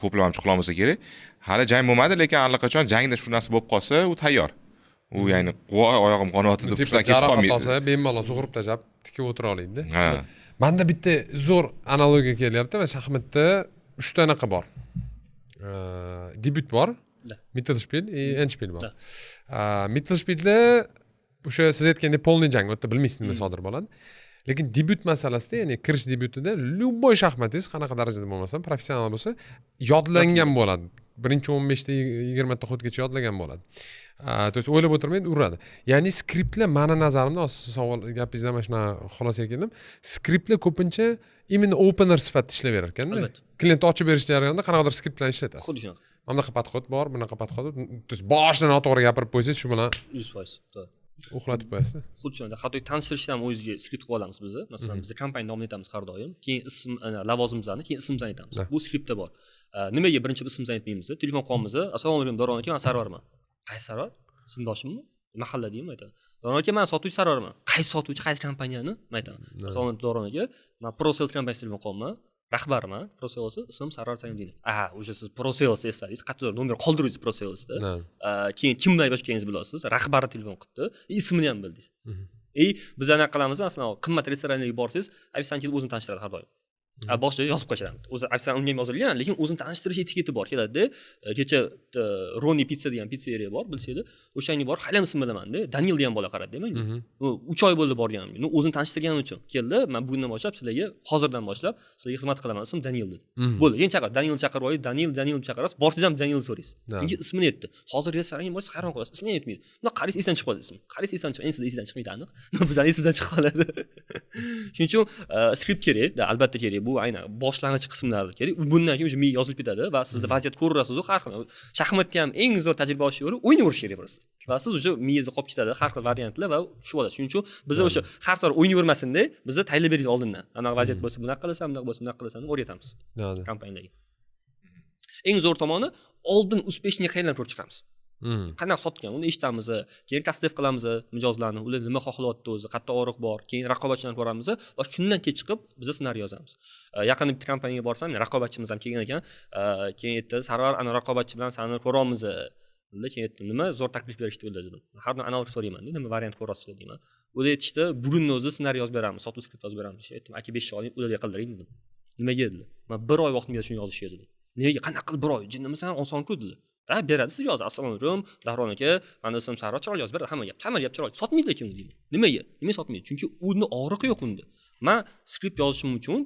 ko'plar ham chiqa olmasa kerak. Hali jang bo'lmadi, lekin allaqachon jangda shu narsa bo'lib qolsa, u tayyor. U ya'ni voy oyog'im qonyapti deb hushdan ketib qolmaydi. Olsa bemalol sug'urib tashlab tikib o'tira oladida. Manda bitta zo'r analogiya kelyapti va shaxmatda 3 ta anaqa bor. Debyut bor, Mittelspiel и Endspiel bor. Mittelspielda o'sha siz aytgandek полный jang, u yerda bilmaysiz nima sodir bo'ladi. Lekin debyut masalasida, ya'ni kirish debyutida любой shaxmatist qanaqa darajada bo'lmasin, professional bo'lsa, yodlangan bo'ladi. Birinchi 15 ta 20 ta ход gacha yodlagan bo'ladi. То есть o'ylab o'tirmaydi, uradi. Ya'ni skriptlar mani nazarimda, hozir savol gapingizdan mana shunaqa xulosaga keldim. Skriptlar ko'pincha именно opener sifatida ishlayverar ekanda. Klient ochib berish jarayonida qanaqadir skript bilan ishlatasiz. Xuddi shunaqa. Mana bunaqa подход bor, bunaqa подход. То есть boshidan noto'g'ri gapirib qo'ysangiz, shu bilan 100%. To'g'ri. Uxlatib qo'yasiz. Xuddi shunaqa. Hattoki tanishtirishda ham o'zizga skript qilib olamiz biz. Masalan, biz kompaniya nomini aytamiz har doim, keyin ism, lavozimimizni, keyin ismimizni aytamiz. Bu skriptda bor. Nimaga birinchi ismimizni aytmaymiz? Telefon qilyapmiz. Assalomu alaykum, Davron aka, man Sarvarman. Qaysi Sarvar? Sinfdoshimmi? Mahalla deymi aytadi. Davron aka, man sotuvchi Sarvarman. Qaysi sotuvchi, qaysi kompaniyani? Man aytaman. Assalomu alaykum, Davron aka, man Pro Sales kompaniyasidan telefon qilyapman. Rahbarman, Pro Sales, ismim Sarvar Saidinov. Aha, o'sha siz Pro Sales esladingiz, qayerdadir nomer qoldirdingiz Pro Salesda. Keyin kim bilan gaplashganingizni bilasiz, rahbari telefon qilibdi, ismini ham bildingiz. И biz anaqa qilamiz, masalan, qimmat restoranlarga borsangiz, ofitsiant kelib o'zini tanishtiradi har doim. Boshida yozib qo'yishadi. O'zi ofitsiant unga ham yozilgan, lekin o'zini tanishtirish etiketi bor. Keladida, kecha Roni Pizza degan pitseriya bor, bilsanglar, o'shanga borib, hali ham ismini bilamanda, Danil degan bola qaradi menga. U 3 oy bo'ldi borganimga. Ну, o'zini tanishtirgani uchun keldi, men bugundan boshlab sizlarga, hozirdan boshlab sizlarga xizmat qilaman. Ismim Danil dedi. Bo'ldi, keyin chaqir, Danil chaqirib olib, Danil, Danil chaqirasiz, borsangiz ham Danil so'raysiz. Chunki ismini aytdi. Hozir restoranga borsangiz hayron qolasiz, ismini aytmaydi. Buni qaraysiz, esdan chiqib qoladi ismi. Qaraysiz, esdan chiqadi, endi sizda esdan chiqmaydi aniq. Bizani esimizdan chiqib qoladi. Shuning uchun skript kerak, da, albatta kerak. Bu aynan boshlang'ich qismlarda kerak. Bundan keyin уже miya yozilib ketadi va sizda vaziyat ko'raverasiz har xil. Shaxmatda ham eng zo'r tajriba olish yo'li o'ynayverish kerak просто. Va siz уже miyangizda qolib ketadi har xil variantlar va tushib olasiz. Shuning uchun biz o'sha har safar o'ynayvermasinda, bizni tayyorlab berdik oldindan. Anaqa vaziyat bo'lsa bunaqa qilasan, bunaqa bo'lsa bunaqa qilasan deb o'rgatamiz kompaniyalarga. Eng zo'r tomoni oldin успешный qayerdan ko'rib chiqamiz. Qanaqa sotgan, uni eshitamiz, keyin кастдев qilamiz mijozlarni, ular nima xohlayapti o'zi, qayerda og'riq bor, keyin raqobatchilarni ko'ramiz va shundan kelib chiqib biz ssenariy yozamiz. Yaqinda bitta kompaniyaga borsam, raqobatchimiz ham kelgan ekan, keyin aytdi, Sarvar, ana raqobatchi bilan sani ko'ryapmiz. Unda keyin aytdim, nima zo'r taklif berishdi ular dedim. Har doim analog so'rayman, nima variant ko'rasizlar deyman. Ular aytishdi, bugunni o'zida ssenariy yozib beramiz, sotuv skript yozib beramiz. Aytdim, aka 5 oling, ularga qildiring dedim. Nimaga dedilar? Men 1 oy vaqtim ketadi shuni yozishga dedim. Nimaga? Qanaqa qilib 1 oy? Jinnimisan, osonku dedilar. Ha, beradi, siz yozasiz. Assalomu alaykum, Davron aka, mani ismim Sarvar, chiroyli yozib beradi, hamma gap. Hamma gap chiroyli. Sotmaydi lekin u deyman. Nimaga? Nimaga sotmaydi? Chunki uni og'riqi yo'q unda. Men skript yozishim uchun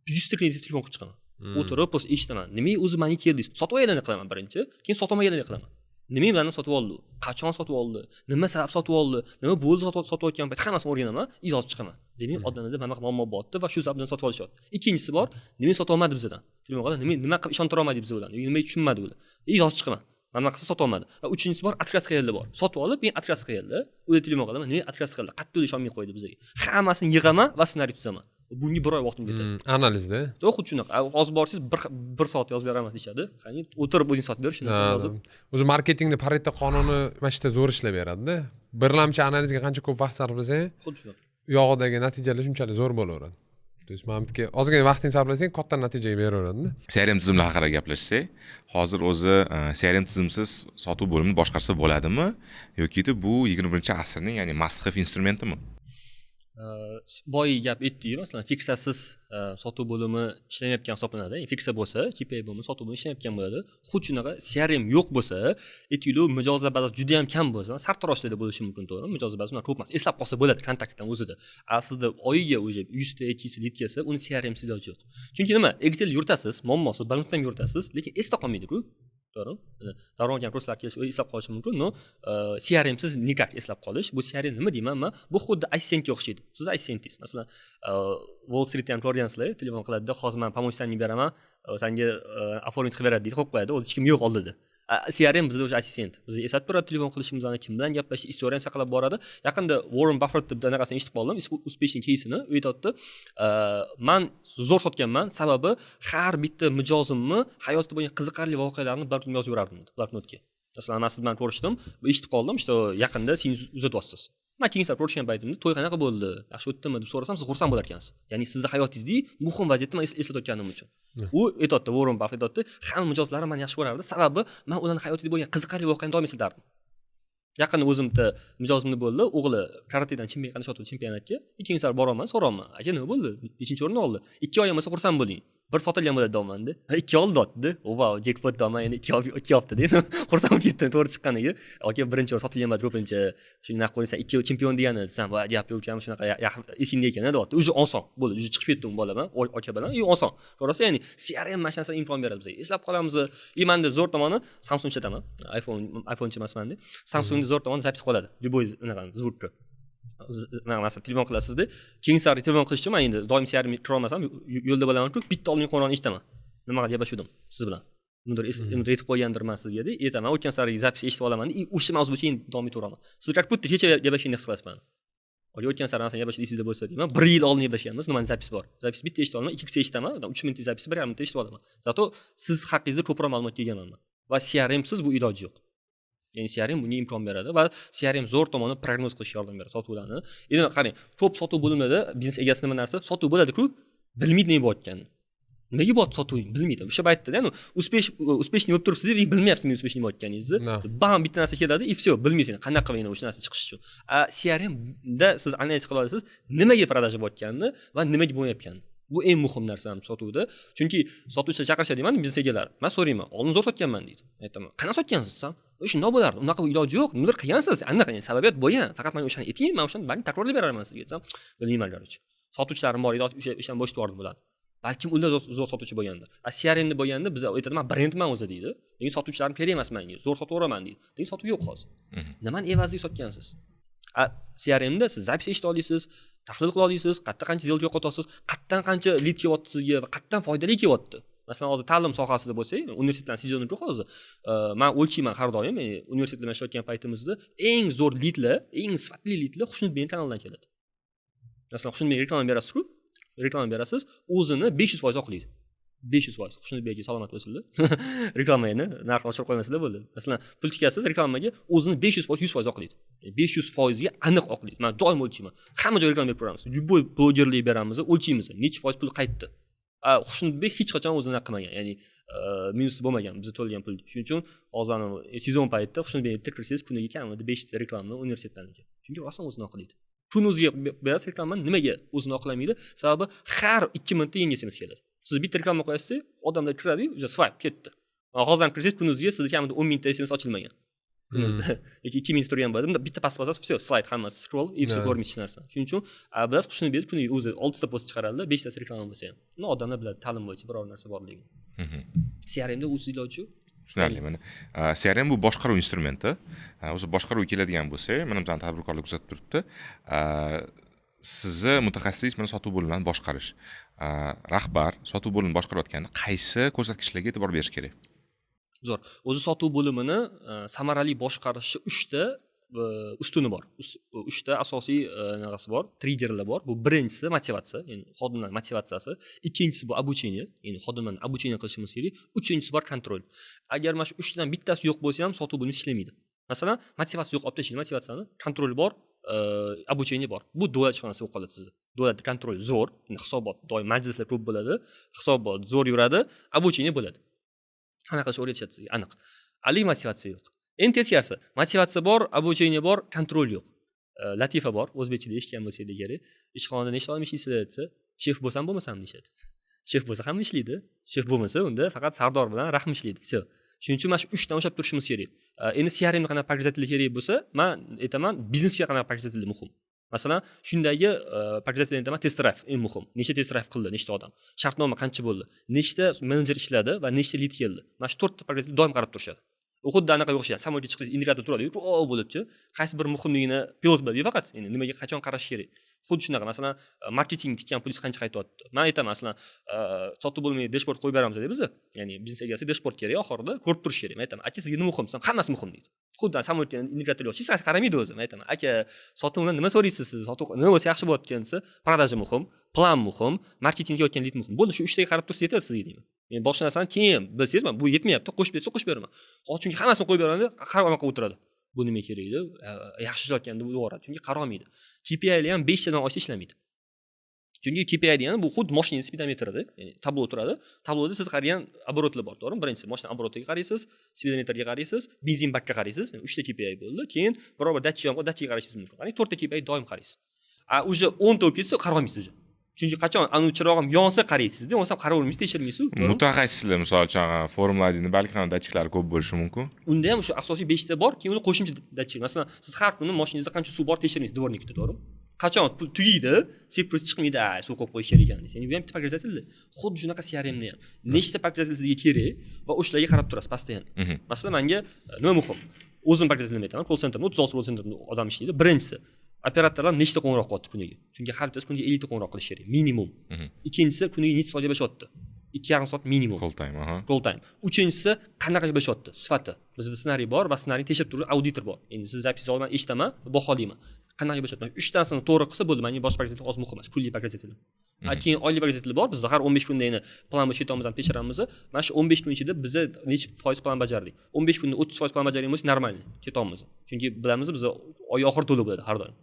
100 ta klientga telefon qilib chiqaman. O'tirib, просто eshitaman. Nimaga o'zi menga keldingiz? Sotib olganini qilaman birinchi, keyin sotolmaganini qilaman. Nima bilan sotib oldi? Qachon sotib oldi? Nima sabab sotib oldi? Nima bo'ldi sotib olgan payt? Hammasini o'rganaman, yozib chiqaman. Demak, odamlarda mana bunaqa muammo bo'lyapti va shu sababdan sotib olishyapti. Ikkinchisi bor, nima sotib olmadi bizdan? Telefon qiladi, nima qilib ishontira olmadi biz ularni? Nima tushunmadi ular? Yozib chiqaman. Mana qilsa sotolmadi. Va uchinchisi bor, отказ qildi bor. Sotib olib, keyin отказ qildi. Ular telefon qilaman, nima отказ qildi? Qattiq ishonmay qo'ydi bizga. Hammasini yig'aman va ssenariy tuzaman. Bunga bir oy vaqtim ketadi. Analizda. Yo'q, xuddi shunaqa. Hozir borsangiz bir soat yozib beraman deyishadi. Qani, o'tirib o'zing sotib ber, shu narsani yozib. O'zi marketingda Pareto qonuni mana shu yerda zo'r ishlab beradida. Birlamchi analizga qancha ko'p vaqt sarflasang, xuddi shunaqa. U yog'idagi natijalar shunchalik zo'r bo'laveradi. То есть mana bu ozgina vaqtingni sarflasang, katta natijaga beraveradida. CRM tizimlar haqida gaplashsak, hozir o'zi CRM tizimsiz sotuv bo'limini boshqarsa bo'ladimi yokida bu 21-asrning, ya'ni must have instrumentimi? Boya gap aytdiyu, masalan, фикса siz sotuv bo'limi ishlamayotgan hisoblanadi. Фикса bo'lsa, KPI bo'lmasa, sotuv bo'limi ishlamayotgan bo'ladi. Xuddi shunaqa CRM yo'q bo'lsa, aytaylik, mijozlar bazasi juda yam kam bo'lsa, sartaroshlarda bo'lishi mumkin, to'g'rimi? Mijozlar bazasi unaqa ko'p emas, eslab qolsa bo'ladi kontaktdan o'zida. A sizda oyiga уже 100 ta, 200 lid kelsa, uni CRMsiz iloji yo'q. Chunki nima, Excel yuritasiz, muammosiz, bloknot ham yuritasiz, lekin esda qolmaydiku, to'g'rimi? Davron akam kurslar kelishi eslab qolishi mumkin, но CRMsiz никак eslab qolish. Bu CRM nima deyman man? Bu xuddi assistentga o'xshaydi. Siz assistentingiz, masalan, Wall Streetni ham ko'rgansizlar, telefon qiladida, hozir man помощник sanga beraman, sanga оформить qilib beradi deydi, qo'yib qo'yadi, o'zi hech kim yo'q oldida. CRM bizda o'sha assistent, bizni eslatib turadi telefon qilishimizni, kim bilan gaplashish, история ni saqlab boradi. Yaqinda Warren Buffett deb anaqasini eshitib qoldim, успешный keysini. U aytyapti, man zo'r sotganman, sababi har bitta mijozimni hayotida bo'lgan qiziqarli voqealarni bloknotga yozib yurardim, bloknotga. Masalan, man siz bilan ko'rishdim, eshitib qoldim, что yaqinda singlingizni uzatyapsiz. Man keyingi safar ko'rishgan paytimda to'y qanaqa bo'ldi, yaxshi o'tdimi deb so'rasam, siz xursand bo'lar ekansiz. Ya'ni sizni hayotingizdagi muhim vaziyatni man eslatayotganim uchun. U aytyapti, Warren Buffett aytyapti, hamma mijozlarim meni yaxshi ko'rardi, sababi man ularning hayotida bo'lgan qiziqarli voqeani doim eslatardim. Yaqinda o'zim bitta mijozimni bo'ldi, o'g'li karatedan chempion qatnashyapti chempionatga. Ikkinchi safar boraman, so'rayapman, aka nima bo'ldi, nechinchi o'rinni oldi? 2 oy bo'lmasa xursand bo'ling, bir sotilgan bo'ladi deyapmanda. 2 oldi deyapti. Vau, jekpot deyapman, endi 2 olibdi deydi. Xursand bo'lib ketdim to'g'ri chiqqaniga. Aka birinchi o'rin sotilgan bo'ladi ko'pincha, shuni naq qo'ysan 2 chempion degani desam, va gap yo'q ukam, shunaqa esingda ekan deyapti. Уже oson bo'ldi, уже chiqib ketdim bola bilan, aka bilan, и oson. To'g'risi, ya'ni CRM mana shu narsani imkon beradi bizga. Eslab qolamiz. И menda zo'r tomoni Samsung ishlataman. iPhonechi emasman-da. Samsungni zo'r tomoni запись qoladi. Любой anaqa звук ka. Masalan, telefon qilasizda, keyingi safar telefon qilish uchun man endi doim CRM kira olmasam, yo'lda bo'laman-ku, bitta oldingi qo'ng'iroqni eshitaman. Nima qilib gaplashuvdim siz bilan. Nimadir aytib qo'ygandirman sizga deb aytaman, o'tgan safargi запись eshitib olaman, и o'sha mavzu bo'yicha endi davom etaveraman. Siz как будто kecha gaplashgandek his qilasiz mani. O'tgan safar masalan gaplashib esingizda bo'lsa deyman, 1 yil oldin gaplashganmiz, nimani запись bor. Запись bitta eshitib olaman, ikkisi eshitaman, 3 minutlik запись 1,5 minutda eshitib olaman. Зато siz haqingizda ko'proq ma'lumotga egaman man. Va CRMsiz bu iloji yo'q. Ya'ni CRM bunga imkon beradi va CRM zo'r tomoni prognoz qilishga yordam beradi sotuvlarni. Endi qarang, ko'p sotuv bo'limlarida biznes egasi nima narsa sotuv bo'ladi-ku, bilmaydi nima bo'layotganini. Nimaga bo'lyapti sotuving, bilmaydi. O'sha paytda, ya'ni успешный bo'lib turibsiz, deb bilmayapsiz nima успешный bo'layotganingizni. Bam, bitta narsa keladi, и всё, bilmaysiz qanaqa qilib o'sha narsa chiqish uchun. A CRMda siz analiz qila olasiz, nimaga продажа bo'layotganini va nimaga bo'lmayotganini. Bu eng muhim narsa ham sotuvda. Chunki sotuvchilar chaqirishadi deyman, biznes egalari. Men so'rayman, oldin zo'r sotganman deydi. Aytaman, qanaqa sotgansiz desam, shundoq bo'lardi. Unaqa iloji yo'q, nimadir qilgansiz, aniq, ya'ni sababiyat bo'lgan. Faqat men o'shani ayting, men o'shani balki takrorlab berarman sizga desam, bilmayman, короче. Sotuvchilarim bor edi, o'shani bo'shitib yubordim bularni. Balkim ular zo'r sotuvchi bo'lgandir. A CRMda bo'lganda biz aytadi, men brendman o'zi deydi. Lekin sotuvchilarim kerak emas menga, zo'r sotaveraman deydi. Lekin sotuv yo'q hozir. Nimani evaziga sotgansiz? A CRMda siz запись eshita olasiz, tahlil qila olasiz, qayerda qancha сделка yo'qotasiz, qayerdan qancha lid kelyapti sizga va qayerdan foydali kelyapti. Masalan, hozir ta'lim sohasida bo'lsak, universitetlar sezoni yo'q hozir. Men o'lchayman har doim, universitetda ishlayotgan paytimizda eng zo'r lidlar, eng sifatli lidlar Xushnudbek kanalidan keladi. Masalan, Xushnudbek reklama berasiz-ku, reklama berasiz, o'zini 500% oqlaydi. 500%. Xushnudbekka salomat bo'lsinlar. Reklamani narxini oshirib qo'ymaslar bo'ldi. Masalan, pul tikasiz reklamaga o'zini 500%, 100% oqlaydi. 500% ga aniq oqlaydi. Men doim o'lchayman. Hamma joyga reklama berib ko'ramiz. Любой blogerlik beramiz, o'lchaymiz. Necha foiz pul qaytdi. Xushnudbek hech qachon o'zini qilmagan, ya'ni minus bo'lmagan biz to'lagan pul. Shuning uchun hozir sezon paytida Xushnudbekni kirsangiz kuniga kamida 5 ta reklamani universitetdaniki. Chunki rostdan o'zini oqlaydi. Kun o'ziga berasiz reklamani, nimaga o'zini oqlamaydi? Sababi har 2 minutda yangi SMS keladi. Siz bitta reklama qo'yasiz, odamlar kiradi, уже swipe ketdi. Hozir ham kirsangiz kun o'ziga sizga kamida 10 mingta SMS ochilmagan. Yoki 2 ming turgan bo'ladi. Bunda bitta past bosasiz, всё, slayd hammasi scroll, и всё, ko'rmaysiz hech narsani. Shuning uchun bilasiz, Xushnudbek kuniga o'zi 6 ta post chiqaradi, 5 tasi reklama bo'lsa ham. Uni odamlar biladi, ta'lim bo'yicha biror narsa borligini. CRMda u iloji yo'q. Tushunarli. Mana CRM bu boshqaruv instrumenti. O'zi boshqaruvga keladigan bo'lsak, mana bizani tadbirkorlar kuzatib turibdi. Sizni mutaxassisingiz mana sotuv bo'limlarini boshqarish. Rahbar sotuv bo'limini boshqarayotganda qaysi ko'rsatkichlarga e'tibor berish kerak? Zo'r. O'zi sotuv bo'limini samarali boshqarishni 3 ta ustuni bor. 3 ta asosiy anaqasi bor, triggerlar bor. Bu birinchisi motivatsiya, ya'ni xodimlar motivatsiyasi, ikkinchisi bu обучение, ya'ni xodimlarni обучение qilishimiz kerak, uchinchisi bor kontrol. Agar mana shu 3 tadan bittasi yo'q bo'lsa ham sotuv bo'limi ishlamaydi. Masalan, motivatsiya yo'q, olib tashlaydi motivatsiyani, kontrol bor, обучение bor. Bu davlat ishxonasi bo'lib qoladi sizda. Davlat kontrol zo'r, hisobot doim majlislar ko'p bo'ladi, hisobot zo'r yuradi, обучение bo'ladi. Qanaqa qilish o'rgatishadi sizga aniq. Haligi motivatsiya yo'q. Endi teskarisi, motivatsiya bor, обучение bor, kontrol yo'q. Latifa bor, o'zbekchada eshitgan bo'lsangiz kerak. Ishxonada nechta odam ishlaysizlar desa, shef bo'lsam bo'lmasam deyishadi. Shef bo'lsa hamma ishlaydi, shef bo'lmasa unda faqat Sardor bilan Rahim ishlaydi. Всё. Shuning uchun mana shu 3 dan ushlab turishimiz kerak. Endi CRMni qanaqa показатель kerak bo'lsa, men aytaman, biznesga qanaqa показатель muhim. Masalan, shundagi показатель aytaman, test drive eng muhim. Nechta test drive qildi, nechta odam, shartnoma qancha bo'ldi, nechta menejer ishladi va nechta lid keldi. Mana shu 4 ta показатель doim qarab turishadi. U xuddi anaqa o'xshagan, samolyotga chiqsangiz indikator turadi, o bo'libchi, qaysi bir muhimligini pilot biladi faqat. Endi nimaga qachon qarash kerak. Xuddi shunaqa, masalan, marketing tikkan pulingiz qancha qaytyapti. Men aytaman, masalan, sotuv bo'limiga dashboard qo'yib beramiz deymiz. Ya'ni biznes egasi dashboard kerak, oxirida ko'rib turish kerak. Men aytaman, aka sizga nima muhim desam, hammasi muhim deydi. Xuddi samolyotga indikator yo'q, hech narsa qaramaydi o'zi. Men aytaman, aka, sotuvdan nima so'raysiz siz? Sotuv nima bo'lsa yaxshi bo'layotgan desa, продажа muhim, plan muhim, marketingga o'tgan lid muhim. Bo'ldi, shu 3 taga qarab tursa yetadi sizga deyman. Men boshqa narsani keyin bilsangiz, bu yetmayapti, qo'shib bersa qo'shib beraman. Hozir chunki hammasini qo'yib beraman, qarab anaqa o'tiradi. Bu nima kerak edi? Yaxshi ishlayotgan deb yuboradi. Chunki qarolmaydi. KPIlar ham 5 tadan oshsa ishlamaydi. Chunki KPI degani bu xuddi mashina spidometrida, ya'ni tablo turadi. Tabloda siz qaragan оборот lar bor, to'g'rimi? Birinchisi mashina оборот iga qaraysiz, spidometrga qaraysiz, benzin bakka qaraysiz. 3 ta KPI bo'ldi. Keyin biror bir datchik ham bor, datchikka qarashingiz mumkin. Qarang, 4 ta KPI doim qaraysiz. A уже 10 ta bo'lib ketsa qarolmaysiz уже. Chunki qachon anu chirog'im yonsa qaraysizda, bo'lmasam qaravermaysiz, tekshirmaysiz. Mutaxassislar misol uchun Formula 1ni balki ham datchiklari ko'p bo'lishi mumkin. Unda ham o'sha asosiy 5 ta bor, keyin uni qo'shimcha datchik. Masalan, siz har kuni mashinangizda qancha suv bor tekshirmaysiz дворник da, to'g'rimi? Qachon pul tugaydi, sepkurs chiqmaydi, suv qo'yib qo'yish kerak ekan deysiz. Ya'ni bu ham bitta показатель. Xuddi shunaqa CRMni ham. Nechta показатель sizga kerak va o'shalarga qarab turasiz постоянно. Masalan, menga nima muhim? O'zim показатель ni aytaman, call centerda 36 call centerda odam ishlaydi. Birinchisi, operatorlar nechta qo'ng'iroq qilyapti kuniga? Chunki har bittasi kuniga 50 ta qo'ng'iroq qilish kerak, minimum. Ikkinchisi, kuniga necha soat gaplashyapti? 2,5 soat minimum. Call time, aha. Call time. Uchinchisi, qanaqa gaplashyapti? Sifati. Bizda ssenariy bor va ssenariyni tekshirib turgan auditor bor. Endi siz запись olaman, eshitaman, baholayman. Qanaqa gaplashyapti? 3 tasini to'g'ri qilsa bo'ldi, menga boshqa показатель hozir muhim emas, kunlik показатель. Keyin oylik показатель bor. Bizda har 15 kunda yana plan bo'yicha ketamiz, tekshiramiz. Mana shu 15 kun ichida biza necha foiz plan bajardik? 15 kunda 30% plan bajargan bo'lsak, нормально ketamiz. Chunki bilamiz, biz oy oxiri to'lov bo'ladi har doim.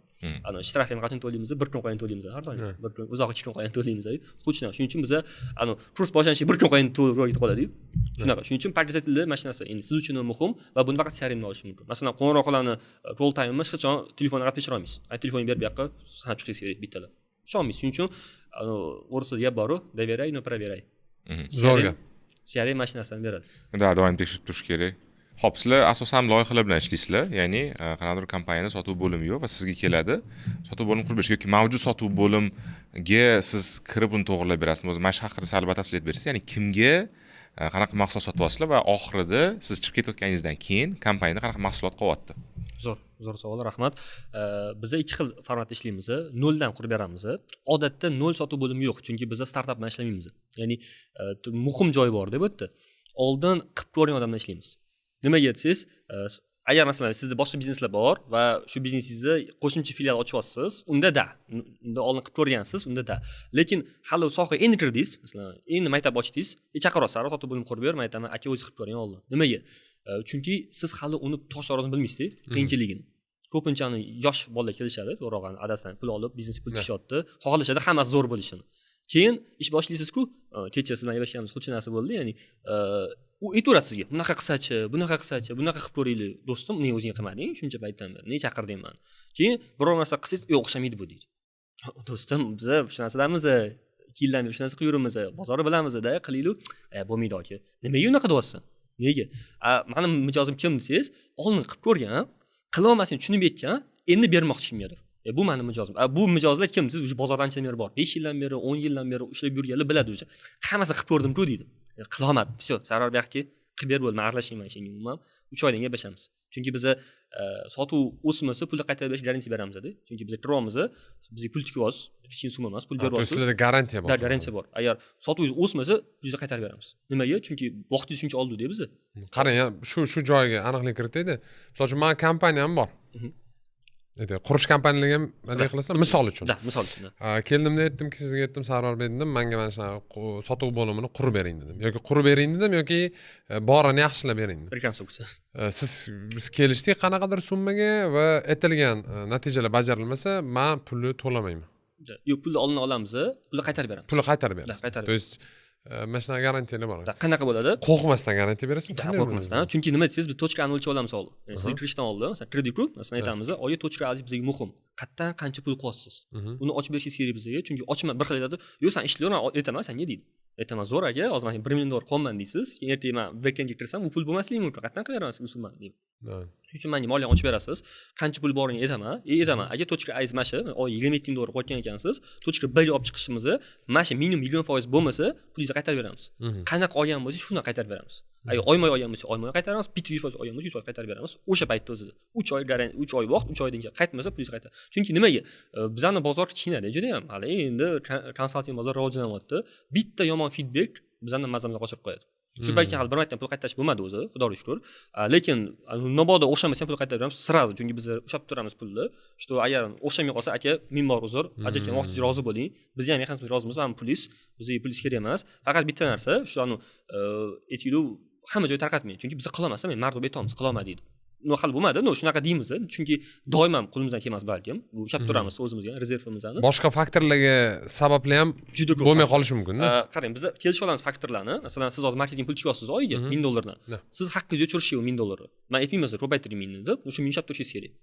Ana shtraf ham qachon to'laymiz? Bir kun qolgan to'laymiz har doim. Bir kun, uzog'i 2 kun qolgan to'laymiz. Xuddi shunaqa. Shuning uchun biza ana kurs boshlanishiga bir kun qolgan to'lov ketib qoladi-yu. Shunaqa. Shuning uchun показатель lar mana shu narsa endi siz uchun ham muhim va buni faqat CRM da olish mumkin. Masalan, qo'ng'iroqlarni call time hech qachon telefonga qarab tekshira olmaysiz. Ay, telefonni berib bu yoqqa sanab chiqishingiz kerak bittalab. Ishonmaysiz. Shuning uchun o'risda gap bor-u, доверяй, но проверяй. Zo'r gap. CRM mana shu narsani beradi. Да, doim tekshirib turish kerak. Xo'p, sizlar asosan loyihalar bilan ishlaysizlar, ya'ni qanaqadir kompaniyada sotuv bo'limi yo'q va sizga keladi. Sotuv bo'limi qurib berish yoki mavjud sotuv bo'limiga siz kirib uni to'g'irlab berasizmi? O'zi mana shu haqida sal batafsil aytib bersangiz, ya'ni kimga qanaqa mahsulot sotyapsizlar va oxirida siz chiqib ketayotganingizdan keyin kompaniyada qanaqa mahsulot qolyapti? Zo'r, zo'r savol, rahmat. Biza ikki xil formatda ishlaymiz. Noldan qurib beramiz. Odatda nol sotuv bo'limi yo'q, chunki biza startap bilan ishlamaymiz. Ya'ni muhim joyi bor deb o'tdi. Oldin qilib ko'rgan odam bilan ishlaymiz. Nimaga desangiz, agar masalan sizda boshqa bizneslar bor va shu biznesingizni qo'shimcha filial ochyapsiz, unda da, unda oldin qilib ko'rgansiz, unda da. Lekin hali sohaga endi kirdingiz, masalan, endi maktab ochdingiz, chaqiryapsiz, sotuv bo'limi qurib ber, men aytaman, aka o'zingiz qilib ko'ring oldin. Nimaga? Chunki siz hali uni tosh orasini bilmaysizda, qiyinchiligini. Ko'pincha yosh bolalar kelishadi, to'g'ri, adasidan pul olib, biznes pul tishyapti, xohlashadi hammasi zo'r bo'lishini. Keyin ish boshlaysiz-ku, kecha siz bilan gaplashganimiz xuddi shu narsa bo'ldi, ya'ni u aytaveradi sizga, bunaqa qilsachi, bunaqa qilsachi, bunaqa qilib ko'raylik, do'stim, nega o'zing qilmading shuncha paytdan beri, nega chaqirding meni? Keyin biror narsa qilsangiz, yo'q, o'xshamaydi bu deydi. Do'stim, biz shu narsadamiz, 2 yildan beri shu narsa qilib yuribmiz, bozorni bilamiz-da, qilaylik, bo'lmaydi aka. Nimaga unaqa deyapsan? Nega? Meni mijozim kim desangiz, oldin qilib ko'rgan, qila olmasini tushunib yetgan, endi bermoqchi kimgadir. Bu meni mijozim. Bu mijozlar kim? Siz уже bozorda anchadan beri bor. 5 yildan beri, 10 yildan beri ishlab yurganlar biladi уже. Hammasi qilib ko'rdim-ku deydi. Qila olmadim. Всё, Sarvar bu yoqqa Qilib ber bo'ldi, men aralashmayman ishingga umuman. 3 oydan gaplashamiz. Chunki biza sotuv o'smasa pulni qaytarib berish garantiya beramiz-da. Chunki biz kiryapmiz, bizga pul tikyapsiz, kichkina summa emas, pul beryapsiz. Sizlarda garantiya bor. Da, garantiya bor. Agar sotuv o'smasa, pulni qaytarib beramiz. Nimaga? Chunki vaqtingiz shuncha oldi-da bizni. Qarang, shu joyga aniqlik kiritaydi. Misol uchun, meni kompaniyam bor. Qurish kompaniyalariga ham qanday qilasizlar? Misol uchun. Da, misol uchun. Keldimda aytdimki, sizga aytdim, Sarvar bey dedim, menga mana shunaqa sotuv bo'limini qurib bering dedim. Yoki qurib bering dedim, yoki borini yaxshilab bering dedim. Rekonstruksiya. Siz biz kelishdik qanaqadir summaga va aytilgan natijalar bajarilmasa, men pulni to'lamayman. Yo'q, pulni oldin olamiz, pulni qaytarib beramiz. Pulni qaytarib beramiz. Qaytarib. To есть mana shunaqa garantiyalar bor. Qanaqa bo'ladi? Qo'rqmasdan garantiya berasizmi? Qo'rqmasdan. Chunki nima desangiz, biz tochkani o'lchab olamiz oldin. Ya'ni siz kirishdan oldin, masalan, kirdik-ku, masalan aytamiz, oyi tochka bizga muhim. Qayerdan qancha pul qo'yasiz? Uni ochib berishingiz kerak bizga, chunki ochma bir xil aytadi, "Yo'q, sen ishlayveraman, aytaman senga" deydi. Aytaman, "Zo'r aka, hozir men $1 million qo'yman" deysiz, keyin ertaga men bankka kirsam, u pul bo'lmasligi mumkin. Qayerdan qilib beraman sizga u summani deyman. Shuning uchun menga moliyani ochib berasiz. Qancha pul borini aytaman, aytaman. Agar tochka A mana shu, oy 27 ming dollar qo'ygan ekansiz, tochka B ga olib chiqishimizni mana shu minimum 20% bo'lmasa, pulingizni qaytarib beramiz. Qanaqa olgan bo'lsa, shuni qaytarib beramiz. Agar oyma-oy olgan bo'lsa, oyma-oy qaytaramiz, bitta 100% olgan bo'lsa, 100% qaytarib beramiz. O'sha paytda o'zida 3 oy garantiya, 3 oy vaqt, 3 oydan keyin qaytmasa pulingizni qaytar. Chunki nimaga? Bizning bozor kichkinada juda ham, hali endi konsalting bozor rivojlanyapti. Bitta yomon feedback bizning mazamizni qochirib qo'yadi. Shu paytgacha hali bir marta pul qaytarish bo'lmadi o'zi, Xudoga shukr. Lekin mabodo o'xshamasa ham pul qaytarib beramiz sразу, chunki biz ushlab turamiz pulni. Shu agar o'xshamay qolsa, aka, ming bor uzr, ajratgan vaqtingizga rozi bo'ling. Biz ham mehnatimizga rozimiz, ham pulingiz, bizga pulingiz kerak emas. Faqat bitta narsa, shu aytaylik, hamma joy tarqatmang, chunki biz qila olmasam, men mard bo'lib aytamiz, qila olma deydi. No, hali bo'lmadi, no, shunaqa deymiz, chunki doim ham qo'limizdan kelmas balkim. Ushlab turamiz o'zimizga rezervimizni. Boshqa faktorlarga sababli ham juda ko'p bo'lmay qolishi mumkin-da. Qarang, biz kelishib olamiz faktorlarni. Masalan, siz hozir marketing pul tikyapsiz oyiga $1000 dan. Siz haqqingizga o'chirish kerak $1000. Men aytmayman sizga ko'paytiring mingni deb, o'sha ming ushlab turishingiz kerak.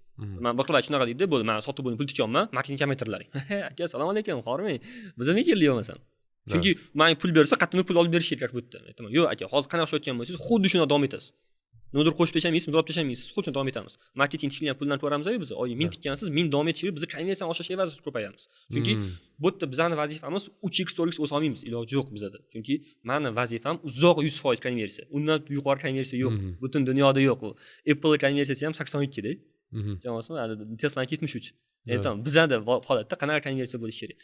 Men bir xil shunaqa deydi, bo'ldi, men sotib bo'ldim, pul tikyapman, marketing kamaytirilaring. Aka, assalomu alaykum, hormang. Biz nima keldik bo'lmasam? Chunki men pul bersa, qayerdan pul olib berish kerak bu yerda. Aytaman, yo'q aka, hozir qanaqa ishlayotgan bo'lsangiz, xuddi shuni davom etasiz. Nimadir qo'shib tashlamaysiz, nimadir olib tashlamaysiz, xuddi shuni davom etamiz. Marketing tikilgan puldan ko'ramiz-ku biz. Oyi 1000 tikkansiz, 1000 davom etishi kerak, biz konversiyani oshirish evaziga ko'payamiz. Chunki bu yerda bizning vazifamiz 3x 4x o'sa olmaymiz, iloji yo'q bizada. Chunki meni vazifam uzoq 100% konversiya. Undan yuqori konversiya yo'q. Butun dunyoda yo'q u. Apple konversiyasi ham 82 da. Tushunasizmi? Tesla'niki 73. Aytaman, bizada holatda qanaqa konversiya bo'lishi kerak?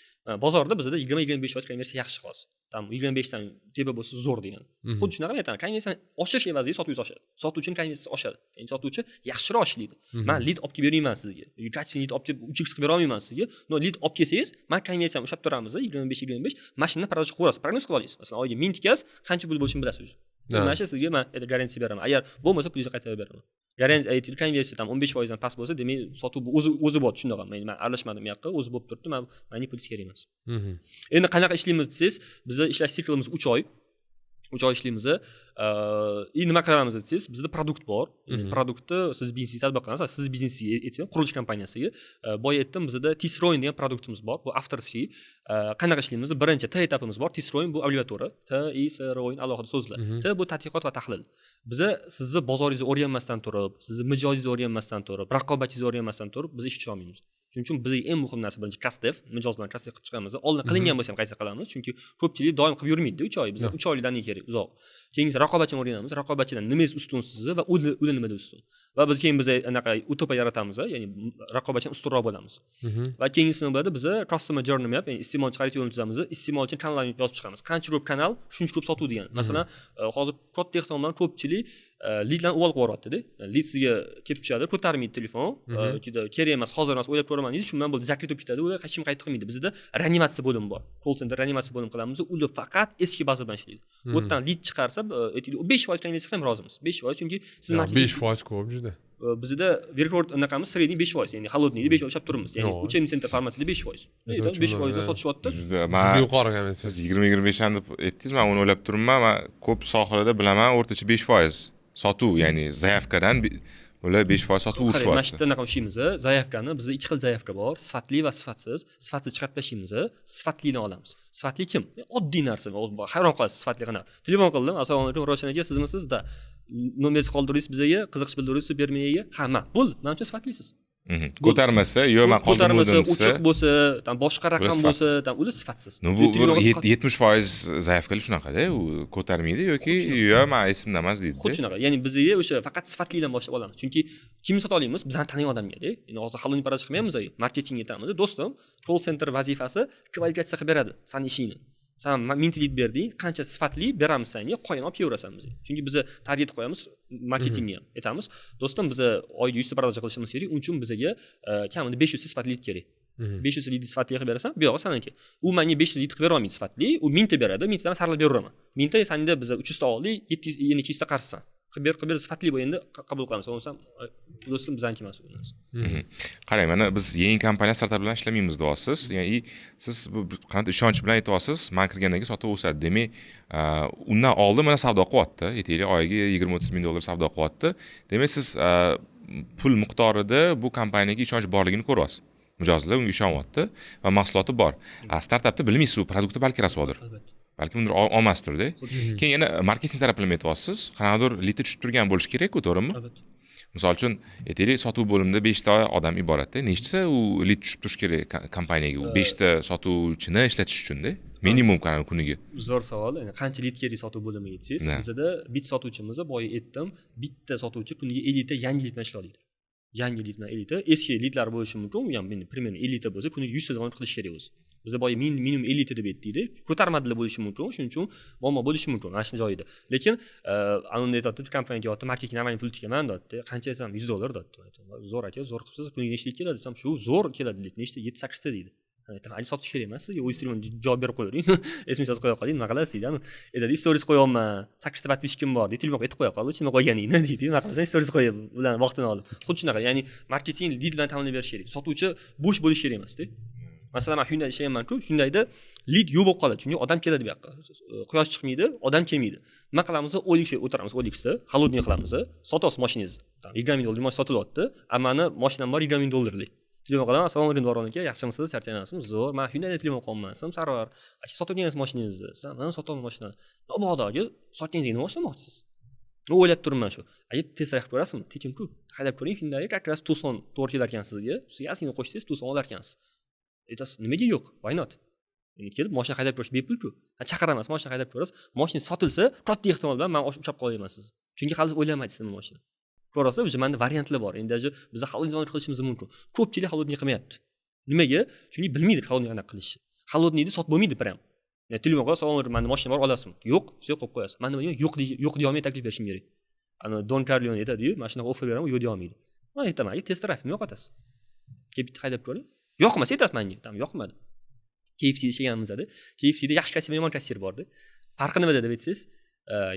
Bozorda bizda 20-25% konversiya yaxshi hozir. Tam 25 dan tepa bo'lsa zo'r degan. Xuddi shunaqa men aytaman, konversiyani oshirish evaziga sotuvchi oshadi. Sotuvchining konversiyasi oshadi. Ya'ni sotuvchi yaxshiroq ishlaydi. Men lead olib kelib bermayman sizga. Качественный lead olib kelib 3x qilib bera olmayman sizga. No, lead olib kelsangiz, men konversiyani ushlab turamiz, 25-25, mashina продажа qilib ko'rasiz, prognoz qila olasiz. Masalan, oyiga 1000 tikasiz, qancha pul bo'lishini bilasiz o'zi. Mana shu sizga men garantiya beraman. Agar bo'lmasa pulingizni qaytarib beraman. Garantiya aytilgan konversiya tam 15% dan past bo'lsa, demak sotuv o'zi bo'ldi shundoq ham. Men aralashmadim u yoqqa, o'zi bo'lib turibdi, menga pulingiz kerak emas. Endi qanaqa ishlaymiz desangiz, bizda ishlash siklimiz 3 oy. 3 oy ishlaymiz. Nima qilamiz desangiz, bizda produkt bor. Produktni siz biznesingizga tatbiq qilamiz. Siz biznesingizga aytsak, qurilish kompaniyasiga. Boya aytdim, bizda Tisroin degan produktimiz bor. Bu avtorskiy. Qanaqa ishlaymiz? Birinchi T etapimiz bor. Tisroin bu abbreviatura. T I S R O N alohida so'zlar. T bu tadqiqot va tahlil. Biza sizni bozoringizni o'rganmasdan turib, sizni mijozingizni o'rganmasdan turib, raqobatchingizni o'rganmasdan turib, biz ish tuta olmaymiz. Shuning uchun bizga eng muhim narsa birinchi kastdev, mijoz bilan kastdev qilib chiqamiz. Oldin qilingan bo'lsa ham qayta qilamiz, chunki ko'pchilik doim qilib yurmaydi 3 oy. Bizga 3 oylikdan kerak, uzoq. Keyin raqobatchini o'rganamiz, raqobatchidan nimangiz ustun sizni va ular nimada ustun. Va biz keyin biz anaqa utopiya yaratamiz, ya'ni raqobatchidan ustunroq bo'lamiz. Va keyingisi nima bo'ladi? Biz customer journey map, ya'ni iste'molchi xarid yo'lini tuzamiz, iste'molchi kanallarni yozib chiqamiz. Qancha ko'p kanal, shuncha ko'p sotuv degan. Masalan, hozir katta ehtimol bilan ko'pchilik leadlarni uvol qilib yuboryapti-da. Lead sizga kelib tushadi, ko'tarmaydi telefon, kerak emas, hozir emas, o'ylab ko'raman deydi, shu bilan bo'ldi, zakrit bo'lib ketadi, ular hech kim qayta qilmaydi. Bizda reanimatsiya bo'limi bor. Call center reanimatsiya bo'limi qilamiz, ular faqat eski baza bilan ishlaydi. U yerdan lead chiqarsa, aytaylik, 5% konversiya qilsam rozimiz. 5%, chunki siz 5% ko'p juda. Bizda rekord anaqamiz sredniy 5%, ya'ni холодныйda 5% ushlab turibmiz. Ya'ni 3 center formatida 5%. 5% dan sotishyapti. Juda yuqori konversiya. Siz 20-25 deb aytdingiz, men uni o'ylab turibman, men ko'p sohalarda bilaman, o'rtacha 5% sotuv, ya'ni zayavkadan ular 5% sotib urishyapti. Mana shu yerda anaqa ushlaymiz, zayavkani bizda 2 xil zayavka bor, sifatli va sifatsiz. Sifatsiz chiqarib tashlaymiz, sifatlidan olamiz. Sifatli kim? Oddiy narsa, hayron qolasiz sifatli qanaqa. Telefon qildim, assalomu alaykum Ravshan aka, sizmisiz? Da. Nomeringizni qoldiringiz bizga, qiziqish bildirdingiz, bermayga. Ha, men. Bo'ldi, menimcha sifatlisiz. Ko'tarmasa, yo'q, man ko'tarmasa, ochiq bo'lsa, там boshqa raqam bo'lsa, там ular sifatsiz. Ну, bu 70% заявка lar shunaqada, u ko'tarmaydi yoki yo'q, man esimda emas deydi. Xuddi shunaqa. Ya'ni bizga o'sha faqat sifatlidan boshlab olamiz. Chunki kimni sota olamiz? Bizani tanigan odamga-da. Endi hozir холодный продажа qilmaymiz, marketingga aytamiz. Do'stim, call center vazifasi kvalifikatsiya qilib beradi sani ishingni. San 1000 ta lid berding, qancha sifatli beramiz senga, qolganini olib kelaversan bizga. Chunki biz target qo'yamiz, marketingga ham aytamiz. Do'stim, biz oyda 100 ta продажа qilishimiz kerak, uning uchun bizga kamida 500 ta sifatli lid kerak. 500 ta lid sifatli qilib berasan, bu yog'i saniki. U menga 500 ta lid qilib bera olmaydi sifatli, u 1000 ta beradi, 1000 tadan saralab beraveraman. 1000 ta senda biz 300 ta oldik, 700 yana 200 ta qarzsan. Qilib ber, sifatli bu endi qabul qilamiz. Bo'lmasam, do'stim, bizaniki emas u narsa. Qarang, mana biz yangi kompaniya, startap bilan ishlamaymiz deyapsiz. Ya'ni siz bu qanday ishonch bilan aytyapsiz, man kirgandan keyin sotuv o'sadi. Demak, undan oldin mana savdo qilyapti. Aytaylik, oyiga 20-30 ming dollar savdo qilyapti. Demak, siz pul miqdorida bu kompaniyaga ishonch borligini ko'ryapsiz. Mijozlar unga ishonyapti va mahsuloti bor. Startapda bilmaysiz, u продукт i balki rasvodir. Albatta. Balki undir olmasdirda. Keyin yana marketing taraflama aytyapsiz, qanaqadir lidda tushib turgan bo'lishi kerak-ku, to'g'rimi? Albatta. Misol uchun, aytaylik, sotuv bo'limida 5 ta odam iboratda. Nechtasi u lid tushib turishi kerak kompaniyaga? U 5 ta sotuvchini ishlatish uchun-da, minimum qanaqa kuniga? Zo'r savol. Ya'ni qancha lid kerak sotuv bo'limiga desangiz, bizada bitta sotuvchimiz, boya aytdim, bitta sotuvchi kuniga 50 ta yangi lid bilan ishlay oladi. Yangi lid bilan 50 ta, eski lidlar bo'lishi mumkin, u ham endi примерно 50 ta bo'lsa, kuniga 100 ta звонок qilish kerak o'zi. Bizda boya minimum 50 ta deb aytdik, ko'tarmadilar bo'lishi mumkin, shuning uchun muammo bo'lishi mumkin mana shu joyida. Lekin anunda aytyapti, kompaniya kelyapti, marketing нормальный pul tikaman deyapti. Qancha desam, $100 deyapti. Zo'r aka, zo'r qilibsiz, kuniga nechta keladi desam, shu zo'r keladi deydi. Nechta? 7-8 ta deydi. Aytaman, hali sotish kerak emas sizga, o'zingiz telefon javob berib qo'yavering. SMS yozib qo'ya qoling, nima qilasiz deydi. Aytadi, stories qo'yapman, 8 ta подписчик im bor deydi, telefon aytib qo'ya qol, nima qo'yganingni deydi. Nima qilasan, stories qo'yib, ularni vaqtini olib. Xuddi shunaqa, ya'ni marketing lid bilan ta'minlab berish kerak. Sotuvchi bo'sh bo'lishi kerak emas-da. Masalan, men Hyundai ishlayapman-ku, Hyundai'da lid yo'q bo'lib qoladi, chunki odam keladi bu yoqqa. Quyosh chiqmaydi, odam kelmaydi. Nima qilamiz? OLXga o'tiramiz, OLXda холодный qilamiz. Sotasiz mashinangizni. 20 ming dollar mashina sotilyapti, a meni mashinam bor 20 ming dollarlik. Telefon qilaman, assalomu alaykum Davron aka, yaxshimisiz, charchamayapsizmi? Zo'r, men Hyundai'da telefon qilyapman, Sarvar. Aka, sotib mashinangizni. Sen mana sotaman mashinani. Mabodo aka, sotganingizga nima ishlamoqchisiz? O'ylab turibman shu. Aka, tezroq ko'rasizmi? Tekin-ku. Haydab ko'ring, Hyundai как раз Tucson to'g'ri kelar ekan sizga. Sizga ozgina qo'shsangiz Tucson olar ekansiz. Aytasiz, nimaga yo'q? Why not? Endi kelib mashina haydab ko'rish bepul-ku. Chaqiramas, mashina haydab ko'rasiz. Mashina sotilsa, katta ehtimol bilan men ushlab qolyapman sizni. Chunki hali o'ylamaysiz nima mashina. Ko'rasiz, o'sha menda variantlar bor. Endi даже biz холодный звонок qilishimiz mumkin. Ko'pchilik холодный qilmayapti. Nimaga? Chunki bilmaydi холодный qanaqa qilishni. Холодный ni sotib bo'lmaydi prям. Ya'ni telefon qilib, assalomu alaykum, menda mashina bor, olasizmi? Yo'q, всё, qo'yib qo'yasiz. Men nima deyman? Yo'q, yo'q deya olmay taklif berishim kerak. Ana Don Corleone aytadi-yu, mana shunaqa offer beraman, yo'q deya olmaydi. Men aytaman, aka, test drive nima yo'qotasiz? Kelib bitta haydab ko'ring. Yoqmasa aytasiz menga, tam yoqmadi. KFCda ishlaganimizda, KFCda yaxshi kassir, yomon kassir bordi. Farqi nimada deb aytsangiz,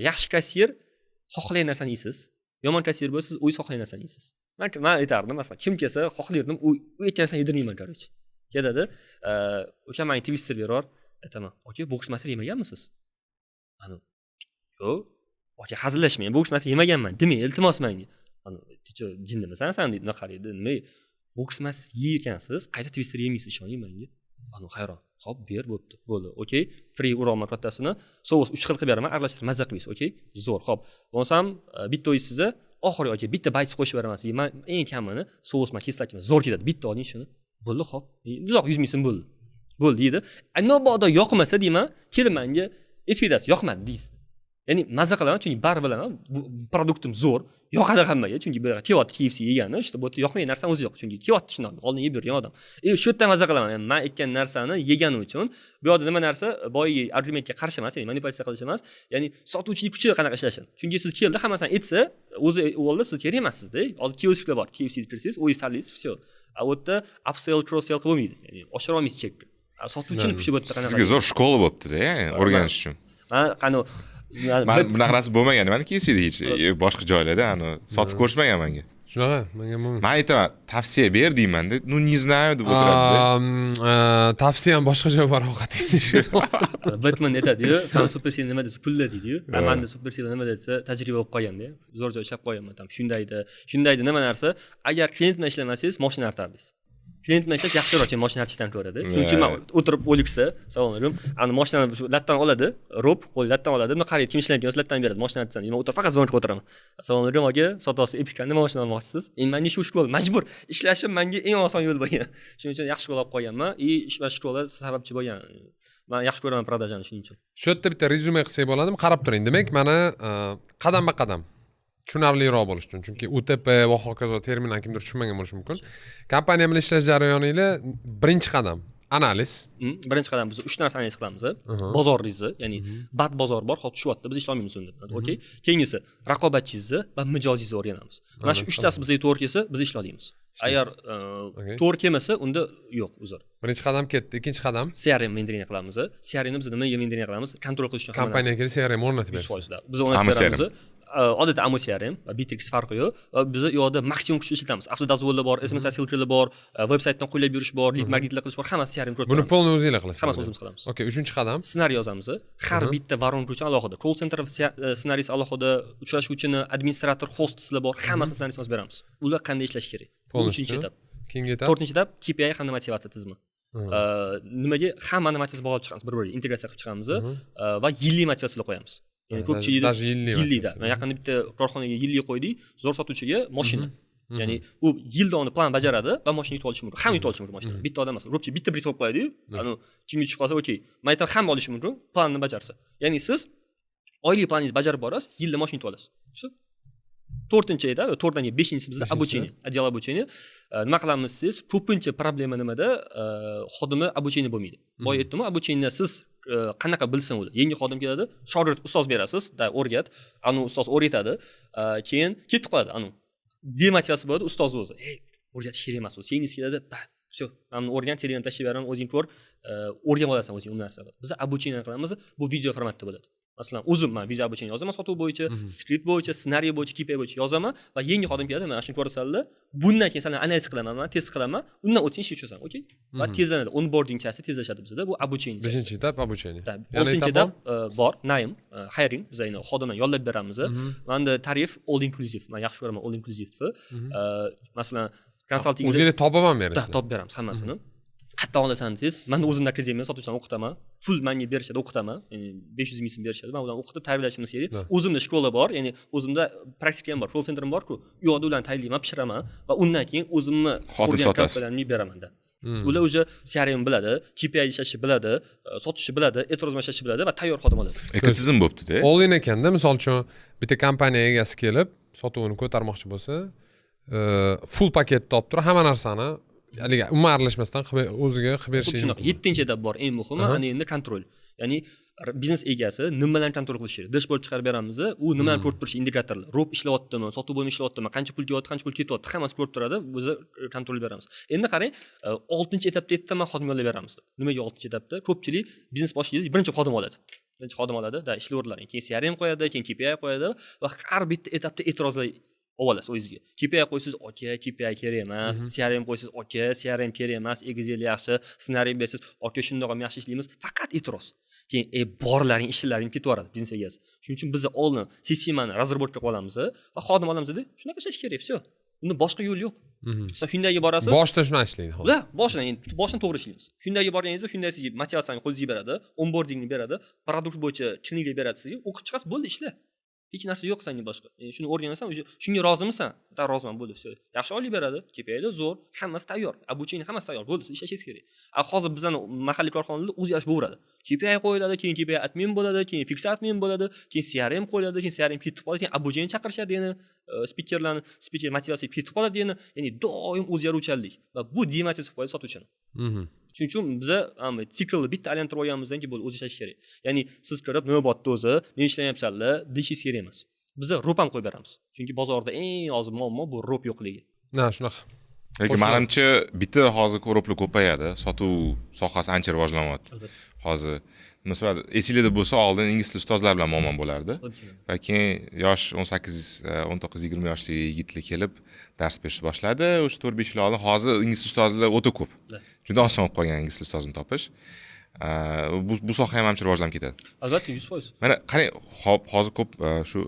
yaxshi kassir xohlagan narsani yeysiz, yomon kassir bo'lsa siz o'zingiz xohlagan narsani yeysiz. Men aytardim, masalan, kim kelsa xohlardim, u aytgan narsani yedirmayman, короче. Keladi, o'sha menga Twister beror, aytaman, aka, bo'qish masala yemaganmisiz? Ana, yo'q, aka, hazillashmang, bo'qish masala yemaganman, demang, iltimos menga. Ana, ticho, jinnimisan san deydi, nima qaraydi, nima bo'qish mas yeykansiz, qayta Twister yemaysiz, ishoning menga. Ana hayron. Xo'p, ber, bo'pti. Bo'ldi. Okey, free uraman kattasini. Sous 3 xil qilib beraman, aralashtirib mazza qilib yeysiz, okey? Zo'r. Xo'p, bo'lmasam bitta o'ysiz, oxiri aka bitta bayts qo'shib beraman sizga. Men eng kamini sous man kesakmi zo'r ketadi. Bitta oling shuni. Bo'ldi, xo'p. Uzoq 100 ming so'm bo'ldi. Bo'ldi deydi. Mabodo yoqmasa deyman, kelib menga aytib ketasiz, yoqmadi deysiz. Ya'ni mazza qilaman, chunki baribir bilaman, bu продукт im zo'r, yoqadi hammaga, chunki bu kelyapti KFC yegani, işte bu yerda yoqmagan narsani o'zi yo'q, chunki kelyapti shundoq, oldin yeb yurgan odam. Shu yerda mazza qilaman, ya'ni men aytgan narsani yegani uchun bu yerda nima narsa boyagi argumentga qarshi emas, ya'ni manipulyatsiya qilish emas, ya'ni sotuvchilik kuchi qanaqa ishlashini. Chunki siz keldi, hammasini aytsa, o'zi o'ldi, siz kerak emassiz-da. Hozir kiosklar bor, KFC deb kirsangiz, o'zingiz tanlaysiz, всё. A u yerda upsell, cross sell qilib bo'lmaydi, ya'ni oshira olmaysiz chekni. Sotuvchini kuchi bu yerda qanaqa? Sizga zo'r shkola bo'libdi-da, ya'ni o'rganish uchun. Men qani Man bunaqa narsa bo'lmagan, mani KFCda hech boshqa joylarda ani sotib ko'rishmagan menga. Shunaqa, menga bu. Men aytaman, tavsiya ber deyman-da, ну не знаю deb o'tiradi-da. Tavsiyam boshqa joy bor ovqat yeyish. Batman aytadi-yu, san supersila nima desa pulda deydi-yu. Manda supersila nima desa tajriba bo'lib qolganda, zo'r joy ishlab qo'yaman tam Hyundai'da. Hyundai'da nima narsa, agar klient bilan ishlamasangiz, mashina artardingiz. Klient bilan ishlash yaxshiroq, чем moshina artishdan ko'radi. Shuning uchun man o'tirib OLXda, assalomu alaykum, ani moshinani shu latdan oladi, ro'b qo'l latdan oladi, buni qaraydi, kim ishlayotgan latdan beradi, moshina artsan. Men o'tirib faqat звонок o'tiraman. Assalomu alaykum aka, sotasiz Epika, nima moshina olmoqchisiz? Endi manga shu школа majbur ishlashim menga eng oson yo'l bo'lgan. Shuning uchun yaxshi школа olib qo'yganman и школа sababchi bo'lgan. Man yaxshi ko'raman продажа ni shuning uchun. Shu yerda bitta rezyume qilsak bo'ladimi? Qarab turing. Demak, mana qadamba qadam tushunarliroq bo'lishi uchun, chunki УТП va hokazo terminlarni kimdir tushunmagan bo'lishi mumkin. Kompaniya bilan ishlash jarayoninglar birinchi qadam analiz. Birinchi qadam biz uch narsa analiz qilamiz. Bozoringizni, ya'ni bad bozor bor, hozir tushyapti, biz ishlolmaymiz unda. Okey. Keyingisi raqobatchingizni va mijozingizni o'rganamiz. Mana shu uchtasi bizga to'g'ri kelsa, biz ishlay olamiz. Agar to'g'ri kelmasa, unda yo'q, uzr. Birinchi qadam ketdi, ikkinchi qadam CRM внедрение qilamiz. CRMni biz nimaga внедрение qilamiz? Контроль qilish uchun hamma narsani. Kompaniyaga CRM o'rnatib berasiz. 100%. Biz o'rnatib Amo beramiz. Odatda Amo CRM va Bitrix, farqi yo'q. Va biz u yoqda maksimum kuch ishlatamiz. Автодозвон lar bor, SMS рассылка lar bor, veb saytdan qo'llab yurish bor, lead magnitlar qilish bor, hammasi CRM ko'rib Buni turamiz. Полный o'zinglar qilasizlar. Hammasini o'zimiz qilamiz. Okey, uchinchi qadam. Ssenariy yozamiz. Har bitta воронка uchun alohida. Call center ssenariysi alohida, uchrashuvchini, administrator, hosteslar bor, hammasini ssenariy yozib beramiz. Ular qanday ishlashi kerak. Bu Полностью. uchinchi etap. Keyingi etap. To'rtinchi etap KPI hamda motivatsiya tizimi. Nimaga hammani motivatsiya bog'lab chiqamiz, bir-biriga integratsiya qilib chiqamiz va yillik motivatsiyalar qo'yamiz. Ya'ni ko'pchilikda Даже yillik yillikda. motivatsiya. Man yaqinda bitta korxonaga yillik qo'ydik, zo'r sotuvchiga moshina. Ya'ni u yil davomida plan bajaradi va moshina yutib olishi mumkin. Hamma yutib olishi mumkin moshina. Bitta odam emas. Ko'pchilik bitta brief olib qo'yadi-yu, anu kimga tushib qolsa, okey. Man aytaman, hamma olishi mumkin, planni bajarsa. Ya'ni siz oylik planingizni bajarib borasiz, yilda moshina yutib olasiz. Всё. To'rtinchi etap, to'rtdan keyin beshinchisi bizda Beshinchisi. Обучение, отдел обучения. Nima qilamiz siz? Ko'pincha problema nimada? Xodimlar обучение bo'lmaydi. Boya aytdim-ku, обучение siz qanaqa bilsin ular. Yangi xodim keladi, shogird ustoz berasiz, da o'rgat, anu ustoz o'rgatadi, keyin ketib qoladi anu. Demotivatsiya bo'ladi ustoz o'zi. Ey, o'rgatish kerak emas o'zi. Keyingisi keladi, всё, mana buni o'rgan, Telegramda tashlab beraman, o'zing ko'r, o'rganib olasan o'zing u narsani. Biz обучение qilamiz, bu video formatda bo'ladi. Masalan, o'zim man video обучение yozaman sotuv bo'yicha, skript bo'yicha, ssenariy bo'yicha, KPI bo'yicha yozaman va yangi xodim keladi, mana shuni ko'rasanlar, bundan keyin seni analiz qilaman, man test qilaman, undan o'tsang ishga tushasan, okey? Va tezlanadi. Onboarding chasi tezlashadi bizda, bu обучение. Beshinchi etap обучение. Да, Yana oltinchi etap etap bor, найм, hiring, biz endi xodimlarni yollab beramiz. Manda tarif all inclusive, man yaxshi ko'raman all inclusive. Masalan, konsaltingda O'zinglar topib ham Da, berasizlar. topib beramiz hammasini. Qayerdan olasan desangiz, man o'zimni akademiyada sotuvchilarni o'qitaman. Pul menga berishadi, o'qitaman. Ya'ni 500 ming so'm berishadi. Man ularni o'qitib tarbiyalashimiz kerak. O'zimda школа bor, ya'ni o'zimda praktika ham bor, call centerim bor-ku. U yoqda ularni tayyorlayman, pishiraman va undan keyin o'zimni Xodim qurgan sotasiz. kompaniyalarni beraman-da. Ular уже CRM biladi, KPI ishlashni biladi, sotishni biladi, e'tiroz bilan ishlashni biladi va tayyor xodim oladi. Ekotizim bo'libdi-da. All in ekanda, misol uchun, bitta kompaniya egasi kelib, sotuvini ko'tarmoqchi bo'lsa, full paketni olib turib, hamma narsani haligi umuman aralashmasdan o'ziga qilib berishi Xuddi shunaqa. mumkin. Yettinchi etap bor, eng muhimi, ana endi контроль. Ya'ni biznes egasi nima bilan контроль qilishi kerak? Dashboard chiqarib beramiz, u nimani ko'rib turishi, indikatorlar. РОП ishlayaptimi, sotuv bo'limi ishlayaptimi, qancha pul kelyapti, qancha pul ketyapti, hammasi ko'rib turadi, biz контроль beramiz. Endi qarang, oltinchi etapda aytdim man xodim yollab beramiz deb. Nimaga oltinchi etapda? Ko'pchilik biznes boshlaydi, birinchi xodim oladi. Birinchi xodim oladi, da ishlayveradilar. Keyin CRM qo'yadi, keyin KPI qo'yadi va har bitta etapda e'tirozlar olib olasiz o'zingizga. KPI qo'ysangiz, aka, KPI kerak emas, CRM qo'ysangiz, aka, CRM kerak emas, Excel yaxshi, ssenariy bersangiz, aka, shundoq ham yaxshi ishlaymiz, faqat e'tiroz. Keyin borlaring, ishlaring ketib yuboradi biznes egasi. Shuning uchun biz oldin sistemani разработка qilib olamiz va xodim olamizda, shunaqa ishlash kerak, всё. Unda boshqa yo'l yo'q. Masalan, Hyundaiga borasiz. Boshida shunaqa ishlaydi hozir. Da, boshidan, endi boshidan to'g'ri ishlaymiz. Hyundaiga borganingizda Hyundai sizga motivatsiyani qo'lingizga beradi, onboardingni beradi, продукт bo'yicha treninglar beradi sizga, o'qib chiqasiz, bo'ldi, ishla. Hech narsa yo'q senga boshqa. Shuni o'rganasan, уже shunga rozimisan? Da, roziman, bo'ldi, всё. Yaxshi oylik beradi, KPIlar zo'r, hammasi tayyor, обучение hammasi tayyor, bo'ldi, siz ishlashingiz kerak. A hozir bizani mahalliy korxonalarda o'zgarish bo'laveradi. KPI qo'yiladi, keyin KPI отмен bo'ladi, keyin fix отмен bo'ladi, keyin CRM qo'yiladi, keyin CRM ketib qoladi, keyin обучение chaqirishadi yana spikerlarni, spiker motivatsiya ketib qoladi yana, ya'ni doim o'zgaruvchanlik va bu demotivatsiya qilib qo'yadi sotuvchini. Shuning uchun biza siklni bitta aylantirib olganimizdan keyin bo'ldi, o'zi ishlash kerak. Ya'ni siz kirib, nima bo'lyapti o'zi, nima ishlayapsanlar deyishingiz kerak emas. Biza РОП ham qo'yib beramiz. Chunki bozorda eng hozir muammo bu РОП yo'qligi. Na, shunaqa. Lekin Qo'shilaman. Manimcha, bitta hozir РОП lar ko'payadi, sotuv sohasi ancha rivojlanyapti. Albatta. Hozir, masalan, esinglarda bo'lsa, oldin ingliz tili ustozlar bilan muammo bo'lardi. Xuddi shunaqa. Va keyin yosh 18, 19, 20 yoshli yigitlar kelib dars berishni boshladi o'sha 4-5 yil oldin. Hozir ingliz tili ustozlar o'ta ko'p. Da. Juda oson bo'lib qolgan ingliz tili ustozini topish. Bu soha ham ancha rivojlanib ketadi. Albatta, 100%. Mana qarang, hop, hozir ko'p shu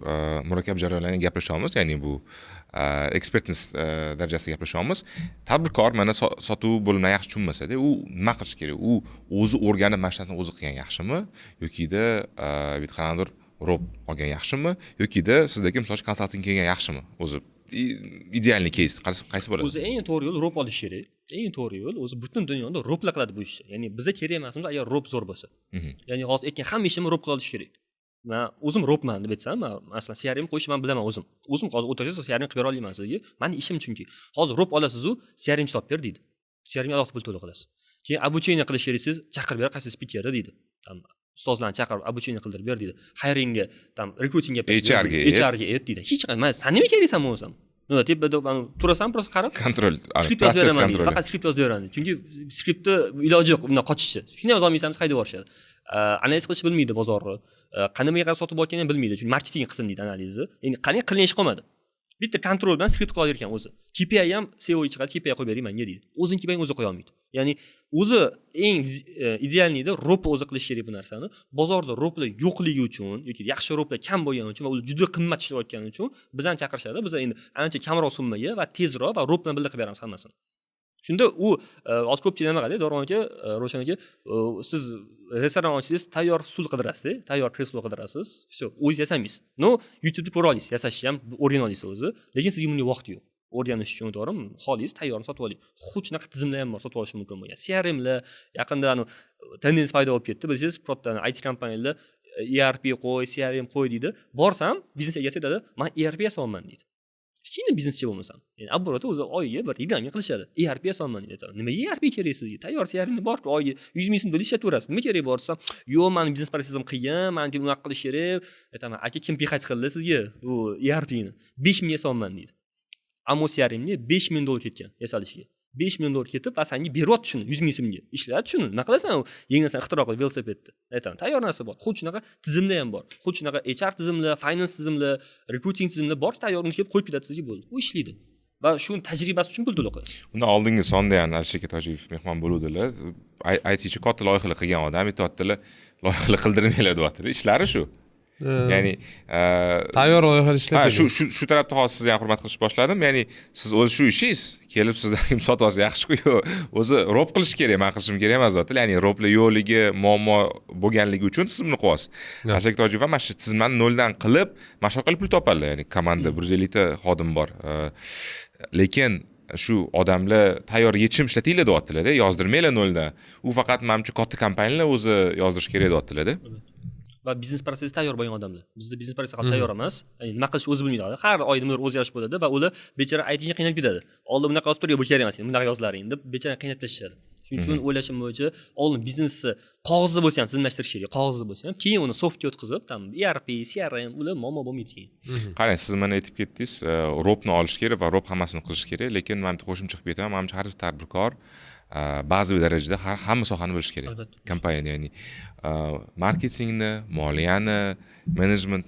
murakkab jarayonlarni gaplashyapmiz, ya'ni bu экспертность darajasida gaplashyapmiz. Tadbirkor mana sotuv bo'limini yaxshi tushunmasada, u nima qilish kerak? U o'zi o'rganib, mana shu narsani o'zi qilgan yaxshimi yokida bitta qanaqadir РОП olgan yaxshimi yokida sizdagi, misol uchun, konsalting kelgan yaxshimi? O'zi идеальный кейс qaysi bo'ladi? O'zi eng to'g'ri yo'l РОП olish kerak. Eng to'g'ri yo'l, o'zi butun dunyoda РОП lar qiladi bu ishni. Ya'ni biza kerak emasmiz, agar РОП zo'r bo'lsa. Ya'ni hozir aytgan hamma ishimni РОП qila olish kerak. Man o'zim РОП man deb aytsam, man masalan CRM qo'yishni man bilaman o'zim. O'zim hozir o'tirsangiz, CRM qilib bera olmayman sizga. Mani ishim chunki. Hozir РОП olasiz-u, CRM topib ber deydi. CRM alohida pul to'la qilasiz. Keyin обучение qilish kerak, siz chaqirib ber qaysi spikerni deydi. Там ustozlarni chaqirib обучение qildirib ber deydi. Hiringga, там rekrutingga. HR ga. HR ga ayt deydi. Hech qanday, san nima keraksan bo'lmasam? Nima tepada turasan, просто qarab Контроль, skript yozib процесс beraman deydi. Контроль. Faqat skript yozib beraman deydi. Chunki skriptni iloji yo'q undan qochishni. Shuni ham yozolmaysanmiz, haydab yuborishadi. Analiz qilishni bilmaydi bozorni. Qanday qarab sotib olganini ham bilmaydi. Chunki marketing qilsin deydi analizni. Endi qanday qilingan ish qolmadi. Bitta контроль bilan skript qila ekan o'zi. KPI ham CEO chiqadi, KPI qo'yib bering menga deydi. O'zini KPIni o'zi qo'ya olmaydi. Ya'ni o'zi eng идеальный da РОП o'zi qilish kerak bu narsani. Bozorda РОП lar yo'qligi uchun yoki yaxshi РОП lar kam bo'lgani uchun va ular juda qimmat ishlayotgani uchun bizani chaqirishadi. Biz endi ancha kamroq summaga va tezroq va РОП bilan birga qilib beramiz hammasini. Shunda u hozir ko'pchilik nima qiladi, Davron aka, Ravshan aka, siz restoran ochsangiz, tayyor stul qidirasiz, tayyor kreslo qidirasiz, всё, o'zingiz yasamaysiz. Но, YouTube'da ko'ra olasiz, yasashni ham o'rgana olasiz o'zi, lekin sizga bunga vaqt yo'q. O'rganish uchun, to'g'rimi? Xohlaysiz, tayyorini sotib oling. Xuddi shunaqa tizimlar ham bor, sotib olish mumkin bo'lgan. CRMlar yaqinda tendensiya paydo bo'lib ketdi. Bilsangiz, katta IT kompaniyalar ERP qo'y, CRM qo'y deydi. Borsam, biznes egasi aytadi, "Men ERP yasayapman" deydi. Kichkina bizneschi bo'lmasam. Ya'ni оборот i o'zi oyiga bir 20 ming qilishadi. ERP yasayapman deydi. Nimaga ERP kerak sizga? Tayyor CRM bor-ku, oyiga 100 ming so'm ishlataverasiz. Nima kerak bor desam, "Yo'q, mani biznes prosesim qiyin, men unaqa qilish kerak." Aytaman, "Aka, kim пихать qildi sizga bu ERPni? 5 ming yasayapman" deydi. Ammo CRMga 5 million dollar ketgan yasalishiga. 5 million dollar ketib, va senga beryapti shuni 100 ming so'mga. Ishlat shuni. Nima qilasan u yangi narsani ixtiro qilib velosipedni? Aytaman, tayyor narsa bor. Xuddi shunaqa tizimlar ham bor. Xuddi shunaqa HR tizimlar, finance tizimlar, recruiting tizimlar bor, tayyor uni kelib qo'yib ketadi sizga, bo'ldi. U ishlaydi. Va shuni tajribasi uchun pul to'lab qiladi. Undan oldingi sonda ham Alisher Tojiyev mehmon bo'luvdilar. ITchi katta loyihalar qilgan odam aytyaptilar, loyihalar qildirmanglar deyaptilar. Ishlari shu. Ya'ni tayyor loyihalar ishlatadi. Shu tarafda hozir sizni ham hurmat qilishni boshladim. Ya'ni siz o'zi shu ishingiz, kelib sizdan kim sotib olsa yaxshi-ku, yo'q, o'zi РОП qilish kerak, man qilishim kerak emas deyaptilar. Ya'ni РОП lar yo'qligi, muammo bo'lganligi uchun siz buni qilyapsiz. Alisher Tojiyev ham mana shu tizimlarni noldan qilib, mana shu orqali pul topadilar. Ya'ni komanda 150 ta xodim bor. Lekin shu odamlar tayyor yechim ishlatinglar deyaptilar-da, yozdirmanglar noldan. U faqat manimcha katta kompaniyalar o'zi yozdirish kerak deyaptilar-da. Va biznes protsessi tayyor bo'lgan odamlar. Bizda biznes protsess hali tayyor emas. Ya'ni nima qilishni o'zi bilmaydi. Har oy nimadir o'zgarish bo'ladi va ular bechora aytishga qiynalib ketadi. Oldin bunaqa yozib tur, bu kerak emas, bunaqa yozlaring deb bechora qiynab tashlashadi. Shuning uchun o'ylashim bo'yicha oldin biznesni qog'ozda bo'lsa ham tizimlashtirish kerak, qog'ozda bo'lsa ham, keyin uni softga o'tkazib, там ERP, CRM, ular muammo bo'lmaydi keyin. Qarang, siz mana aytib ketdingiz, РОП ni olish kerak va РОП hammasini qilish kerak, lekin men bitta qo'shimcha qilib ketaman. Manimcha, har bir tadbirkor ba'zi bir darajada hamma sohani bilishi kerak. Kompaniyada, ya'ni marketingni, moliyani, menejment,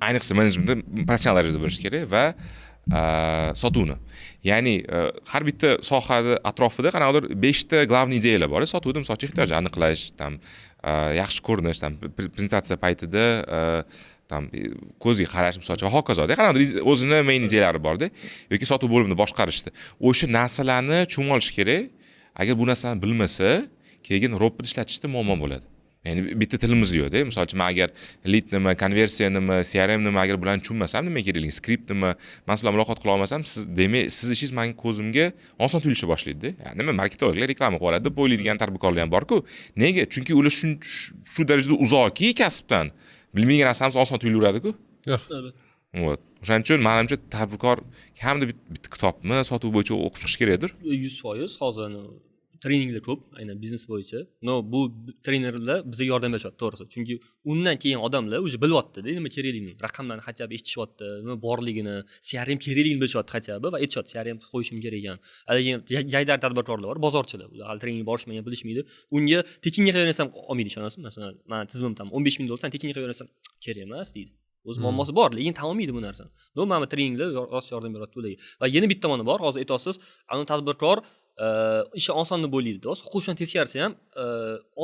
ayniqsa menejmentni professional darajada bilish kerak va sotuvni. Ya'ni har bitta sohada atrofida qanaqadir 5 ta главный ideyalar bor. Sotuvda, misol uchun, ehtiyoj aniqlash, там yaxshi ko'rinish, там prezentatsiya paytida там ko'zga qarash, misol uchun, va hokazo. Qanaqadir o'zini main ideyalari borda yoki sotuv bo'limini boshqarishda. O'sha narsalarni tushunib olish kerak. Agar bu narsalarni bilmasa, keyin robot ishlatishda muammo bo'ladi. Ya'ni bitta tilimiz yo'qda. Misol uchun, men agar lead nima, konversiya nima, CRM nima, agar bularni tushunmasam, nima kerakligini, skript nima, man sizlar bilan muloqot qila olmasam, siz demak, siz ishingiz meni ko'zimga oson tuyulishni boshlaydi-da. Ya'ni nima, marketologlar reklama qilib yuboradi deb o'ylaydigan tadbirkorlar ham bor-ku. Nega? Chunki ular shu darajada uzoqki kasbdan. Bilmagan narsamiz oson tuyulaveradi-ku. Yo'q. Вот. O'shaning uchun menimcha tadbirkor kamida bitta kitobni sotuv bo'yicha o'qib chiqish kerakdir. 100% hozir treninglar ko'p, aynan biznes bo'yicha. Но bu trenerlar bizga yordam berishyapti, to'g'risi. Chunki undan keyin odamlar уже bilyapti-da, nima kerakligini, raqamlarni хотя бы eshitishyapti, nima borligini, CRM kerakligini bilishyapti хотя бы va aytishyapti, CRM qilib qo'yishim kerak ekan. Haligi jaydari tadbirkorlar bor, bozorchilar. Ular hali treningga borishmagan, bilishmaydi. Unga tekinga qilib bersam olmaydi, ishonasizmi? Masalan, mani tizimim tam 15 ming dollar, san tekinga qilib bersam kerak emas deydi. O'z muammosi bor, lekin tan olmaydi bu narsani. Но mana bu treninglar rost yordam beryapti ularga. Va yana bitta tomoni bor, hozir aytyapsiz, ana tadbirkor Ishi oson deb o'ylaydi. Xuddi teskarisi ham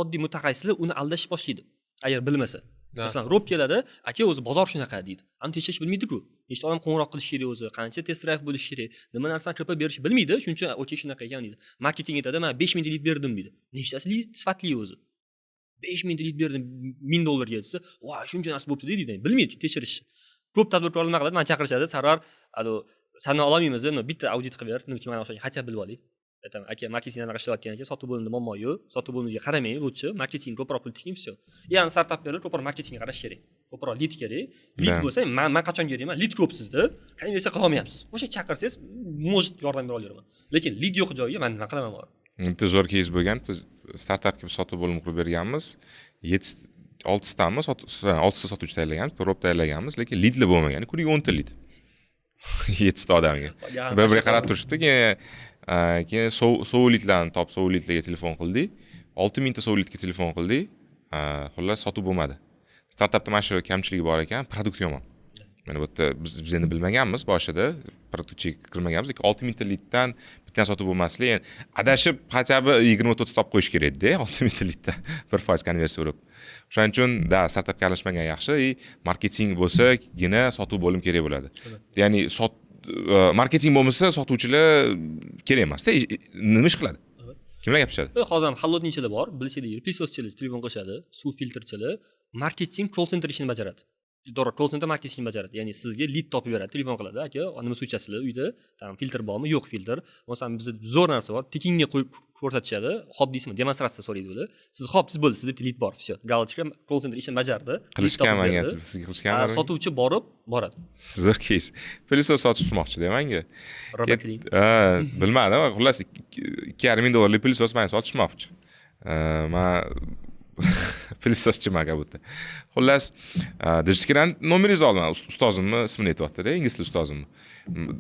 oddiy mutaxassislar uni aldashni boshlaydi, agar bilmasa. Masalan, rob keladi, aka o'zi bozor shunaqa deydi. Ani tekshirish bilmaydi-ku. Nechta odam qo'ng'iroq qilish kerak o'zi, qancha test drive bo'lishi kerak, nima narsani kirib berish bilmaydi, shuning uchun okey shunaqa ekan deydi. Marketing aytadi, men 5000 ta lid berdim deydi. Nechtasi lid sifatli o'zi? 5000 ta lid berdim $1000 ga desa, voy shuncha narsa bo'pti deydi. Bilmaydi tekshirish. Ko'p tadbirkorlar nima qiladi? Meni chaqirishadi, Sarvar, alo, sani ololmaymiz, bitta audit qilib ber, nima mana o'xshagan, hacha bilib oling. Aytaman, aka, marketing anaqa ishlayotgan ekan, sotuv bo'limida muammo yo'q, sotuv bo'limiga qaramang, лучше marketing ko'proq pul tiking, всё. Ya'ni startaplarga ko'proq marketingga qarash kerak. Ko'proq lid kerak. Lid bo'lsa, men qachon kerakman? Lid ko'p sizda, konversiya qila olmayapsiz. O'sha chaqirsangiz, может yordam bera olaman. Lekin lid yo'q joyiga men nima qilaman borib? Bitta zo'r кейс bo'lgan, startapga sotuv bo'limi qurib berganmiz. 6tami, 6ta sotuvchi tayyorlaganmiz, rob tayyorlaganmiz, lekin lidlar bo'lmagan. Kuniga 10 ta lid. 7 ta odamga. Bir-biriga qarab turishibdi, keyin sovuq lidlarni topib, sovuq lidlarga telefon qildik. 6000 ta sovuq lidga telefon qildik. Xullas sotuv bo'lmadi. Startapda mana shu kamchiligi bor ekan, продукт yomon. Mana bu yerda biz endi bilmaganmiz boshida, продукт ichiga kirmaganmiz, lekin 6000 ta liddan bittan sotuv bo'lmasligi, yani adashib хотя бы 20-30 topib qo'yish kerak edi, 6000 ta liddan 1% konversiya urib. O'shaning uchun da startapga aralashmagan yaxshi, и marketing bo'lsagina sotuv bo'lim kerak bo'ladi. Ya'ni marketing bo'lmasa sotuvchilar kerak emasda, nima ish qiladi? Kimlar gapirishadi? Hozir ham холодник chilar bor, bilsangiz, пылесос chilar telefon qilishadi, suv filtrchilar, marketing call center ishini bajaradi. To'g'ri, call center marketing bajaradi. Ya'ni sizga lid topib beradi, telefon qiladi, aka, nima suv ichasizlar uyda? Там filtr bormi? Yo'q filtr. Bo'lmasam bizda zo'r narsa bor, tekinga qo'yib ko'rsatishadi. Xo'p deysizmi? Demonstratsiya so'raydi ular. Siz xo'p, siz bo'ldi, sizda bitta lid bor, всё. Галочка, call center ishini bajardi. Qilishgan manga, sizga qilishganmi? Sotuvchi borib, boradi. Zo'r кейс. Пылесос sotishmoqchi-da menga. Robotlik. Ha, bilmadim, xullas $2,5 ming пылесос menga sotishmoqchi. Men пылесос chiman как будто. Xullas, Dijitkan nomeringizni oldim, ustozimni ismini aytyapti-da, ingliz tili ustozimni.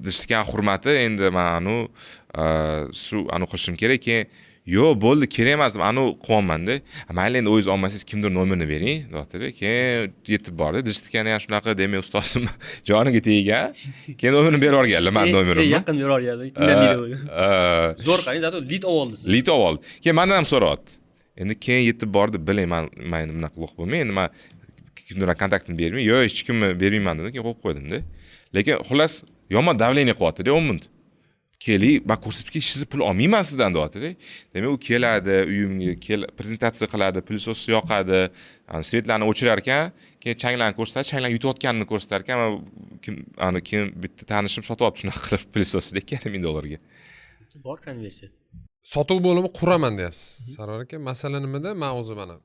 Dijitkan hurmati endi man anu shu anu qilishim kerak, keyin yo'q bo'ldi, kerak emas deb anu qilyapman-da. Mayli endi o'zingiz olmasangiz kimdir nomerini bering deyapti-da. Keyin yetib bordi. Dijitkan ham shunaqa demay ustozim joniga tegan. Keyin nomerini berib yuborganlar, mani nomerimni. Yaqin berib yuborganlar. Indamiydi. Zo'r qarang, зато lid oldi siz. Lid oldi. Keyin mandan ham so'rayapti. Endi keyin yetib bordi, biling, man endi bunaqa лох bo'lmay, endi man kimdir kontaktini bermay, yo'q, hech kimni bermayman dedim, keyin qo'yib qo'ydimda. Lekin xullas yomon давление qilyapti-da, 10 minut. Keling, man ko'rsatib sizni pul olmayman sizdan deyapti-da. Demak, u keladi uyimga, prezentatsiya qiladi, пылесос yoqadi, свет larni o'chirar ekan, keyin changlarni ko'rsatadi, changlarni yutayotganini ko'rsatar ekan. Kim, ani kim bitta tanishim sotib olibdi shunaqa qilib пылесос ni $2,5 ming. Bor konversiya. Sotuv bo'limi quraman deyapsiz, Sarvar aka. Masala nimada? Men o'zi mana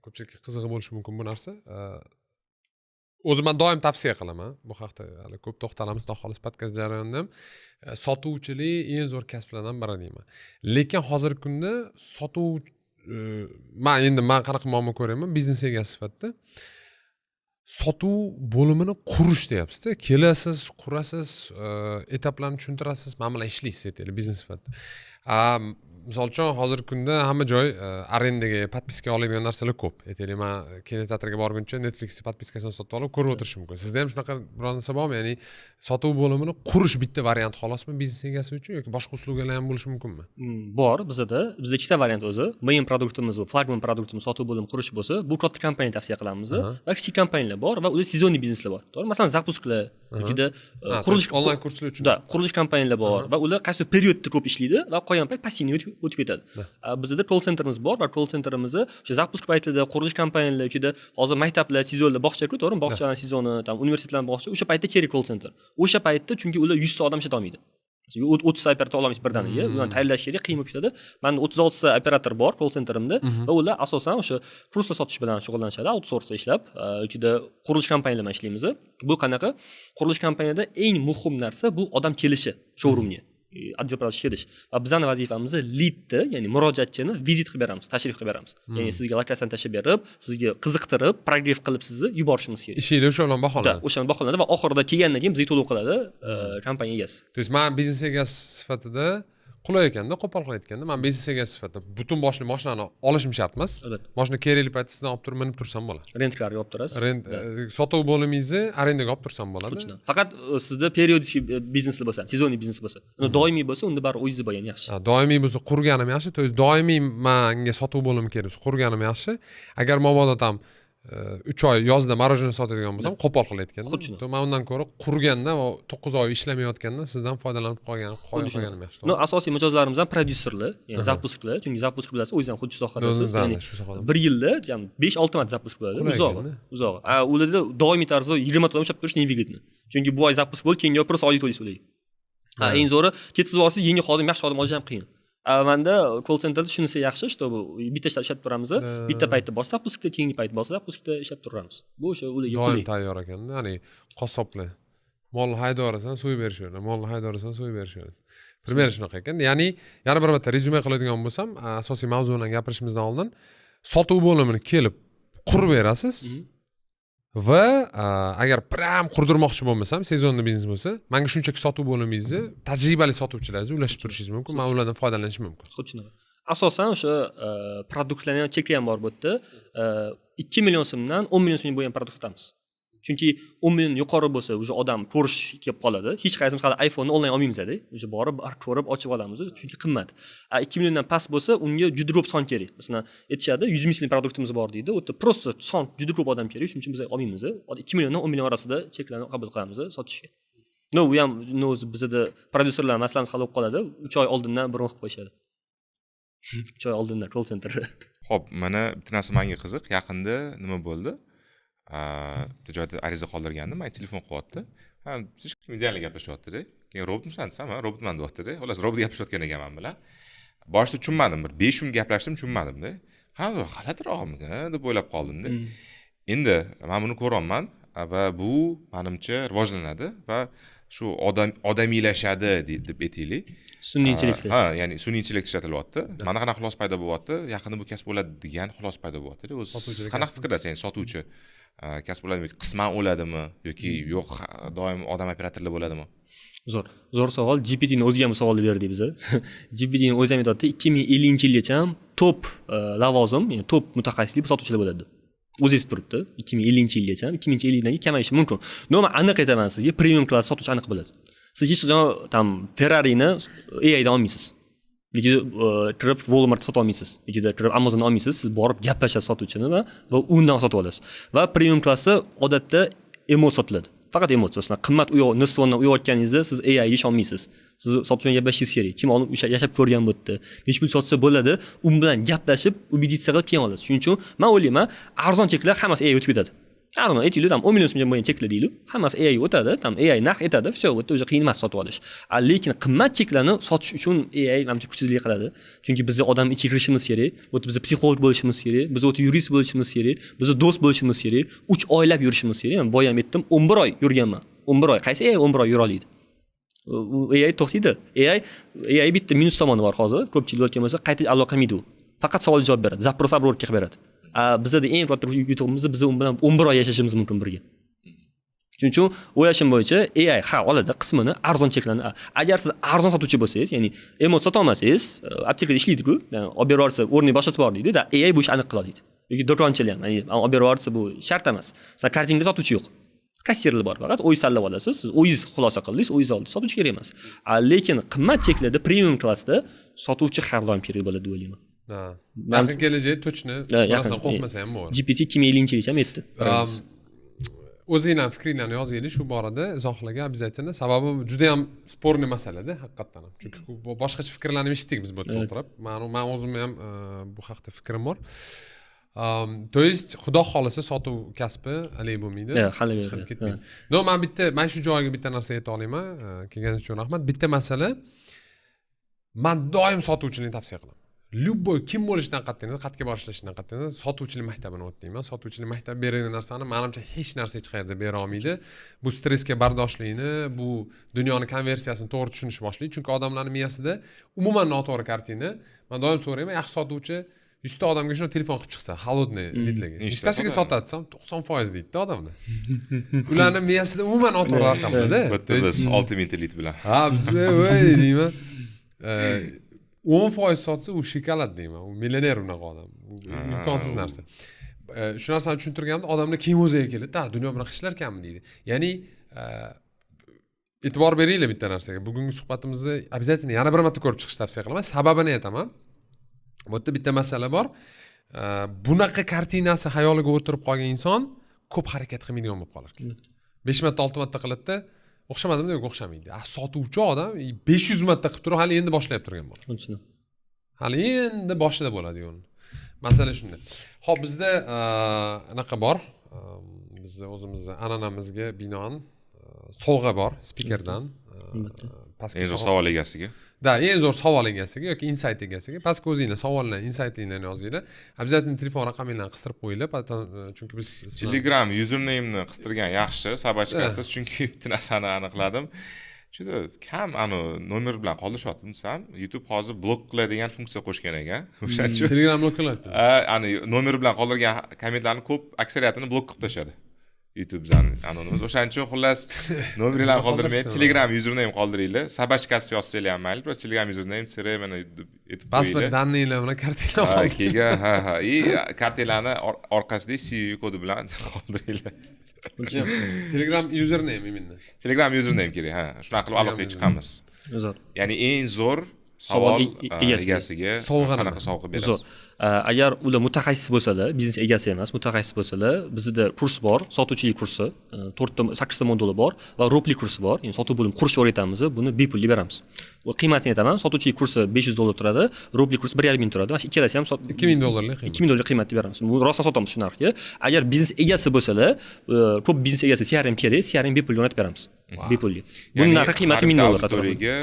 ko'pchilikka qizig'i bo'lishi mumkin bu narsa. O'zi man doim tavsiya qilaman. Bu haqda hali ko'p to'xtalamiz, xudo xohlasa podkast jarayonida ham. Sotuvchilik eng zo'r kasblardan biri deyman. Lekin hozirgi kunda sotuv man endi man qanaqa muammo ko'ryapman biznes egasi sifatida, sotuv bo'limini qurish deyapsizda. Kelasiz, qurasiz, etaplarni tushuntirasiz, mana bilan ishlaysiz aytaylik biznes sifatida. Misol uchun hozirgi kunda hamma joy arendaga, подписка oladigan narsalar ko'p. Aytaylik, man kinoteatrga borguncha Netflix подписка sini sotib olib ko'rib o'tirishim mumkin. Sizda ham shunaqa biror narsa bormi? Ya'ni sotuv bo'limini qurish bitta variant xolosmi biznes egasi uchun yoki boshqa услуга lar ham bo'lishi mumkinmi? Bor bizada. Bizda ikkita variant o'zi. Main продукт imiz bu flagman продукт imiz sotuv bo'limi qurish bo'lsa, bu katta kompaniya tavsiya qilamiz va kichik kompaniyalar bor va ular сезонный bizneslar bor. To'g'ri? Masalan, запуск lar yokida qurilish onlayn kurslar uchun. Да, qurilish kompaniyalar bor va ular qaysi период da ko'p ishlaydi va qolgan payt пассивный o'tib ketadi. Bizda call centerimiz bor va call centerimizni o'sha запуск paytida qurilish kompaniyalar yokida hozir maktablar sezonlar, bog'cha-ku, to'g'rimi? Bog'chalar sezoni, там universitetlar bog'cha, o'sha paytda kerak call center. O'sha paytda chunki ular 100 ta odam ishlata olmaydi. 30 ta operator ololmaysiz birdaniga, ularni tayyorlash kerak, qiyin bo'lib ketadi. Manda 36 ta operator bor call centerimda va ular asosan o'sha kurslar sotish bilan shug'ullanishadi, outsource ishlab, yokida qurilish kompaniyalar bilan ishlaymiz. Bu qanaqa? Qurilish kompaniyada eng muhim narsa bu odam kelishi showroomga. Отдел продаж kelish va bizani vazifamiz lidni, ya'ni murojaatchini vizit qilib beramiz, tashrif qilib beramiz. Ya'ni sizga lokatsiyani tashlab berib, sizga qiziqtirib, прогрев qilib sizni yuborishimiz kerak. Ishinglar o'sha bilan baholanadi. O'sha bilan baholanadi va oxirida kelgandan keyin bizga to'lov qiladi kompaniya egasi. То есть man biznes egasi sifatida Qulay ekanda, qo'pol qilib aytganda, man biznes egasi sifatida butun boshli mashinani olishim shart emas. Albatta. Mashina kerakli paytda sizdan olib turib, minib tursam bo'ladi. Rent carga olib turasiz. Rent, sotuv bo'limingizni arendaga olib tursam bo'ladi. Xuddi shunaqa. Faqat sizda периодический biznesli bo'lsa, сезонный biznes bo'lsa, uni doimiy bo'lsa, unda baribir o'zingizda bo'lgani yaxshi. Ha, doimiy bo'lsa, qurganim yaxshi. То есть doimiy manga sotuv bo'limi kerak bo'lsa, qurganim yaxshi. Agar mabodo там 3 oy yozda мороженое sotadigan bo'lsam, qo'pol qilib aytganda, Xuddi shunaqa. то man undan ko'ra qurganda va 9 oy ishlamayotganda sizdan foydalanib qolgan Xuddi shunaqa. qolganim yaxshi. Но, asosiy mijozlarimiz ham prodyuserlar, ya'ni запуск lar, chunki запуск bilasiz, o'zingiz ham xuddi shu sohadasiz. Да, Ya'ni shu sohada. Bir yilda ya'ni 5-6 marta запуск bo'ladi, Qulay uzog'i, ekanda. Uzog'i. A ularda doimiy tarzda 20 ta odam ushlab turish невыгодно. Chunki bu oy запуск bo'ldi, keyingi oy просто oylik to'laysiz ularga. Ha, eng zo'ri ketkazib olsangiz, yangi xodim, yaxshi xodim olish ham qiyin. A manda call centerda shunisi yaxshi, что bitta ishlab turamiz, bitta paytda bossa запуск da, keyingi payt bossa запуск da ishlab turamiz. Bu o'sha ularga Doim qulay. tayyor ekanda. Ya'ni qassoblar molni haydaverasan, so'yib berishadi, molni haydaverasan, so'yib berishadi. Примерно shunaqa ekan. Ya'ni yana bir marta rezyume qiladigan bo'lsam, asosiy mavzu bilan gapirishimizdan oldin, sotuv bo'limini kelib qurib berasiz va agar прям qurdirmoqchi bo'lmasam, сезонный biznes bo'lsa, manga shunchaki sotuv bo'limingizni, tajribali sotuvchilaringizni ulashib turishingiz mumkin, man ulardan foydalanishim mumkin. Xuddi shunaqa. Asosan o'sha produktlarni ham cheki ham bor bu yerda. 2 million so'mdan 10 million so'mga bo'lgan produkt sotamiz. Chunki 10 million yuqori bo'lsa, уже odam ko'rish kelib qoladi. Hech qaysimiz hali iPhone'ni onlayn olmaymiz-da. Уже borib, ko'rib, ochib olamiz, chunki qimmat. A 2 milliondan past bo'lsa, unga juda ko'p son kerak. Masalan, aytishadi, 100 ming so'mlik produktimiz bor deydi. U yerda просто son, juda ko'p odam kerak, shuning uchun biz olmaymiz. 2 milliondan 10 million orasida cheklarni qabul qilamiz sotishga. Но, u ham, но, o'zi bizada prodyuserlar masalamiz hal bo'lib qoladi. 3 oy oldindan bron qilib qo'yishadi. 3 oy oldindan call center. Ho'p, mana bitta narsa manga qiziq. Yaqinda nima bo'ldi? Bitta joyda ariza qoldirgandim, manga telefon qilyapti. Ha, слишком идеально gaplashyaptida. Keyin robotmisan desam, ha, robotman deyaptida. Xullas, robot gapirishayotgan ekan man bilan. Boshida tushunmadim, bir 5 kun gaplashdim, tushunmadimda. Ha, g'alatiroqmi deb o'ylab qoldimda. Endi man buni ko'ryapman va bu manimcha rivojlanadi va shu odam odamiylashadi deb aytaylik. Sun'iy intellekt. Ha, ya'ni sun'iy intellekt ishlatilyapti. Mana qanaqa xulosa paydo bo'lyapti? Yaqinda bu kasb bo'ladi degan xulosa paydo bo'lyapti. O'zi siz Sotuvchilik. qanaqa fikrdasiz? Ya'ni sotuvchi kasb bo'ladimi yoki qisman o'ladimi yoki yo'q, doim odam operatorlar bo'ladimi? Zo'r, zo'r savol. GPTni o'ziga ham savolni berdik biza. GPTni o'zi ham aytyapti, 2050-yilgacha ham top lavozim, ya'ni top mutaxassislik bu sotuvchilar bo'ladi deb. O'zi aytib turibdi, 2050-yilgacha ham, 2050 dan keyin kamayishi mumkin. Но, man aniq aytaman sizga, premium klass sotuvchi aniq bo'ladi. Siz hech qachon там Ferrari'ni AI dan olmaysiz. Yoki kirib Walmart sota olmaysiz, yoki kirib Amazon olmaysiz. Siz borib gaplashasiz sotuvchini va undan sotib olasiz. Va premium klassda odatda emotsiya sotiladi. Faqat emotsiya. Masalan, qimmat uy, Nestlondan uy olganingizda siz AI ga ishonmaysiz. Siz sotuvchi bilan gaplashishingiz kerak. Kim olib o'sha yashab ko'rgan bu yerda, necha pul sotsa bo'ladi, u bilan gaplashib, убедиться qilib keyin olasiz. Shuning uchun man o'ylayman, arzon cheklar hammasi AI o'tib ketadi. Arzon aytaylik, там 10 million so'mga bo'lgan cheklar deylik, hammasi AI o'tadi, там AI narx aytadi, всё, bu yerda уже qiyin emas sotib olish. A lekin qimmat cheklarni sotish uchun AI manimcha kuchsizlik qiladi. Chunki bizni odam ichiga kirishimiz kerak, bu yerda biz psixolog bo'lishimiz kerak, biz o'ta yurist bo'lishimiz kerak, biz do'st bo'lishimiz kerak, 3 oylab yurishimiz kerak. Men boya ham aytdim, 11 oy yurganman. 11 oy. Qaysi AI 11 oy yura oladi? U AI to'xtaydi. AI bitta minus tomoni bor hozir. Ko'pchilik o'tgan bo'lsa, qayta aloqa qilmaydi u. Faqat savol javob beradi, запрос обработка qilib beradi. A bizada eng katta yutug'imiz, biz u bilan 11 oy yashashimiz mumkin birga. Shuning uchun o'ylashim bo'yicha AI ha oladi qismini, arzon cheklarni. Agar siz arzon sotuvchi bo'lsangiz, ya'ni emotsiya sota olmasangiz, aptekada ishlaydi-ku, ya'ni olib berib yuborsa, o'rniga boshqasi bor deydi, da AI bu ishni aniq qila oladi. Yoki do'konchilar ham, ya'ni olib berib yuborsa, bu shart emas. Masalan, Korzinkada sotuvchi yo'q. Kassirlar bor, faqat o'zingiz tanlab olasiz, siz o'zingiz xulosa qildingiz, o'zingiz oldingiz, sotuvchi kerak emas. A lekin qimmat cheklarda, premium klassda sotuvchi har doim kerak bo'ladi deb o'ylayman. Ha. Yaqin kelajakda точно yaqin. narsadan qo'rqmasa ham bo'ladi. GPT 2050-yilgacha ham yetdi. O'zinglarni fikringlarni yozinglar shu borada izohlarga обязательно, sababi juda yam спорный masalada haqiqatdan ham, chunki bu boshqacha fikrlarni eshitdik biz bu yerda o'tirib. Man o'zimni ham bu haqda fikrim bor. То есть xudo xohlasa, sotuv kasbi haligi bo'lmaydi, hali hech yo'q, ketmaydi. Но man bitta, man shu joyiga bitta narsa ayta olaman. Kelganingiz uchun rahmat. Bitta masala, man doim sotuvchilikni tavsiya qilaman. Любой kim bo'lishidan qat'iy nazar, qayerga borish ishlashidan qat'iy nazar, sotuvchilik maktabini o't deyman. Sotuvchilik maktabi beradigan narsani manimcha hech narsa hech qayerda bera olmaydi. Bu stressga bardoshlikni, bu dunyoni konversiyasini to'g'ri tushunish boshlaydi, chunki odamlarni miyasida umuman noto'g'ri kartina. Man doim so'rayman, yaxshi sotuvchi 100 ta odamga shuni telefon qilib chiqsa, холодный lidlarga, Nechtasi nechtasiga sotadi? Sotadi desam, 90% deydida odamlar. Ularni miyasida umuman noto'g'ri raqamlarda. Bitta biz 6 mingta lid bilan. Ha, biz voy deyman. 10% sotsa, u shokolad deyman, u millioner unaqa odam. U imkonsiz narsa. Shu narsani tushuntirganimda odamlar keyin o'ziga keladi, da, dunyo bunaqa ishlar ekanmi deydi. Ya'ni e'tibor beringlar bitta narsaga. Bugungi suhbatimizni обязательно yana bir marta ko'rib chiqishni tavsiya qilaman. Sababini aytaman. Bu yerda bitta masala bor. Bunaqa kartinasi xayoliga o'tirib qolgan inson ko'p harakat qilmaydigan bo'lib qolar ekan. 5 marta, 6 marta qiladida, o'xshamadimi, demak o'xshamaydi. A sotuvchi odam 500 marta qilib turib, hali endi boshlab turgan bo'ladi. Hali endi boshida bo'ladi yo'lni. Masala shunda. Xo'p, bizda anaqa bor. Bizni o'zimizni an'anamizga binoan sovg'a bor spikerdan. Eng zo'r savol egasiga. Да, eng zo'r savol egasiga yoki insight egasiga. Pastga o'zinglar savollar, insightinglarni yozinglar. Обязательно telefon raqaminglarni qistirib qo'yinglar, chunki biz Telegram usernameni qistirgan yaxshi, собачка siz, chunki bitta narsani aniqladim. Juda kam anu nomer bilan qoldirishyapti desam, YouTube hozir blok qiladigan funksiya qo'shgan ekan. O'shaning uchun Telegram blok qilyapti. Ani nomer bilan qoldirgan kommentlarni ko'p aksariyatini blok qilib tashladi. YouTube bizani anonimiz. O'shaning uchun xullas nomerlarni qoldirmay, Telegram username qoldiringlar. Собачка siz yozsanglar ham mayli, просто Telegram username CR mana deb aytib Pasport qo'yinglar. Данные lar bilan kartalar qoldi. Keyin ha. И kartalarni orqasidagi CVV kodi bilan qoldiringlar. Telegram username именно. Telegram username kerak, ha. Shunaqa qilib aloqaga chiqamiz. Zo'r. Ya'ni eng zo'r savol savol egasiga. Egasiga Sovg'a nima? qanaqa sovg'a berasiz? Zo'r. Agar ular mutaxassis bo'lsalar, biznes egasi emas, mutaxassis bo'lsalar, bizda kurs bor, sotuvchilik kursi, to'rtta, sakkizta moduli bor va РОП li kursi bor. Ya'ni sotuv bo'limi qurishni o'rgatamiz, buni bepulga beramiz. U qiymatini aytaman, sotuvchilik kursi $500 turadi, РОП li kursi 1,5 ming turadi. Mana shu ikkalasi ham 2000 dollarlik qiymat. 2000 dollar qiymatda beramiz. Buni rostdan sotamiz shu narxga. Agar biznes egasi bo'lsalar, ko'p biznes egasi CRM kerak, CRM bepulga o'rnatib beramiz. Bepulga. Buni Ya'ni narxi qiymati har 1000 bitta dollar atrofida. auditoriyaga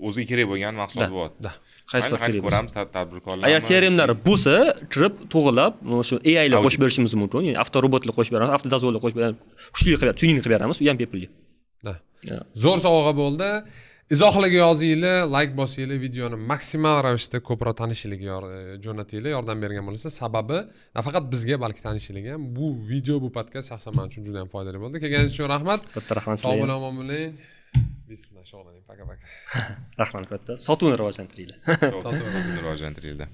o'ziga kerak bo'lgan mahsulot Да. bo'lyapti. Да. Qaysi Mayli, bir qaytib kerak bo'lsa. ko'ramiz tadbirkorlarni. Agar CRMlari bo'lsa, kirib to'g'rilab, o'sha AI lar Audit. Qo'shib berishimiz mumkin. Ya'ni avtorobotlar qo'shib beramiz, автодозвон lar qo'shib beramiz, kuchli qilib, tuning qilib beramiz, u ham bepulga. Да. Ya. Zo'r sovg'a bo'ldi. Izohlarga yozinglar, layk bosinglar, videoni maksimal ravishda ko'proq tanishinglarga jo'natinglar, yordam bergan bo'lsa, sababi nafaqat bizga, balki tanishinglarga ham bu video, bu podkast shaxsan men uchun juda ham foydali bo'ldi. Kelganingiz uchun rahmat. Katta rahmat Sog' sizlarga. bo'ling, omon bo'ling. Biznes bilan shug'ullaning. Пока, пока. Rahmat katta. Sotuvni rivojlantiringlar. Sotuvni rivojlantiringlar.